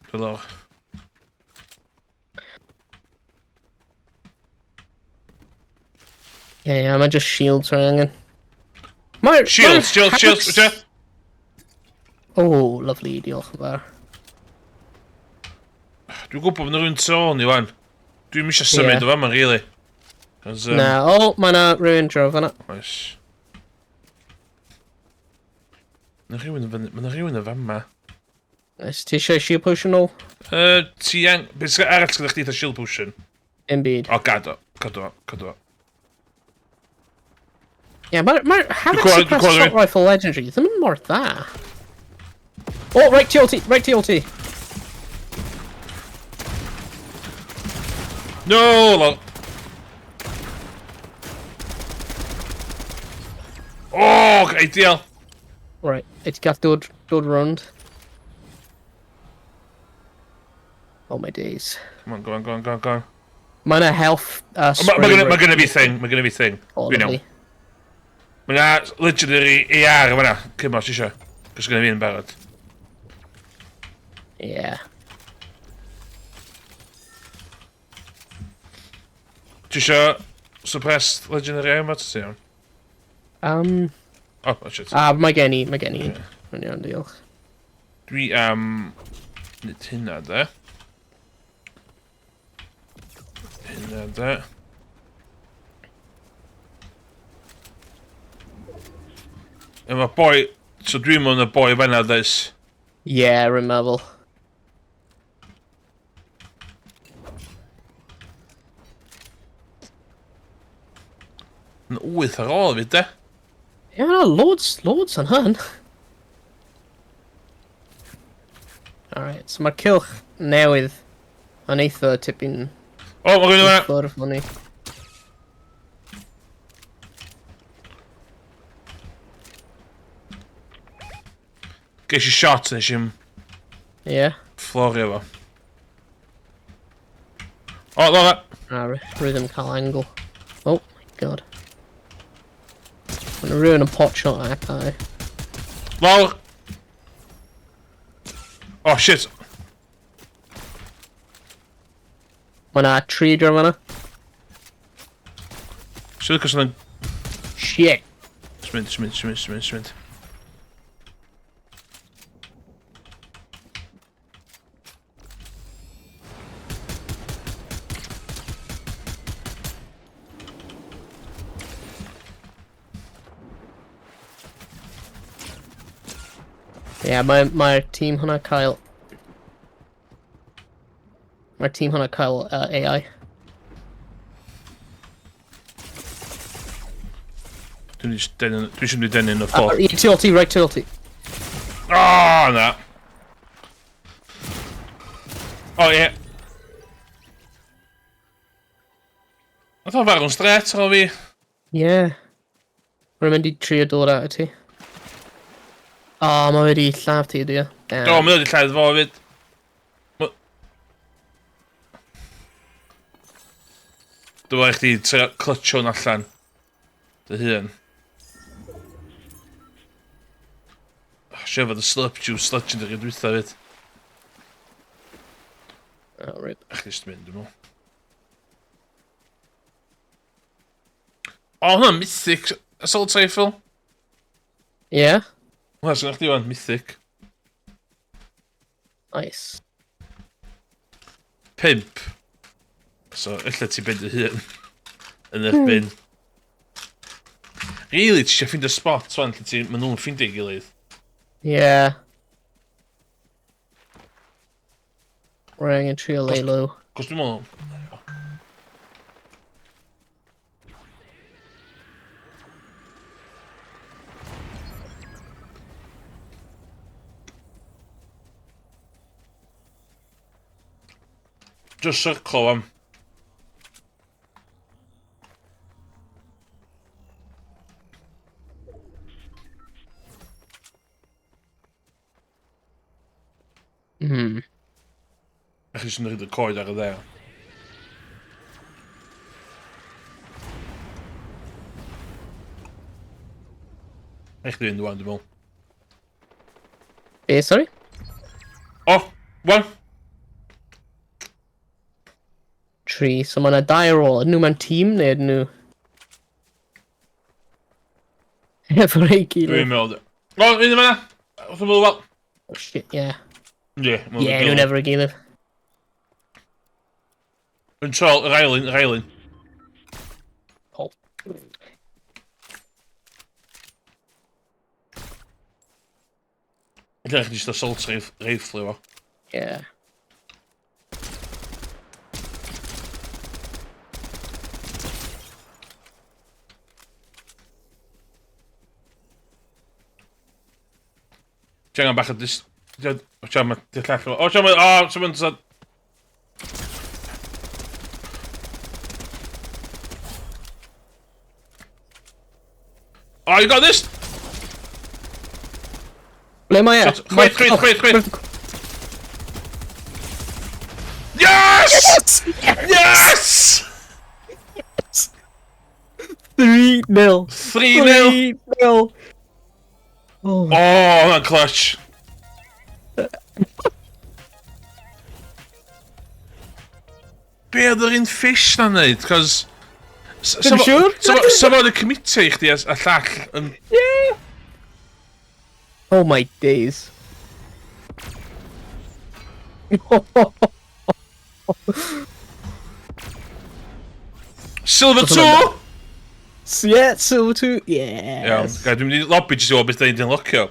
[SPEAKER 1] Dwi lawr.
[SPEAKER 2] Ie, yeah, mae just shields rwy'n angen. Mae'r...
[SPEAKER 1] Shields, shields, shields, shields.
[SPEAKER 2] Oh, lovely, diolch yn fawr.
[SPEAKER 1] Dwi'n gwybod bod yna rhywun tu ôl ni wan. Dwi'n eisiau symud
[SPEAKER 2] Ie.
[SPEAKER 1] o fama, really. 'Cos,
[SPEAKER 2] Na, o, mae na rhywun draw fan'na.
[SPEAKER 1] Oes. Mae rhywun yn fyny, mae rhywun yn fama.
[SPEAKER 2] Oes ti eisiau shield potion nôl?
[SPEAKER 1] Ti ang... Beth sy'n arall gyda chdi eitha shield potion?
[SPEAKER 2] Dim byd.
[SPEAKER 1] O, gad o. Cadw o, cadw o.
[SPEAKER 2] Ie, mae'r ma Havoc
[SPEAKER 1] Dwi'n
[SPEAKER 2] Suppressed
[SPEAKER 1] clywed
[SPEAKER 2] Assault
[SPEAKER 1] rhywun.
[SPEAKER 2] Rifle Legendary ddim yn mor dda. Oh, right tu ôl ti, right tu ôl ti.
[SPEAKER 1] No, lol. Oh, ideal.
[SPEAKER 2] Right, it's gath dod round. Oh my days.
[SPEAKER 1] Come on, go on, go on, go on, go on.
[SPEAKER 2] Mae yna health
[SPEAKER 1] Mae
[SPEAKER 2] spray
[SPEAKER 1] ma gynna fi thing, mae gynna fi thing.
[SPEAKER 2] Oh,
[SPEAKER 1] Dwi'n iawn.
[SPEAKER 2] lovely.
[SPEAKER 1] Mae na legendary AR yma na. Cym os isio. Cos gynna fi yn barod.
[SPEAKER 2] Yeah.
[SPEAKER 1] Ti isio suppressed legendary AR yma? Ti iawn? Oh, shit.
[SPEAKER 2] Ah, mae gen i, mae gen i. Mae'n iawn, diolch.
[SPEAKER 1] Dwi am... Nid hynna, de. Hynna, de. Efo boi... So dwi'n mynd y boi fan'na, does?
[SPEAKER 2] Yeah, rwy'n meddwl.
[SPEAKER 1] Yn 8 ar ôl fi, de.
[SPEAKER 2] Yeah, no, loads, loads yn hyn. Alright, so mae'r cylch newydd yn eitha tipyn
[SPEAKER 1] O, mae rhywun yma!
[SPEAKER 2] ffwrdd o'n ni.
[SPEAKER 1] Ges i shot nes i'm
[SPEAKER 2] Yeah.
[SPEAKER 1] florio fo. O, lawr.
[SPEAKER 2] Ah, rwy ddim cael angle. Oh my god. Mae'n rhywun yn pot shot at I.
[SPEAKER 1] Lawr! Oh, shit.
[SPEAKER 2] Mae na tri draw fan'na.
[SPEAKER 1] Swn i'n cos yn...
[SPEAKER 2] Shit.
[SPEAKER 1] Smynd, smynd, smynd, smynd, smynd.
[SPEAKER 2] Yeah, mae'r mae tîm hwnna cael... Mae'r tîm hwnna cael AI.
[SPEAKER 1] Dwi'n eisiau mynd i denu yn y ffordd.
[SPEAKER 2] Tu ôl ti, right tu ôl ti.
[SPEAKER 1] Oh, na. O, ie. Nath o farw'n stret ar ôl fi.
[SPEAKER 2] Yeah. Rwy'n mynd i trio dod at ti. O, oh, mae wedi lladd ti, ydi o. Damn.
[SPEAKER 1] Do, mae wedi lladd fo hefyd. Dwi'n meddwl i chdi trio clutch hwn allan. Dy hun. Oh, siarad fod y slurp juice legendary dwytha hefyd.
[SPEAKER 2] Oh, rip.
[SPEAKER 1] Ach, jyst mynd, dwi'n meddwl. O, hwnna'n mythic assault rifle.
[SPEAKER 2] Ie? Yeah.
[SPEAKER 1] Hwnna sy'n chdi wan, mythic.
[SPEAKER 2] Nice.
[SPEAKER 1] Pimp. So, ella ti ben dy hun. Yn erbyn. Really, ti eisiau ffindio spot wan lle ti, maen nhw'n ffindio ei gilydd.
[SPEAKER 2] Yeah. Rwy'n angen trio lay low.
[SPEAKER 1] Cos dwi'n meddwl... Just circle am. A chi sy'n rhaid y coed ar y dde. Eich chdi fynd wan, dwi'n meddwl.
[SPEAKER 2] Be, sorry?
[SPEAKER 1] O! Oh, wan!
[SPEAKER 2] Tri, so mae yna dau ar ôl. Ydyn nhw mewn tîm neu ydyn nhw... Efo'r ei gilydd?
[SPEAKER 1] Dwi'n meddwl. O, un yma! Wrth ymwyl, wel.
[SPEAKER 2] Oh, shit, yeah.
[SPEAKER 1] Ie,
[SPEAKER 2] Yeah, nhw'n efo'r ei gilydd.
[SPEAKER 1] Yn trol, yr ail un, yr ail un.
[SPEAKER 2] Oh.
[SPEAKER 1] Ella chdi jyst assault rifle efo.
[SPEAKER 2] Yeah.
[SPEAKER 1] Ti angen bach o dis... O, ti angen... Di'r llall... O, ti angen... O, ti angen... Oh, you got this!
[SPEAKER 2] Ble mae e?
[SPEAKER 1] Chwith, chwith, chwith, chwith! Yes! Yes!
[SPEAKER 2] Yes! 3-0.
[SPEAKER 1] 3-0.
[SPEAKER 2] 3-0. Oh,
[SPEAKER 1] Oh, hwnna'n clutch. Be oedd yr un fish na'n neud? Cos...
[SPEAKER 2] Ddim siŵr.
[SPEAKER 1] Sa fo'n y commitio i chdi a llall yn...
[SPEAKER 2] Yeah! Oh my days.
[SPEAKER 1] Silver 2!
[SPEAKER 2] Yeah, silver 2, yes.
[SPEAKER 1] Iawn, gai, dwi'n mynd i lobby jyst i weld beth da ni'n unlockio.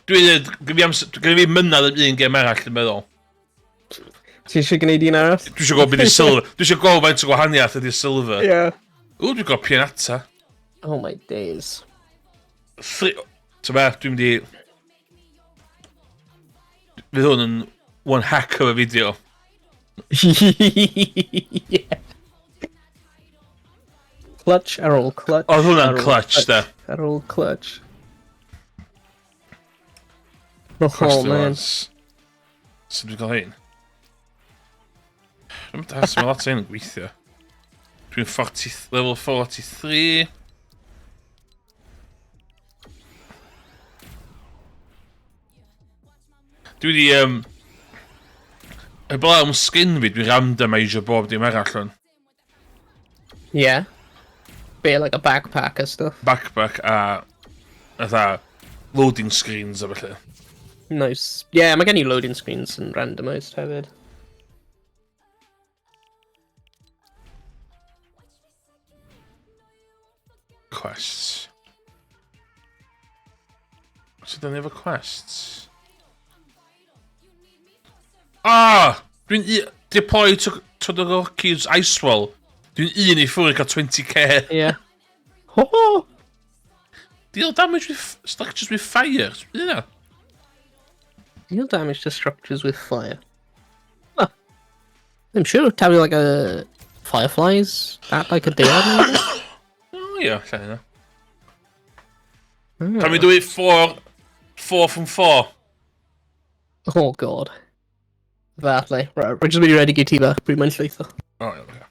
[SPEAKER 1] Dwi'n dweud, gyda fi mynadd am un gêm arall, dwi'n meddwl.
[SPEAKER 2] Ti eisiau gwneud un arall?
[SPEAKER 1] Dwi eisiau gweld beth ydi silver. Dwi eisiau gweld faint o gwahaniaeth ydi silver.
[SPEAKER 2] Yeah.
[SPEAKER 1] Ww, dwi'n gweld pianata.
[SPEAKER 2] Oh my days.
[SPEAKER 1] Three... Ta be, dwi'n mynd i... Fydd hwn yn one heck of a video.
[SPEAKER 2] Yeah. Clutch ar ôl clutch.
[SPEAKER 1] Oedd hwnna'n
[SPEAKER 2] ar ôl
[SPEAKER 1] clutch, da.
[SPEAKER 2] Ar ôl clutch. Oh, man.
[SPEAKER 1] Sut dwi'n cael hyn? Dwi'n mynd mae lot o hyn yn gweithio. Dwi'n 40, level 43. Dwi wedi... Heblaw am skin fi, dwi'n randomisio bob dim arall o'n.
[SPEAKER 2] Yeah. Be like a backpack a stuff.
[SPEAKER 1] Backpack a... Fatha loading screens a felly.
[SPEAKER 2] Nice. Yeah, mae gen i loading screens yn randomised hefyd.
[SPEAKER 1] Quests. Sut da ni efo quests? Ah! Dwi'n deploy to Todoroki's Ice Wall. Dwi'n un i ffwrdd i cael 20k.
[SPEAKER 2] Yeah. Ho ho!
[SPEAKER 1] Deal damage with structures with fire. Yeah.
[SPEAKER 2] Deal damage to structures with fire. Huh. I'm sure tell like a fireflies that like a deal.
[SPEAKER 1] Oh yeah, lle hynna. Can we do it 4 from 4?
[SPEAKER 2] Oh god. Falle. Right, rwy'n just mynd i redeg i ti bach, pryd mae'n llwytho.
[SPEAKER 1] Oh, yeah, okay.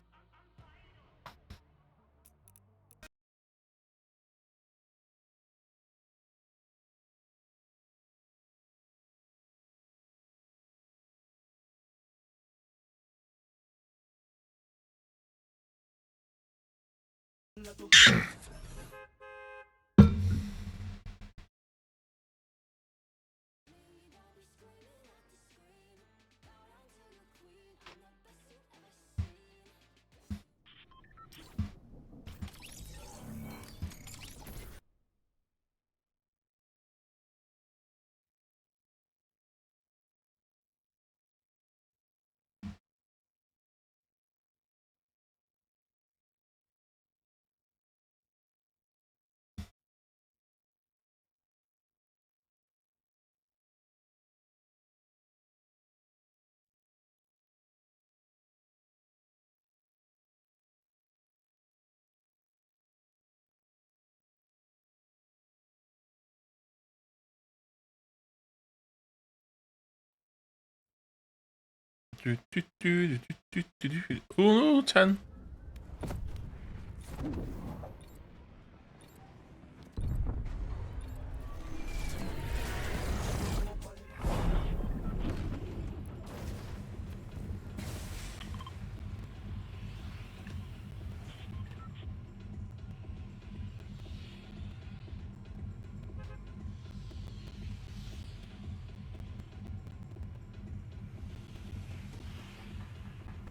[SPEAKER 1] Du, du, du, du, du, du, du. Ooh, 10.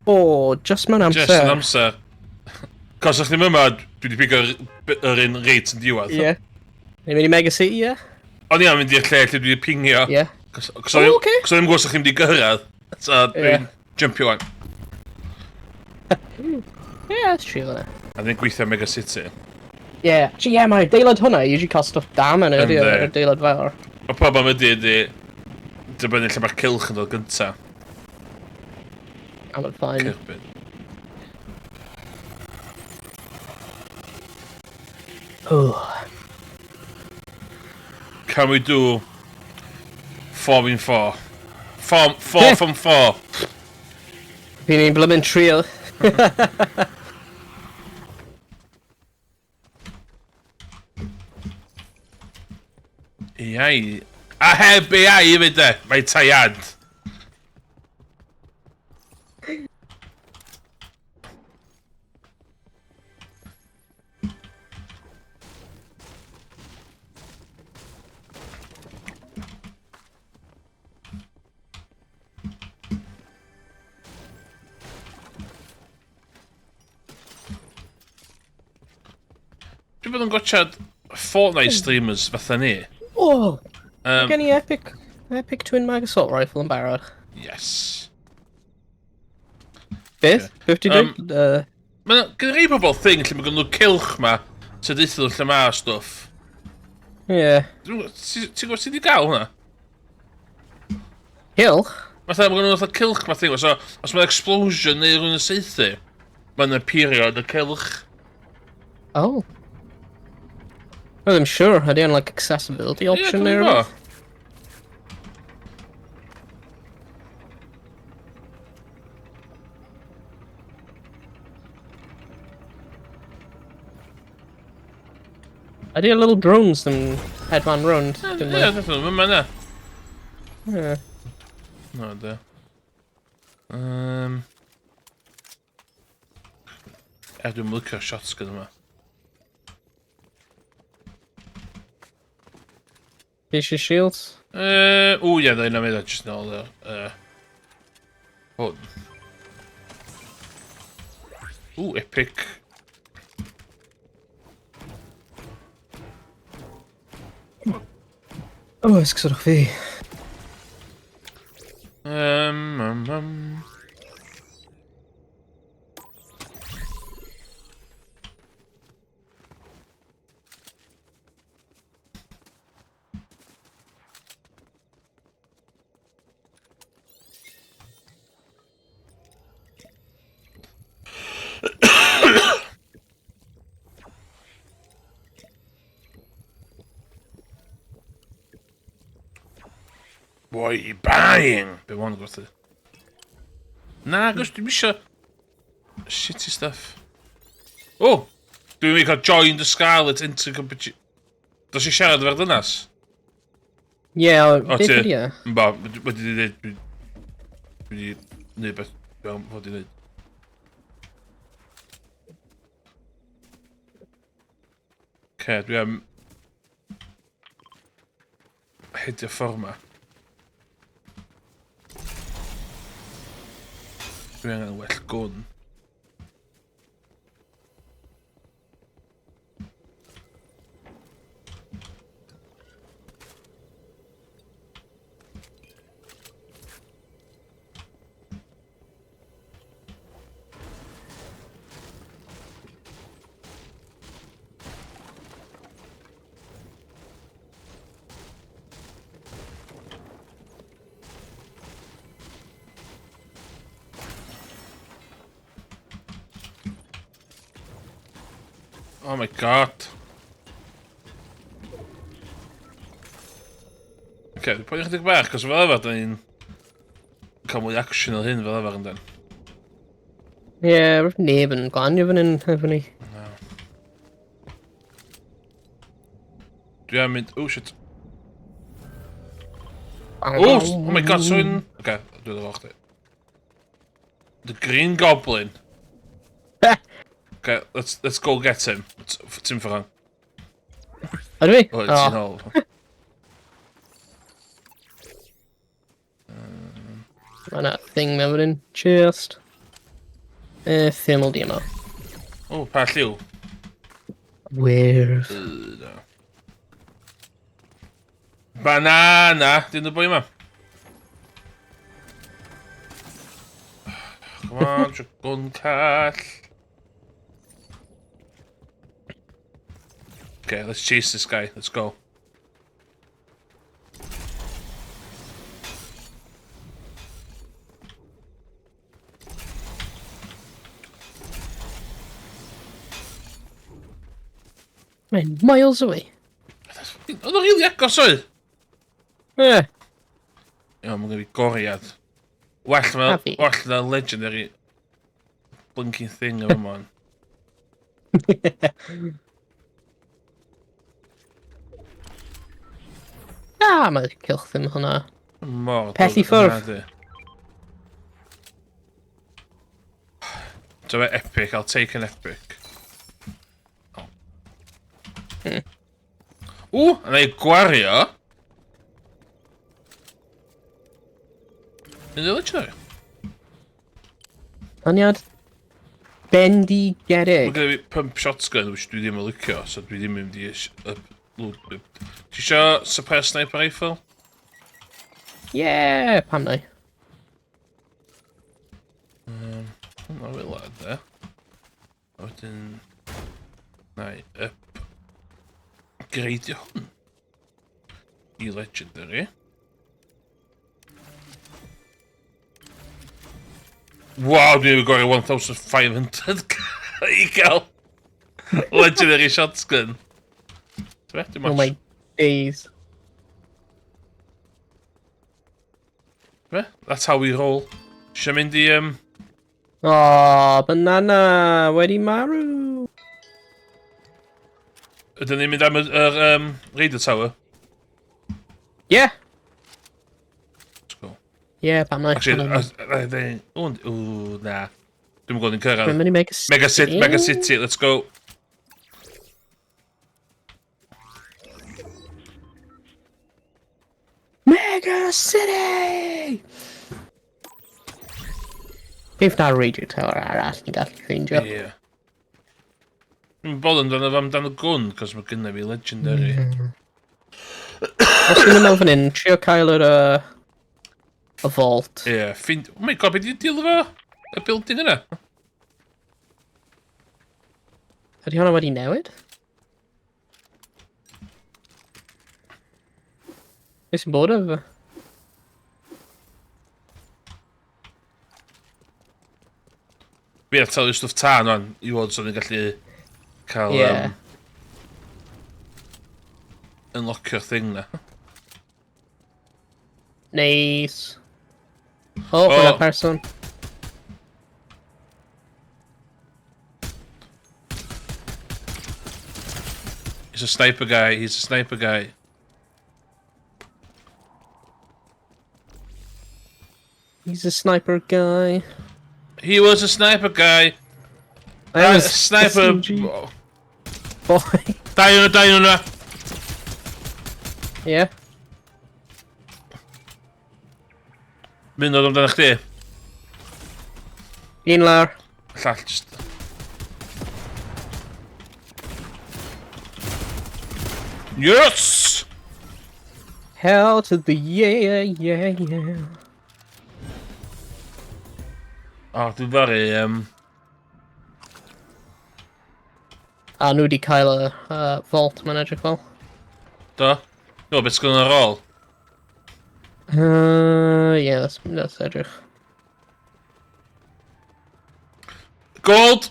[SPEAKER 2] O, just mewn amser.
[SPEAKER 1] Just yn amser. Cos o'ch ddim yma, dwi wedi pigo'r yr un reit yn diwedd.
[SPEAKER 2] Ie. Ni'n mynd i Mega City, ie?
[SPEAKER 1] O'n i am mynd i'r lle lle dwi wedi pingio.
[SPEAKER 2] Ie.
[SPEAKER 1] Cos
[SPEAKER 2] Oh, ocê.
[SPEAKER 1] o'n i'n gwybod os o'ch chi'n mynd i gyrraedd. So dwi'n jumpio wan.
[SPEAKER 2] Ie, let's trio hwnna.
[SPEAKER 1] A dwi'n gweithio Mega City.
[SPEAKER 2] Ie. Actually, ie, mae adeilad hwnna, usually cael stwff da mewn ydy,
[SPEAKER 1] Yndi.
[SPEAKER 2] yr adeilad fawr.
[SPEAKER 1] Y problem ydy, ydy, dibynnu lle mae'r cylch yn dod gynta.
[SPEAKER 2] I'm fine.
[SPEAKER 1] Cerbyd.
[SPEAKER 2] Oh.
[SPEAKER 1] Can we do 4 in 4? 4, 4
[SPEAKER 2] Yeah.
[SPEAKER 1] from 4.
[SPEAKER 2] Fi'n un blymyn trio.
[SPEAKER 1] AI. A heb AI hefyd de, mae taiad. Dwi'n bod yn gotchad Fortnite streamers fatha ni.
[SPEAKER 2] Oh! Gen i epic Twin Mag Assault Rifle yn barod.
[SPEAKER 1] Yes.
[SPEAKER 2] Beth? Beth ti'n dweud?
[SPEAKER 1] Mae gen i pobl thing lle mae gen nhw cylch ma, sy'n deutha nhw lle ma stwff.
[SPEAKER 2] Ie.
[SPEAKER 1] Ti'n gwybod sut i gael hwnna?
[SPEAKER 2] Cylch?
[SPEAKER 1] Fatha, mae gen nhw fatha cylch ma thing, so os mae explosion neu rhywun yn saethu, mae'n appeario yn y cylch.
[SPEAKER 2] Oh. Well, I'm sure. Ydy o'n like accessibility
[SPEAKER 1] Ie,
[SPEAKER 2] option
[SPEAKER 1] dwi'n
[SPEAKER 2] neu
[SPEAKER 1] gwybod.
[SPEAKER 2] rhywbeth? Ydy y little drones yn hedfan rownd?
[SPEAKER 1] Ie,
[SPEAKER 2] Dim
[SPEAKER 1] yeah, definitely, mae'n yna.
[SPEAKER 2] Ie.
[SPEAKER 1] No, de. Er, dwi'n licio'r shotgun yma.
[SPEAKER 2] Fi eisiau shields?
[SPEAKER 1] O, ie, na, na, na, just nôl, hwn. Ww, epic.
[SPEAKER 2] O, esgusodwch fi.
[SPEAKER 1] What are you buying? Be ma'n gwerthu? Na, gos dwi'n isio shitty stuff. Oh! Dwi'n mynd i cael join the Scarlet into competition. Dos i siarad efo'r dynas?
[SPEAKER 2] Ie,
[SPEAKER 1] O,
[SPEAKER 2] beth
[SPEAKER 1] ti-
[SPEAKER 2] ydi e?
[SPEAKER 1] Ba, wedi dweud, dwi wedi gwneud beth dwi'n fod i wneud. Ce, dwi am hedio ffordd ma. Dwi angen well gwn. Oh my god. Oce, dwi'n poeni chydig bach, cos fel arfer, da ni'n Cael mwy action o hyn fel arfer yn den.
[SPEAKER 2] Ie, yeah, roedd neb yn glanio fan hyn efo ni.
[SPEAKER 1] No. Dwi am mynd... Oh, shit. Oh, oh my god, so in... Okay, dwi'n efo chdi. The Green Goblin. Okay, let's go get him. Ti'n ffordd.
[SPEAKER 2] Ydw i?
[SPEAKER 1] O, ti'n ôl.
[SPEAKER 2] Mae yna thing mewn fan hyn. Chest. Thermal DMR.
[SPEAKER 1] O, pa lliw?
[SPEAKER 2] Wyrdd.
[SPEAKER 1] No. Banana! Dyn nhw boi yma. Come on, gun call. Okay, let's chase this guy. Let's go.
[SPEAKER 2] Mae'n miles away.
[SPEAKER 1] Oedd o'n rili agos oedd?
[SPEAKER 2] Ie.
[SPEAKER 1] Iawn, mae'n gynnu goriad. Well na,
[SPEAKER 2] Happy.
[SPEAKER 1] well na legendary blinking thing efo man.
[SPEAKER 2] Ah, mae cylch ddim hwnna.
[SPEAKER 1] Mor
[SPEAKER 2] Pell i ffwrdd.
[SPEAKER 1] Dyma epic, I'll take an epic. Oh. Ww, a na i gwario. Yn y legendary.
[SPEAKER 2] Syniad
[SPEAKER 1] Mae
[SPEAKER 2] bendigedig.
[SPEAKER 1] gen i fi pump shotgun, which dwi ddim yn licio, so dwi ddim yn mynd i upload. Ti isio suppress sniper rifle?
[SPEAKER 2] Yeah, pam nai.
[SPEAKER 1] Hwna fel la, de. A wedyn... Na i upgradeio hwn. I legendary. Wow, dwi'n gwario 1,500 i gael legendary shotgun. Ti'n be? Dim
[SPEAKER 2] Oh
[SPEAKER 1] ots.
[SPEAKER 2] my days.
[SPEAKER 1] Be? That's how we roll. Isio mynd i...
[SPEAKER 2] Oh, banana, wedi marw.
[SPEAKER 1] Ydyn ni'n mynd am yr radio tower?
[SPEAKER 2] Yeah.
[SPEAKER 1] Let's go.
[SPEAKER 2] Yeah, pam nai.
[SPEAKER 1] Actually, o, na. Dwi'n gwybod yn cyrraedd.
[SPEAKER 2] Dwi'n mynd i Mega City.
[SPEAKER 1] Mega City, Mega City, let's go.
[SPEAKER 2] Mega City! Beth na radio tower arall ni'n gallu ffeindio.
[SPEAKER 1] Ie. Dwi'n bod amdano fo amdano gwn, cos mae gynna fi legendary.
[SPEAKER 2] Os dwi'n mynd mewn fan hyn, trio cael yr y vault.
[SPEAKER 1] Ie, yeah, ffind... Oh my god, beth di deal efo? Y building yna?
[SPEAKER 2] Ydy hwnna wedi newid? Beth sy'n bod efo?
[SPEAKER 1] Fi ar talu stwff tân o'n i fod so ni'n gallu cael
[SPEAKER 2] Ie.
[SPEAKER 1] Unlockio'r thing na.
[SPEAKER 2] Nice. Oh,
[SPEAKER 1] Oh.
[SPEAKER 2] hwnna person.
[SPEAKER 1] He's a sniper guy, he's a sniper guy.
[SPEAKER 2] He's a sniper guy.
[SPEAKER 1] He was a sniper guy.
[SPEAKER 2] I was
[SPEAKER 1] Sniper...
[SPEAKER 2] SMG
[SPEAKER 1] Oh.
[SPEAKER 2] boy.
[SPEAKER 1] Dau yna, dau yna.
[SPEAKER 2] Yeah.
[SPEAKER 1] Mynd o'r amdano chdi.
[SPEAKER 2] Un lawr.
[SPEAKER 1] Llall just... Yes!
[SPEAKER 2] Hell to the yeah.
[SPEAKER 1] O, dwi'n faru...
[SPEAKER 2] A nhw wedi cael y vault mae'n edrych fel.
[SPEAKER 1] Do? No, beth sgwn ar ôl?
[SPEAKER 2] Yeah, that's edrych.
[SPEAKER 1] Gold!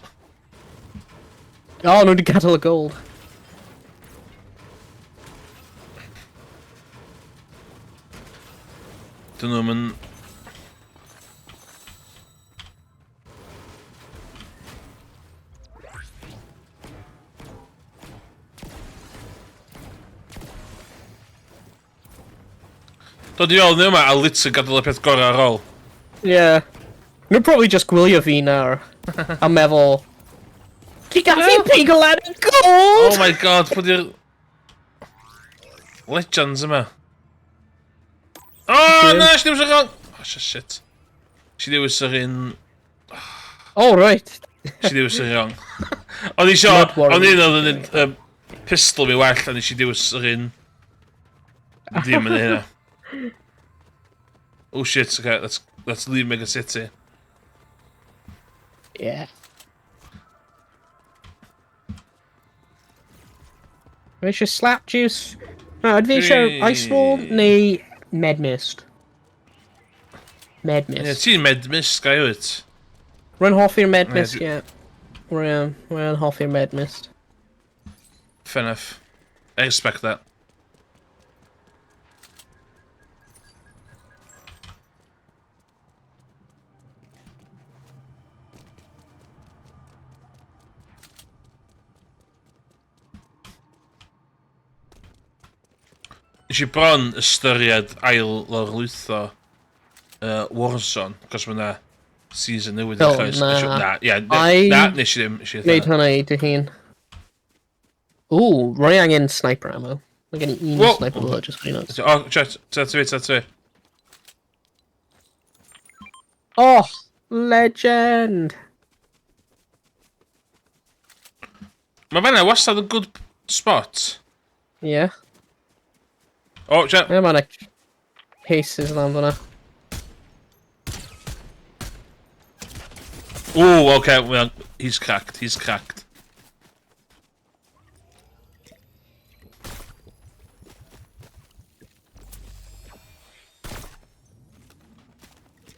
[SPEAKER 2] Oh, nhw wedi gadael y gold.
[SPEAKER 1] Dyn nhw'n mynd... Dod i fewn yma a literally gadael y peth gorau ar ôl.
[SPEAKER 2] Yeah. Nhw'n probably just gwylio fi nawr. A meddwl... Ti gallu pigo lan y gold!
[SPEAKER 1] Oh my god, pwy di'r... Legends yma. Oh, na, si dewis yr wrong... Oh, shit. Si dewis yr un...
[SPEAKER 2] Oh, right.
[SPEAKER 1] Si dewis yr wrong. O'n i isio... O'n i'n oedd yn um, pistol fi well, a nes i dewis yr un... Ddim yn hynna. Oh shit, okay, let's leave Mega City.
[SPEAKER 2] Yeah. Fi eisiau slap juice. No, ydw fi eisiau ice wall neu med mist? Med mist.
[SPEAKER 1] Ie, ti'n med mist, gai wyt?
[SPEAKER 2] Rwy'n hoffi'r med mist, ie. Rwy'n hoffi'r med mist.
[SPEAKER 1] Fair enough. I respect that. Nes i bron ystyried ail lawrlwytho Warzone, cos mae yna season newydd
[SPEAKER 2] Oh,
[SPEAKER 1] dechrau.
[SPEAKER 2] na.
[SPEAKER 1] Na, ie,
[SPEAKER 2] I-
[SPEAKER 1] na, nes i ddim. Nes i
[SPEAKER 2] Wneud hwnna i dy hun. Ooh, rwy angen sniper ammo. Mae gen i un
[SPEAKER 1] Whoa.
[SPEAKER 2] sniper bullet, just so you know.
[SPEAKER 1] O, chat, ta ti fi, ta ti fi.
[SPEAKER 2] Oh, legend!
[SPEAKER 1] Mae fan'na wastad yn good spot.
[SPEAKER 2] Yeah.
[SPEAKER 1] O, chat.
[SPEAKER 2] Yeah, mae yna cases lan fyna.
[SPEAKER 1] Ooh, okay, well, he's cracked, he's cracked.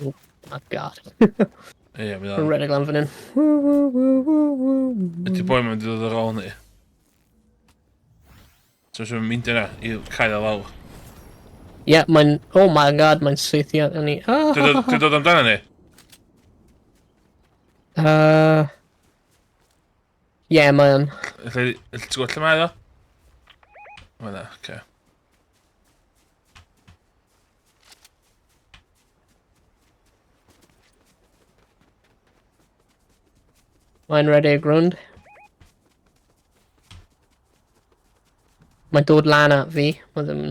[SPEAKER 2] Oh, my God.
[SPEAKER 1] Ie, mae
[SPEAKER 2] Rwy'n
[SPEAKER 1] o'n...
[SPEAKER 2] redeg lan fan hyn. Woo, woo, woo, woo, woo.
[SPEAKER 1] Ydy boi ma'n mynd i ddod ar ôl ni. So, mae'n mynd yna i cael o lawr.
[SPEAKER 2] Ie, yeah, mae'n... Oh my god, mae'n saethu at ni. Ah,
[SPEAKER 1] Dwi'n dod amdano ni?
[SPEAKER 2] Ie, mae'n...
[SPEAKER 1] Felly, ti'n gwybod lle mae o? Mae yna, oce.
[SPEAKER 2] Mae'n redeg rownd. Mae'n dod lan at fi. Mae ddim...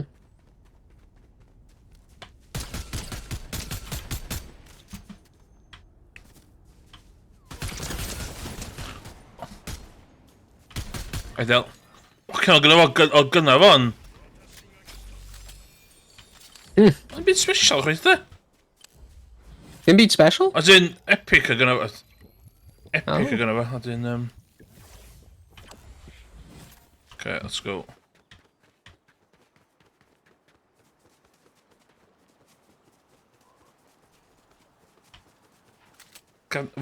[SPEAKER 1] Ideal. Ocê, o gynna fo, o gynna fo'n... Mae'n byd special, chwaith, de?
[SPEAKER 2] Ddim byd special?
[SPEAKER 1] As in, epic o gynna fo. Epic o gynna fo, as in... Okay, let's go.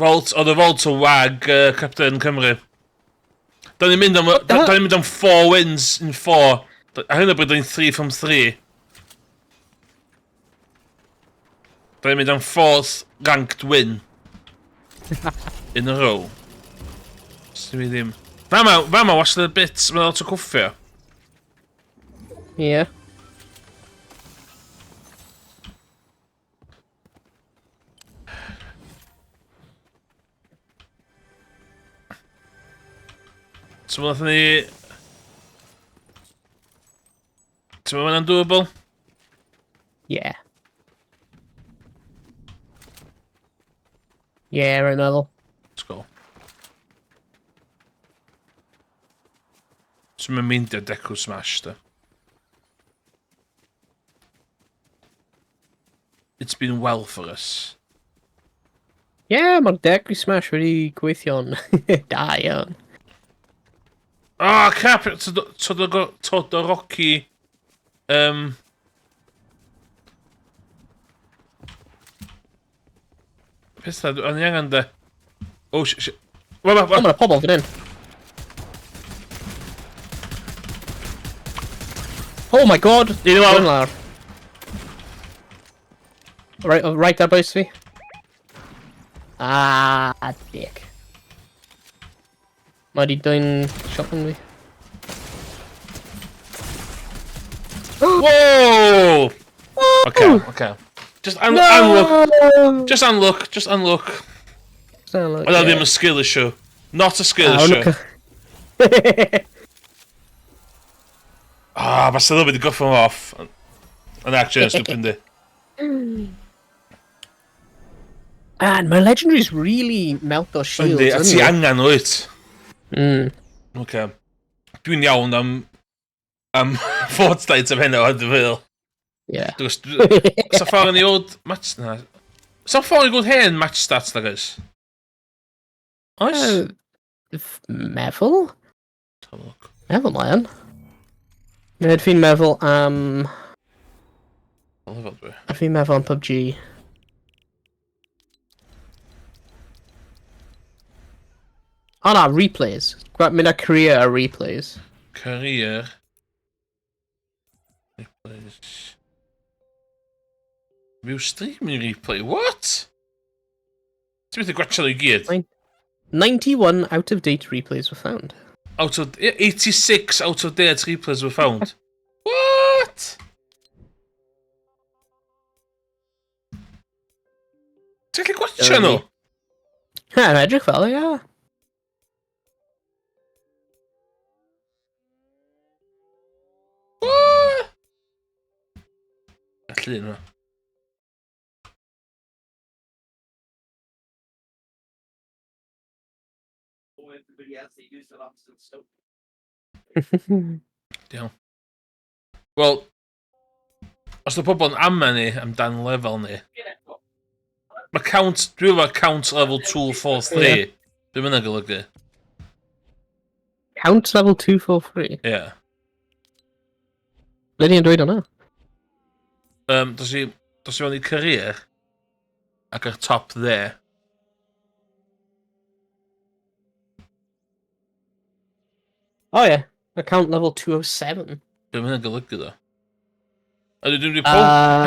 [SPEAKER 1] Vault, oedd y Vault o wag Captain Cymru. Da ni'n mynd am, da ni'n mynd am 4 wins in 4. Ar hyn o bryd, da ni'n 3 from 3. Da ni'n mynd am 4th ranked win. In a row. Sdim i ddim. Fama, wastad y bit, mae'n lot o cwffio.
[SPEAKER 2] Ie.
[SPEAKER 1] So nath ni... Ti'n meddwl mae'n doable?
[SPEAKER 2] Yeah. Yeah, rwy'n meddwl.
[SPEAKER 1] Let's go. So mae'n mynd i'r Deku Smash, da. It's been well for us.
[SPEAKER 2] Yeah, mae'r Deku Smash wedi gweithio'n da iawn.
[SPEAKER 1] Ah, oh, crap! Todoroki... Pethau, o'n i angen de. Oh, sh... Wa, wa,
[SPEAKER 2] O,
[SPEAKER 1] wa.
[SPEAKER 2] mae'na pobl fan hyn. Oh my god!
[SPEAKER 1] Un i lawr.
[SPEAKER 2] Rwy'n lawr. Right, oh, right ar bwys fi. Ah, dick. Mae di dwyn shotgun fi.
[SPEAKER 1] Whoa! Oce, oce. Just un no! unlock. Just unlock, just unlock. Oedd o ddim yn skill issue. Not a skill issue. Ah, mae sydd wedi gorffen off. Yn actually, yn stupid, yndi.
[SPEAKER 2] Man, mae Legendaries really melt o shields.
[SPEAKER 1] Yndi, a ti angen wyt. Oce. Dwi'n iawn am am Fortnite am heno, dwi'n feddwl.
[SPEAKER 2] Ie.
[SPEAKER 1] Sa ffordd yn ei old match na? Sa ffordd yn gweld hen match stats na, guys? Oes?
[SPEAKER 2] Meddwl? Meddwl mae yn. Nid fi'n meddwl am... Fi'n meddwl am PUBG. O na, replays. Mynd â career a replays.
[SPEAKER 1] Career. Replays. View streaming replay. What? Ti'n methu gwachio nhw i gyd?
[SPEAKER 2] 91 out of date replays were found.
[SPEAKER 1] Out of 86 out of date replays were found. What? Ti'n gallu gwachio nhw?
[SPEAKER 2] Ha, yn edrych fel, ie.
[SPEAKER 1] What? Llun yma. Iawn. Wel, os ydy pobl yn ama ni amdan lefel ni, mae count, dwi efo count level 243.
[SPEAKER 2] Ie.
[SPEAKER 1] Be mae'n golygu?
[SPEAKER 2] Count level 243.
[SPEAKER 1] Ie. Yeah.
[SPEAKER 2] Ble ni'n dweud hwnna?
[SPEAKER 1] Dos i, dos i mewn i career ac ar top there.
[SPEAKER 2] O ie, account level 207.
[SPEAKER 1] Be mae'n golygu ddo? A dwi'n mynd i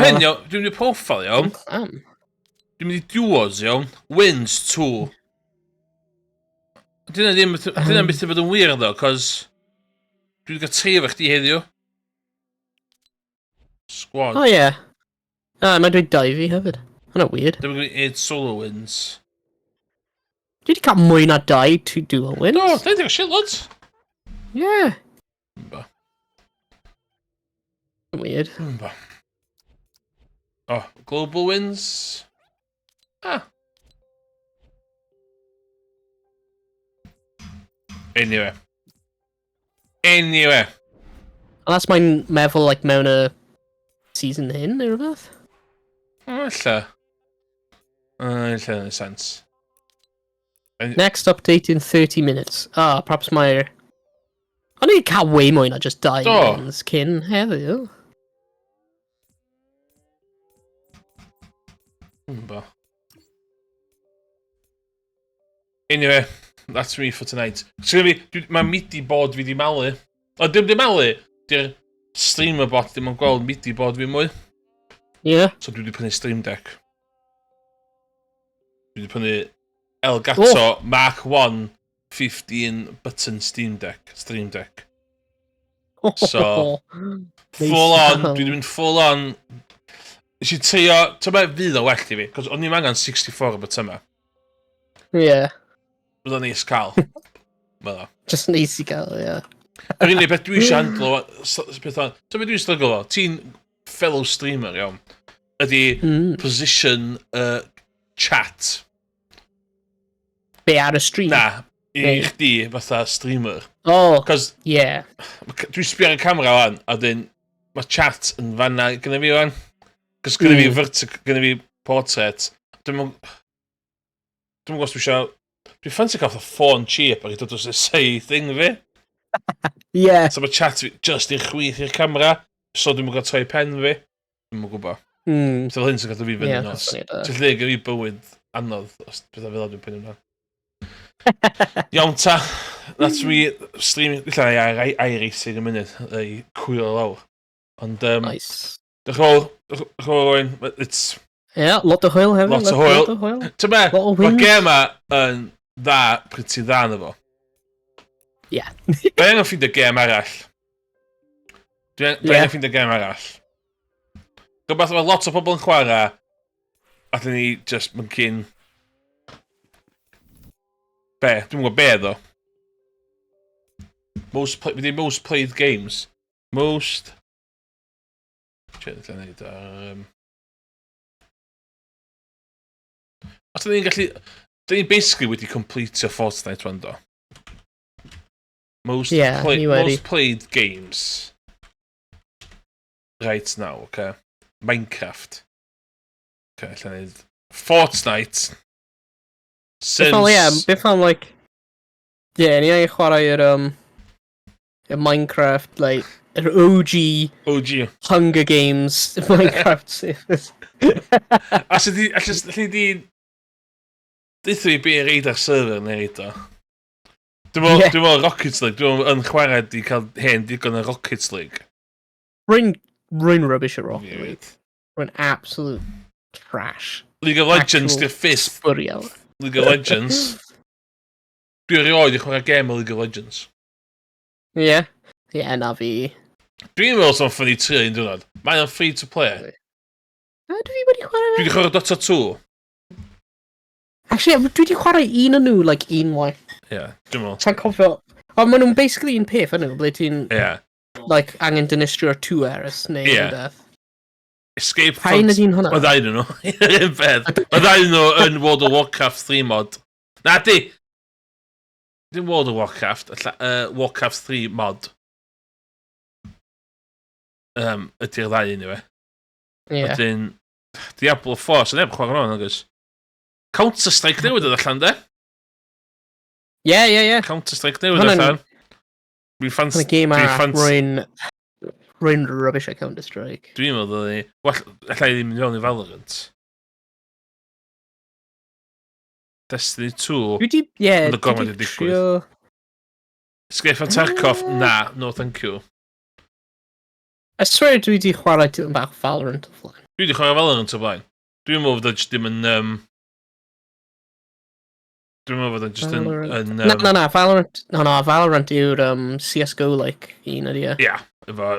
[SPEAKER 1] Hyn, iawn, dwi'n mynd i profile, iawn.
[SPEAKER 2] Clam.
[SPEAKER 1] Dwi'n mynd i duos, iawn. Wins, 2. Dyna ddim, dyna byth i fod yn wir, ddo, cos dwi wedi cael tri efo chdi heddiw. Squad.
[SPEAKER 2] O ie. Ah, mae'n dweud dau fi hefyd. Hwna weird.
[SPEAKER 1] Dwi'n mynd i 8 solo wins.
[SPEAKER 2] Dwi wedi cael mwy na dau to duo wins.
[SPEAKER 1] No, dwi'n cael shitloads.
[SPEAKER 2] Yeah.
[SPEAKER 1] Ba.
[SPEAKER 2] Weird.
[SPEAKER 1] Ba. Oh, global wins. Ah. Anyway. Anyway.
[SPEAKER 2] Unless mae'n meddwl like mewn y season hyn neu rhywbeth.
[SPEAKER 1] O, ella. Ella yn y sense.
[SPEAKER 2] Next update in 30 minutes. Ah, perhaps mae'r... O'n i wedi cael way mwy na just dau
[SPEAKER 1] Do.
[SPEAKER 2] wins cyn heddiw.
[SPEAKER 1] Ba. Anyway, that's me for tonight. So fi, mae MIDI board fi di malu. O, dim di malu. Di'r streamer bot ddim yn gweld MIDI board fi mwy.
[SPEAKER 2] Yeah.
[SPEAKER 1] So dwi wedi prynu Stream Deck. Dwi wedi prynu Elgato oh. Mark 1 15 button Steam Deck. Stream Deck. So, full on, dwi wedi mynd full on. Nes i trio, ti'n meddwl fydd o well i fi, cos o'n i'n angen 64 button yma.
[SPEAKER 2] Yeah.
[SPEAKER 1] Bydd o'n neis cael. Bydd o.
[SPEAKER 2] Just neis i gael, yeah.
[SPEAKER 1] Yr unig beth dwi eisiau handlo, peth o'n, ti'n meddwl dwi'n struggle fo, ti'n fellow streamer, iawn, ydy position chat.
[SPEAKER 2] Be ar y stream?
[SPEAKER 1] Na, i
[SPEAKER 2] Neu-
[SPEAKER 1] chdi fatha streamer.
[SPEAKER 2] Oh,
[SPEAKER 1] Cos
[SPEAKER 2] yeah.
[SPEAKER 1] dwi'n sbio ar y camera wan, a dyn, mae chat yn fanna gyda fi wan. Cos gyda fi vertical, gyda fi portrait. Dwi'n gwybod os dwi eisiau. Dwi'n ffansi cael fatha ffôn cheap ac i dod dros y sei thing fi. So mae chat fi just i'r chwith i'r camera, so dwi'n gwybod troi pen fi. Dwi'n gwybod. So fel hyn sy'n gadw fi fyny nos.
[SPEAKER 2] Syniad da.
[SPEAKER 1] Ti'n lle gyda fi bywyd anodd os pethau fel dwi'n poeni amdano. Iawn ta, that's me streaming, illa i ar iRacing yn munud, i cwylio lawr. Ond,
[SPEAKER 2] Nice.
[SPEAKER 1] diolch yn fawr, diolch yn fawr Owain, it's,
[SPEAKER 2] Yeah, lot o hwyl hefyd.
[SPEAKER 1] Lot o hwyl.
[SPEAKER 2] Lot o hwyl.
[SPEAKER 1] Ti'n be,
[SPEAKER 2] Lot o
[SPEAKER 1] mae'r
[SPEAKER 2] wins.
[SPEAKER 1] gêm ma yn dda, pretty dda na fo. Dwi angen ffeindio gêm arall. Dwi angen ffeindio gêm arall. Rhywbeth mae lot o pobl yn chwarae, a dyn ni just mymcyn. Be? Dwi'n gwybod be ddo. Most played games. Most. Che, lle neud ar. Os dyn ni'n gallu. Dyn ni basically wedi completio Fortnite wan do. Most,
[SPEAKER 2] Ie, ni wedi.
[SPEAKER 1] Most played games. Right now, okay. Minecraft. Okay, lle neud Fortnite. Sims.
[SPEAKER 2] Beth am, ie, beth am, like. Ie, yeah, ni angen chwarae yr Minecraft, like, yr OG
[SPEAKER 1] OG.
[SPEAKER 2] Hunger Games Minecraft series.
[SPEAKER 1] A sydd di. Allu di deutha fi be reid ar server neu reid o. Dwi'n meddwl,
[SPEAKER 2] Ie.
[SPEAKER 1] Dwi'n meddwl Rocket League, dwi'n meddwl yn chwarae di cael hen digon o Rocket League.
[SPEAKER 2] Rwy'n rubbish at Rocket
[SPEAKER 1] Ie.
[SPEAKER 2] League. Rwy'n absolute trash.
[SPEAKER 1] League of Legends,
[SPEAKER 2] Actual
[SPEAKER 1] di'r ffis.
[SPEAKER 2] Bwriel.
[SPEAKER 1] League of Legends. Dwi erioed i chwarae gêm o League of Legends.
[SPEAKER 2] Ie, na fi.
[SPEAKER 1] Dwi'n meddwl sy'n funny trio un diwrnod. Mae o'n free to play.
[SPEAKER 2] A dwi wedi chwarae
[SPEAKER 1] Dwi
[SPEAKER 2] fe?
[SPEAKER 1] wedi chwarae Dota 2.
[SPEAKER 2] Actually, dwi wedi chwarae un o'n nhw, like, unwaith.
[SPEAKER 1] Ie, yeah, dwi'n meddwl.
[SPEAKER 2] Sa'n cofio. Ond maen nhw'n basically un peth, ynw, ble ti'n, like, angen dinistrio'r two eris neu rhywbeth.
[SPEAKER 1] Escape
[SPEAKER 2] Pa un ydy'n hwnna?
[SPEAKER 1] Mae ddau nhw. Un peth. Mae ddau nhw yn World of Warcraft 3 mod. Na di! Dim World of Warcraft, Warcraft 3 mod. Ydy'r ddau anyway. Wedyn, Diablo 4, so neb chwarae hwnna, nag oes? Counter-Strike newydd dod allan, de?
[SPEAKER 2] Ie.
[SPEAKER 1] Counter-Strike newydd allan. Dwi'n ffansi.
[SPEAKER 2] Hwnna'n game
[SPEAKER 1] Dwi'n
[SPEAKER 2] arall,
[SPEAKER 1] ffansi.
[SPEAKER 2] Rwy'n rubbish at Counter-Strike.
[SPEAKER 1] Dwi'n meddwl ni. Well, allai ddim mynd fewn i Valorant. Destiny 2.
[SPEAKER 2] Dwi di, ie,
[SPEAKER 1] Ond y
[SPEAKER 2] dwi
[SPEAKER 1] gormod
[SPEAKER 2] di
[SPEAKER 1] i digwydd.
[SPEAKER 2] trio.
[SPEAKER 1] Escape from Tarkov? Na, no thank you.
[SPEAKER 2] I swear dwi di chwarae tipyn bach Valorant o flaen.
[SPEAKER 1] Dwi wedi chwarae Valorant o blaen. Dwi'n meddwl fod o jyst ddim yn. Dwi'n meddwl fod o jyst yn
[SPEAKER 2] Valorant.
[SPEAKER 1] yn
[SPEAKER 2] Na, Valorant. Na, Valorant yw'r CSGO-like un ydi e.
[SPEAKER 1] Ia, efo.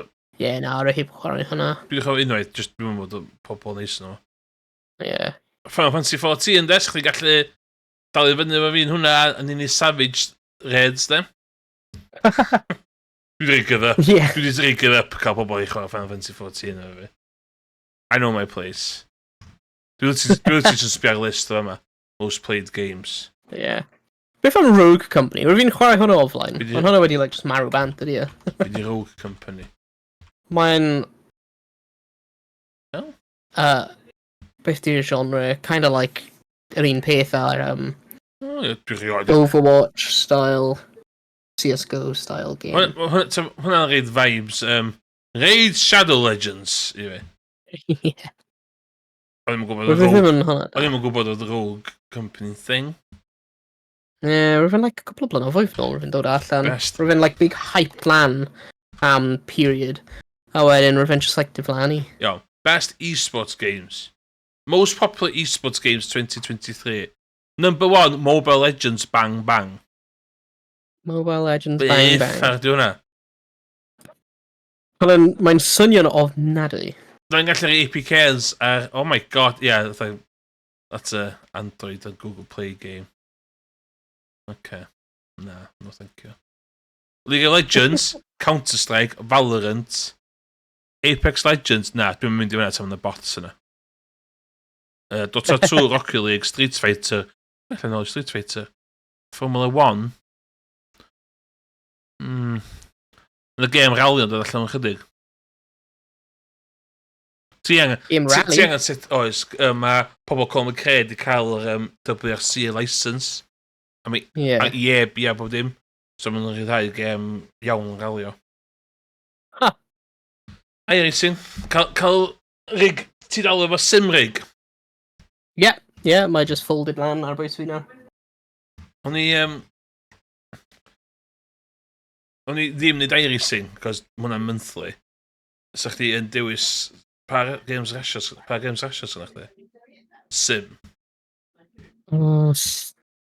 [SPEAKER 2] Ie, na, rhaid heb chwarae hwnna.
[SPEAKER 1] Dwi wedi chwarae unwaith, jyst dwi'n meddwl bod y pobl neis nhw. Final Fantasy 14, des, chdi gallu dal i fyny efo fi'n hwnna yn unig Savage Raids, de. Dwi wedi give up. Dwi wedi give up cael pobl i chwarae Final Fantasy 14 efo fi. I know my place. Dwi literally just sbio ar list o yma. Most played games.
[SPEAKER 2] Ie. Beth am Rogue Company? Rwy'n fi'n chwarae hwnna o flaen. Ond hwnna wedi, like, just marw bant ydi e.
[SPEAKER 1] Be di Rogue Company?
[SPEAKER 2] Mae'n
[SPEAKER 1] Oh.
[SPEAKER 2] Beth di'r genre? Kind of like yr un peth ar
[SPEAKER 1] Oh, ie, dwi rioed.
[SPEAKER 2] Overwatch style, CSGO style game.
[SPEAKER 1] Hwnna'n reid vibes. Raid Shadow Legends i fi. O'n i'n gwybod
[SPEAKER 2] Rwy'n
[SPEAKER 1] oedd
[SPEAKER 2] ddim
[SPEAKER 1] Rogue,
[SPEAKER 2] yn hwnna.
[SPEAKER 1] o'n i'm yn gwybod oedd Rogue Company thing.
[SPEAKER 2] Ie, rwy'n like a couple o blynyddoedd nôl rwy'n dod allan.
[SPEAKER 1] Best.
[SPEAKER 2] Rwy'n like big hype lan am period. A wedyn rwy'n just like diflannu.
[SPEAKER 1] Iawn. Best esports games. Most popular esports games 2023. Number one, Mobile Legends Bang Bang.
[SPEAKER 2] Mobile Legends Bang
[SPEAKER 1] Beth
[SPEAKER 2] Bang.
[SPEAKER 1] ar di hwnna?
[SPEAKER 2] Hwnna'n, mae'n swnio'n ofnadwy.
[SPEAKER 1] Mae'n gallu rhoi APKs ar. Oh my God, yeah, that's a Android and Google Play game. Okay. Na, no thank you. League of Legends, Counter-Strike, Valorant, Apex Legends. Na, dwi'n mynd i fyna tan y bots yna. Dota 2, Rocket League, Street Fighter. Allan nôl i Street Fighter. Formula 1. Y game rally yn dod allan yn chydig. Ti angen
[SPEAKER 2] Game rally.
[SPEAKER 1] Ti angen sut, oes, mae pobl Colin McRae wedi cael yr WRC license. A mi, a ie, bia bob dim. So maen nhw'n rhyddhau gêm iawn yn ralio.
[SPEAKER 2] Ha.
[SPEAKER 1] iRacing, cael rig, ti dal efo sim rig?
[SPEAKER 2] Yeah, mae just folded lan ar bwys fi nawr.
[SPEAKER 1] O'n i ddim wneud iRacing, cos ma hwnna'n monthly. So chdi yn dewis pa games rasio, pa games rasio sy'n chdi? Sim.
[SPEAKER 2] Oh,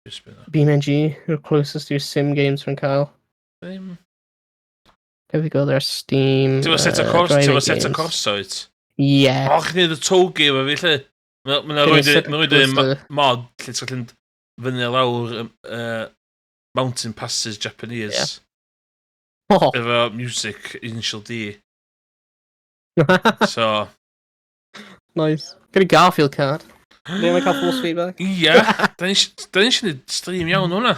[SPEAKER 1] Just been
[SPEAKER 2] BeamNG, yw'r closest i'r sim games rwy'n cael.
[SPEAKER 1] Ddim.
[SPEAKER 2] There we go, there's Steam.
[SPEAKER 1] Ti'n Assetto Corsa, ti'n
[SPEAKER 2] driving
[SPEAKER 1] Assetto
[SPEAKER 2] games.
[SPEAKER 1] Corsa wyt?
[SPEAKER 2] Ie.
[SPEAKER 1] O, chi'n neud y tow game efo fi, lle. Mae'n rhoi mod lle ti'n gallu fyny a lawr mountain passes Japanese.
[SPEAKER 2] Yeah. Oh.
[SPEAKER 1] Efo music Initial D. So.
[SPEAKER 2] Nice. Gyda Garfield card. Ble mae'n cael force feedback?
[SPEAKER 1] Ia, da ni eisiau gwneud stream iawn hwnna.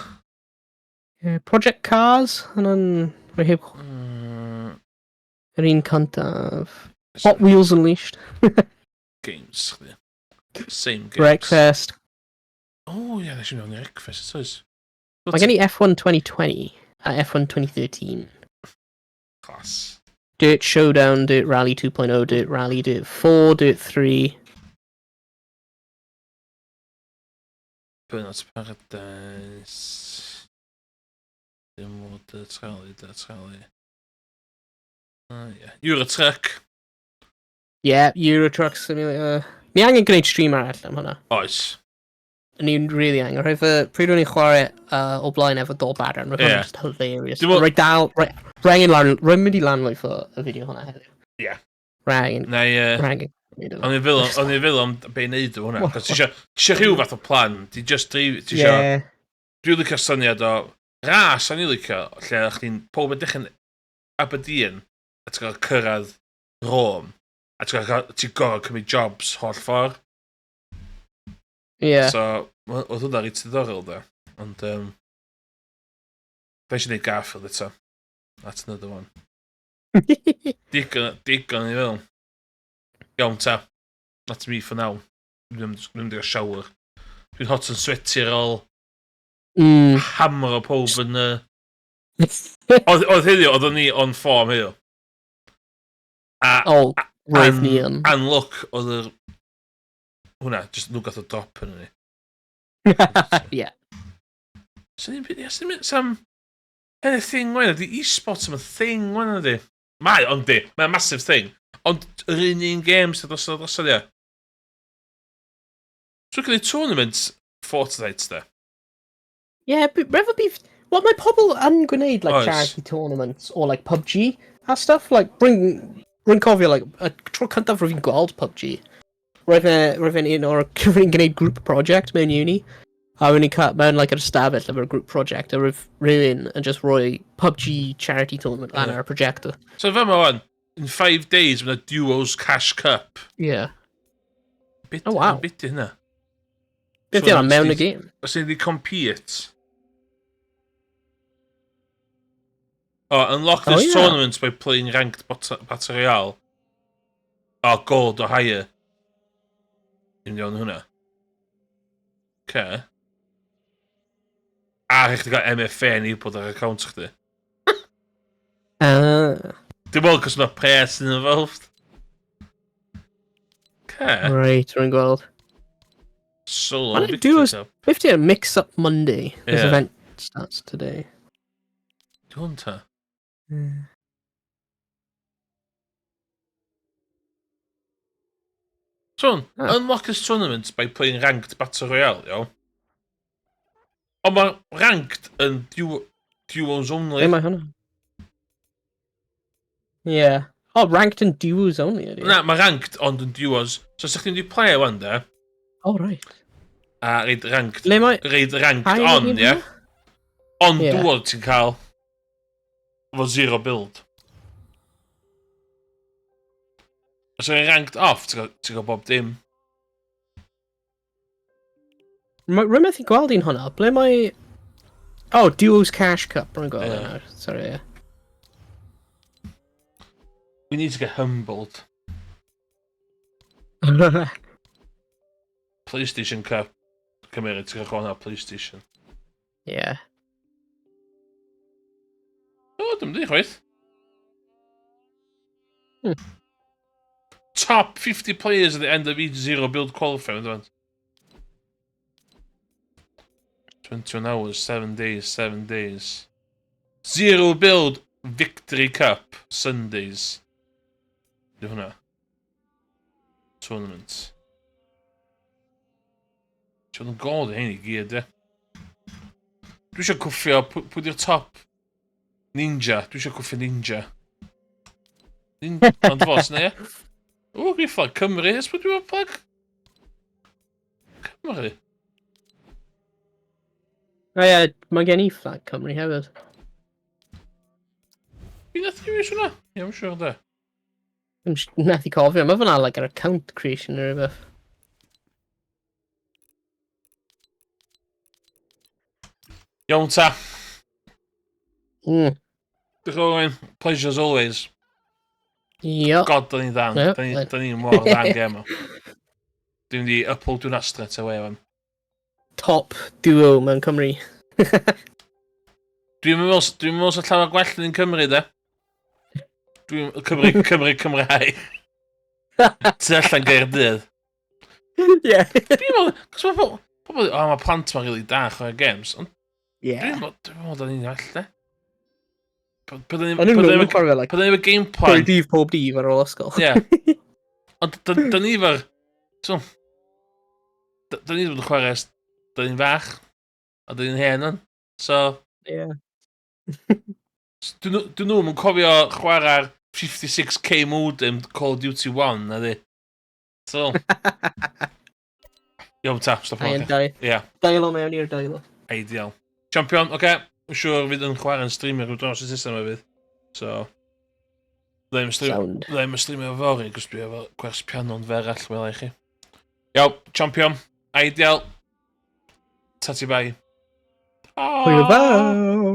[SPEAKER 2] Yeah, Project Cars, hwnna'n... Rwy heb... Yr un cyntaf. Hot Wheels Unleashed.
[SPEAKER 1] Games, chdi. Same games.
[SPEAKER 2] Wreckfest.
[SPEAKER 1] O, ia, nes i mewn i Wreckfest, oes.
[SPEAKER 2] Mae gen i F1 2020 a F1 2013.
[SPEAKER 1] Class.
[SPEAKER 2] Dirt Showdown, Dirt Rally 2.0, Dirt Rally, Dirt 4, Dirt 3.
[SPEAKER 1] Burnout Paradise. Dim o Dirt Rally, Dirt Rally. Ah, yeah. Euro Truck.
[SPEAKER 2] Yeah, Euro Truck Simulator. Ni angen gwneud stream arall am hwnna.
[SPEAKER 1] Oes.
[SPEAKER 2] Ni'n really angen. Rhaid fy, pryd o'n i'n chwarae o blaen efo Dol Baron, roedd hwnna'n just hilarious. Rhaid dal, rhaid angen lan, rhaid mynd i lanlwytho y fideo hwnna heddiw.
[SPEAKER 1] Yeah.
[SPEAKER 2] Rhaid angen.
[SPEAKER 1] Neu,
[SPEAKER 2] Rhaid angen.
[SPEAKER 1] O'n i'n feddwl am be i wneud o hwnna. Cos ti eisiau rhyw fath o plan. Ti just ti eisiau...
[SPEAKER 2] Yeah.
[SPEAKER 1] Dwi'n licio syniad o ras o'n i'n licio, lle o'ch chdi'n pob yn dechrau'n Aberdeen, a ti'n cael cyrraedd Rome, a ti'n cael ti'n gorfod cymryd jobs holl ffordd.
[SPEAKER 2] Yeah.
[SPEAKER 1] So, oedd hwnna reit diddorol, da. Ond, da eisiau gwneud Garfield eto. That's another one. Digon, digon i fel. Iawn ta. That's me for now. Dwi'n mynd i'r shower. Dwi'n hot and sweaty ar ôl hammer o pob yn... Oedd heddiw, oedd ni on form heddiw. A,
[SPEAKER 2] oh, roedd ni yn.
[SPEAKER 1] And look, oedd yr... Hwna, just nhw gath o drop yn ni.
[SPEAKER 2] Yeah.
[SPEAKER 1] Sy'n ni'n... Sam... Hyn y thing wen, ydy e-sports am y thing wen ydy. Mae, ond di, mae'n massive thing. Ond yr un un game sydd drosodd drosodd, ia. So gwneud tournament Fortnite, da.
[SPEAKER 2] Yeah, but Revel Beef... Well, mae pobl yn gwneud, like,
[SPEAKER 1] Oes.
[SPEAKER 2] charity tournaments or, like, PUBG a stuff. Like, rwy'n cofio, like, y tro cyntaf rwy'n gweld PUBG. Roedd fe'n un o'r rwy'n gwneud group project mewn uni. A rwy'n cael mewn, like, yr ystafell efo'r group project, a roedd rhywun yn just rhoi PUBG charity tournament lan ar y projector.
[SPEAKER 1] So fe ma wan, in 5 days, mae'n Duos Cash Cup. Bit,
[SPEAKER 2] Oh, wow.
[SPEAKER 1] Bit di hynna?
[SPEAKER 2] Beth
[SPEAKER 1] So,
[SPEAKER 2] yna mewn y game?
[SPEAKER 1] Os ni di compete. Oh, unlock
[SPEAKER 2] Oh,
[SPEAKER 1] this tournament by playing ranked Battle Royale. Oh, gold or higher. Dim iawn hwnna. Okay. A rhaid chdi gael MFA ni bod ar account chdi. Dim ond cos mae pres yn involved. Okay.
[SPEAKER 2] Right, rwy'n gweld.
[SPEAKER 1] Solo
[SPEAKER 2] Why don't you
[SPEAKER 1] Victory
[SPEAKER 2] do
[SPEAKER 1] Cup.
[SPEAKER 2] Beth di'r Mix Up Monday? This event starts today.
[SPEAKER 1] Di hwn ta? So,
[SPEAKER 2] Ah.
[SPEAKER 1] unlock this tournament by playing ranked Battle Royale, iawn. Ond mae ranked yn duos only.
[SPEAKER 2] Ble mae hwnna? Yeah. Oh, ranked in duos only ydy.
[SPEAKER 1] Na, mae ranked ond yn duos. So, sa chdi'n di play wan, da,
[SPEAKER 2] Oh, right.
[SPEAKER 1] a reid ranked,
[SPEAKER 2] Ble mae...
[SPEAKER 1] reid ranked
[SPEAKER 2] Pa un
[SPEAKER 1] on,
[SPEAKER 2] ydy
[SPEAKER 1] ie?
[SPEAKER 2] hwnna?
[SPEAKER 1] Ond duo ti'n cael efo zero build. Os yw'n ranked off, ti'n cael bob dim.
[SPEAKER 2] Rwy'n methu gweld un hwnna. Ble mae... Oh, Duos Cash Cup. Rwy'n gweld
[SPEAKER 1] Ie.
[SPEAKER 2] yeah. Sorry, yeah.
[SPEAKER 1] We need to get humbled. PlayStation Cup. Cymru, ti'n cael chwarae PlayStation.
[SPEAKER 2] Yeah.
[SPEAKER 1] O, dim di chwaith. Top 50 players at the end of each zero build qualifier. Yn 21 hours, 7 days, 7 days. Zero build Victory Cup, Sundays. Di hwnna? Tournament. Ti'n yn gold i hein i gyd, e? Dwi eisiau cwffio, pwy di'r top? Ninja. Dwi eisiau cwffio Ninja. Ond fos, na ie? O, green flag Cymru. Ys bod dwi'n flag Cymru?
[SPEAKER 2] O ie, mae gen i flag Cymru hefyd.
[SPEAKER 1] Fi nath i ddewis hwnna? Ie, I'm siŵr de.
[SPEAKER 2] Dwi'n methu cofio, mae fyna like ar account creation neu rhywbeth.
[SPEAKER 1] Iawn ta. Diolch yn fawr, Owain. Pleasure as always.
[SPEAKER 2] Ie.
[SPEAKER 1] God, da ni'n dda. Da ni'n da ni mor dda'n gem o. Dwi'n mynd i upload hwnna straight away, wan.
[SPEAKER 2] Top duo mewn Cymru.
[SPEAKER 1] Dwi'n meddwl, dwi'n meddwl sy'n llawer gwell yn Cymru, de. Dwi'n Cymru, Cymru, Cymraeg. Tu allan Gaerdydd.
[SPEAKER 2] Ie.
[SPEAKER 1] Dwi'n meddwl, cos mae pobl, pobl, o, mae plant ma'n rili da chwarae games, ond
[SPEAKER 2] Ie.
[SPEAKER 1] dwi'n meddwl, dwi'n meddwl da ni'n well, de. Byddwn
[SPEAKER 2] O'n i'n meddwl
[SPEAKER 1] ni'n
[SPEAKER 2] chwarae fel, like,
[SPEAKER 1] Byddwn ni'n game plan.
[SPEAKER 2] pob dydd, pob dydd ar ôl ysgol.
[SPEAKER 1] Ie. Ond da ni efo'r... So, da ni wedi bod yn chwarae ers... Da ni'n fach. A da ni'n hen o'n. So...
[SPEAKER 2] Ie.
[SPEAKER 1] Dyn nhw'n yn cofio chwarae'r 56k modem Call of Duty 1, na di. So... Iawn ta, stop
[SPEAKER 2] hwn. Ie. Dial o mewn i'r dial o.
[SPEAKER 1] Ideal. Champion, oce. Okay. Yn siŵr fydd yn chwarae'n streamio rhyw dros y system hefyd. So... Ddim stream, ddim streamio fory, cos dwi efo gwers piano'n fer all wel i chi. Iawn, champion, ideal. Tati bai.
[SPEAKER 2] Hwyl fawr.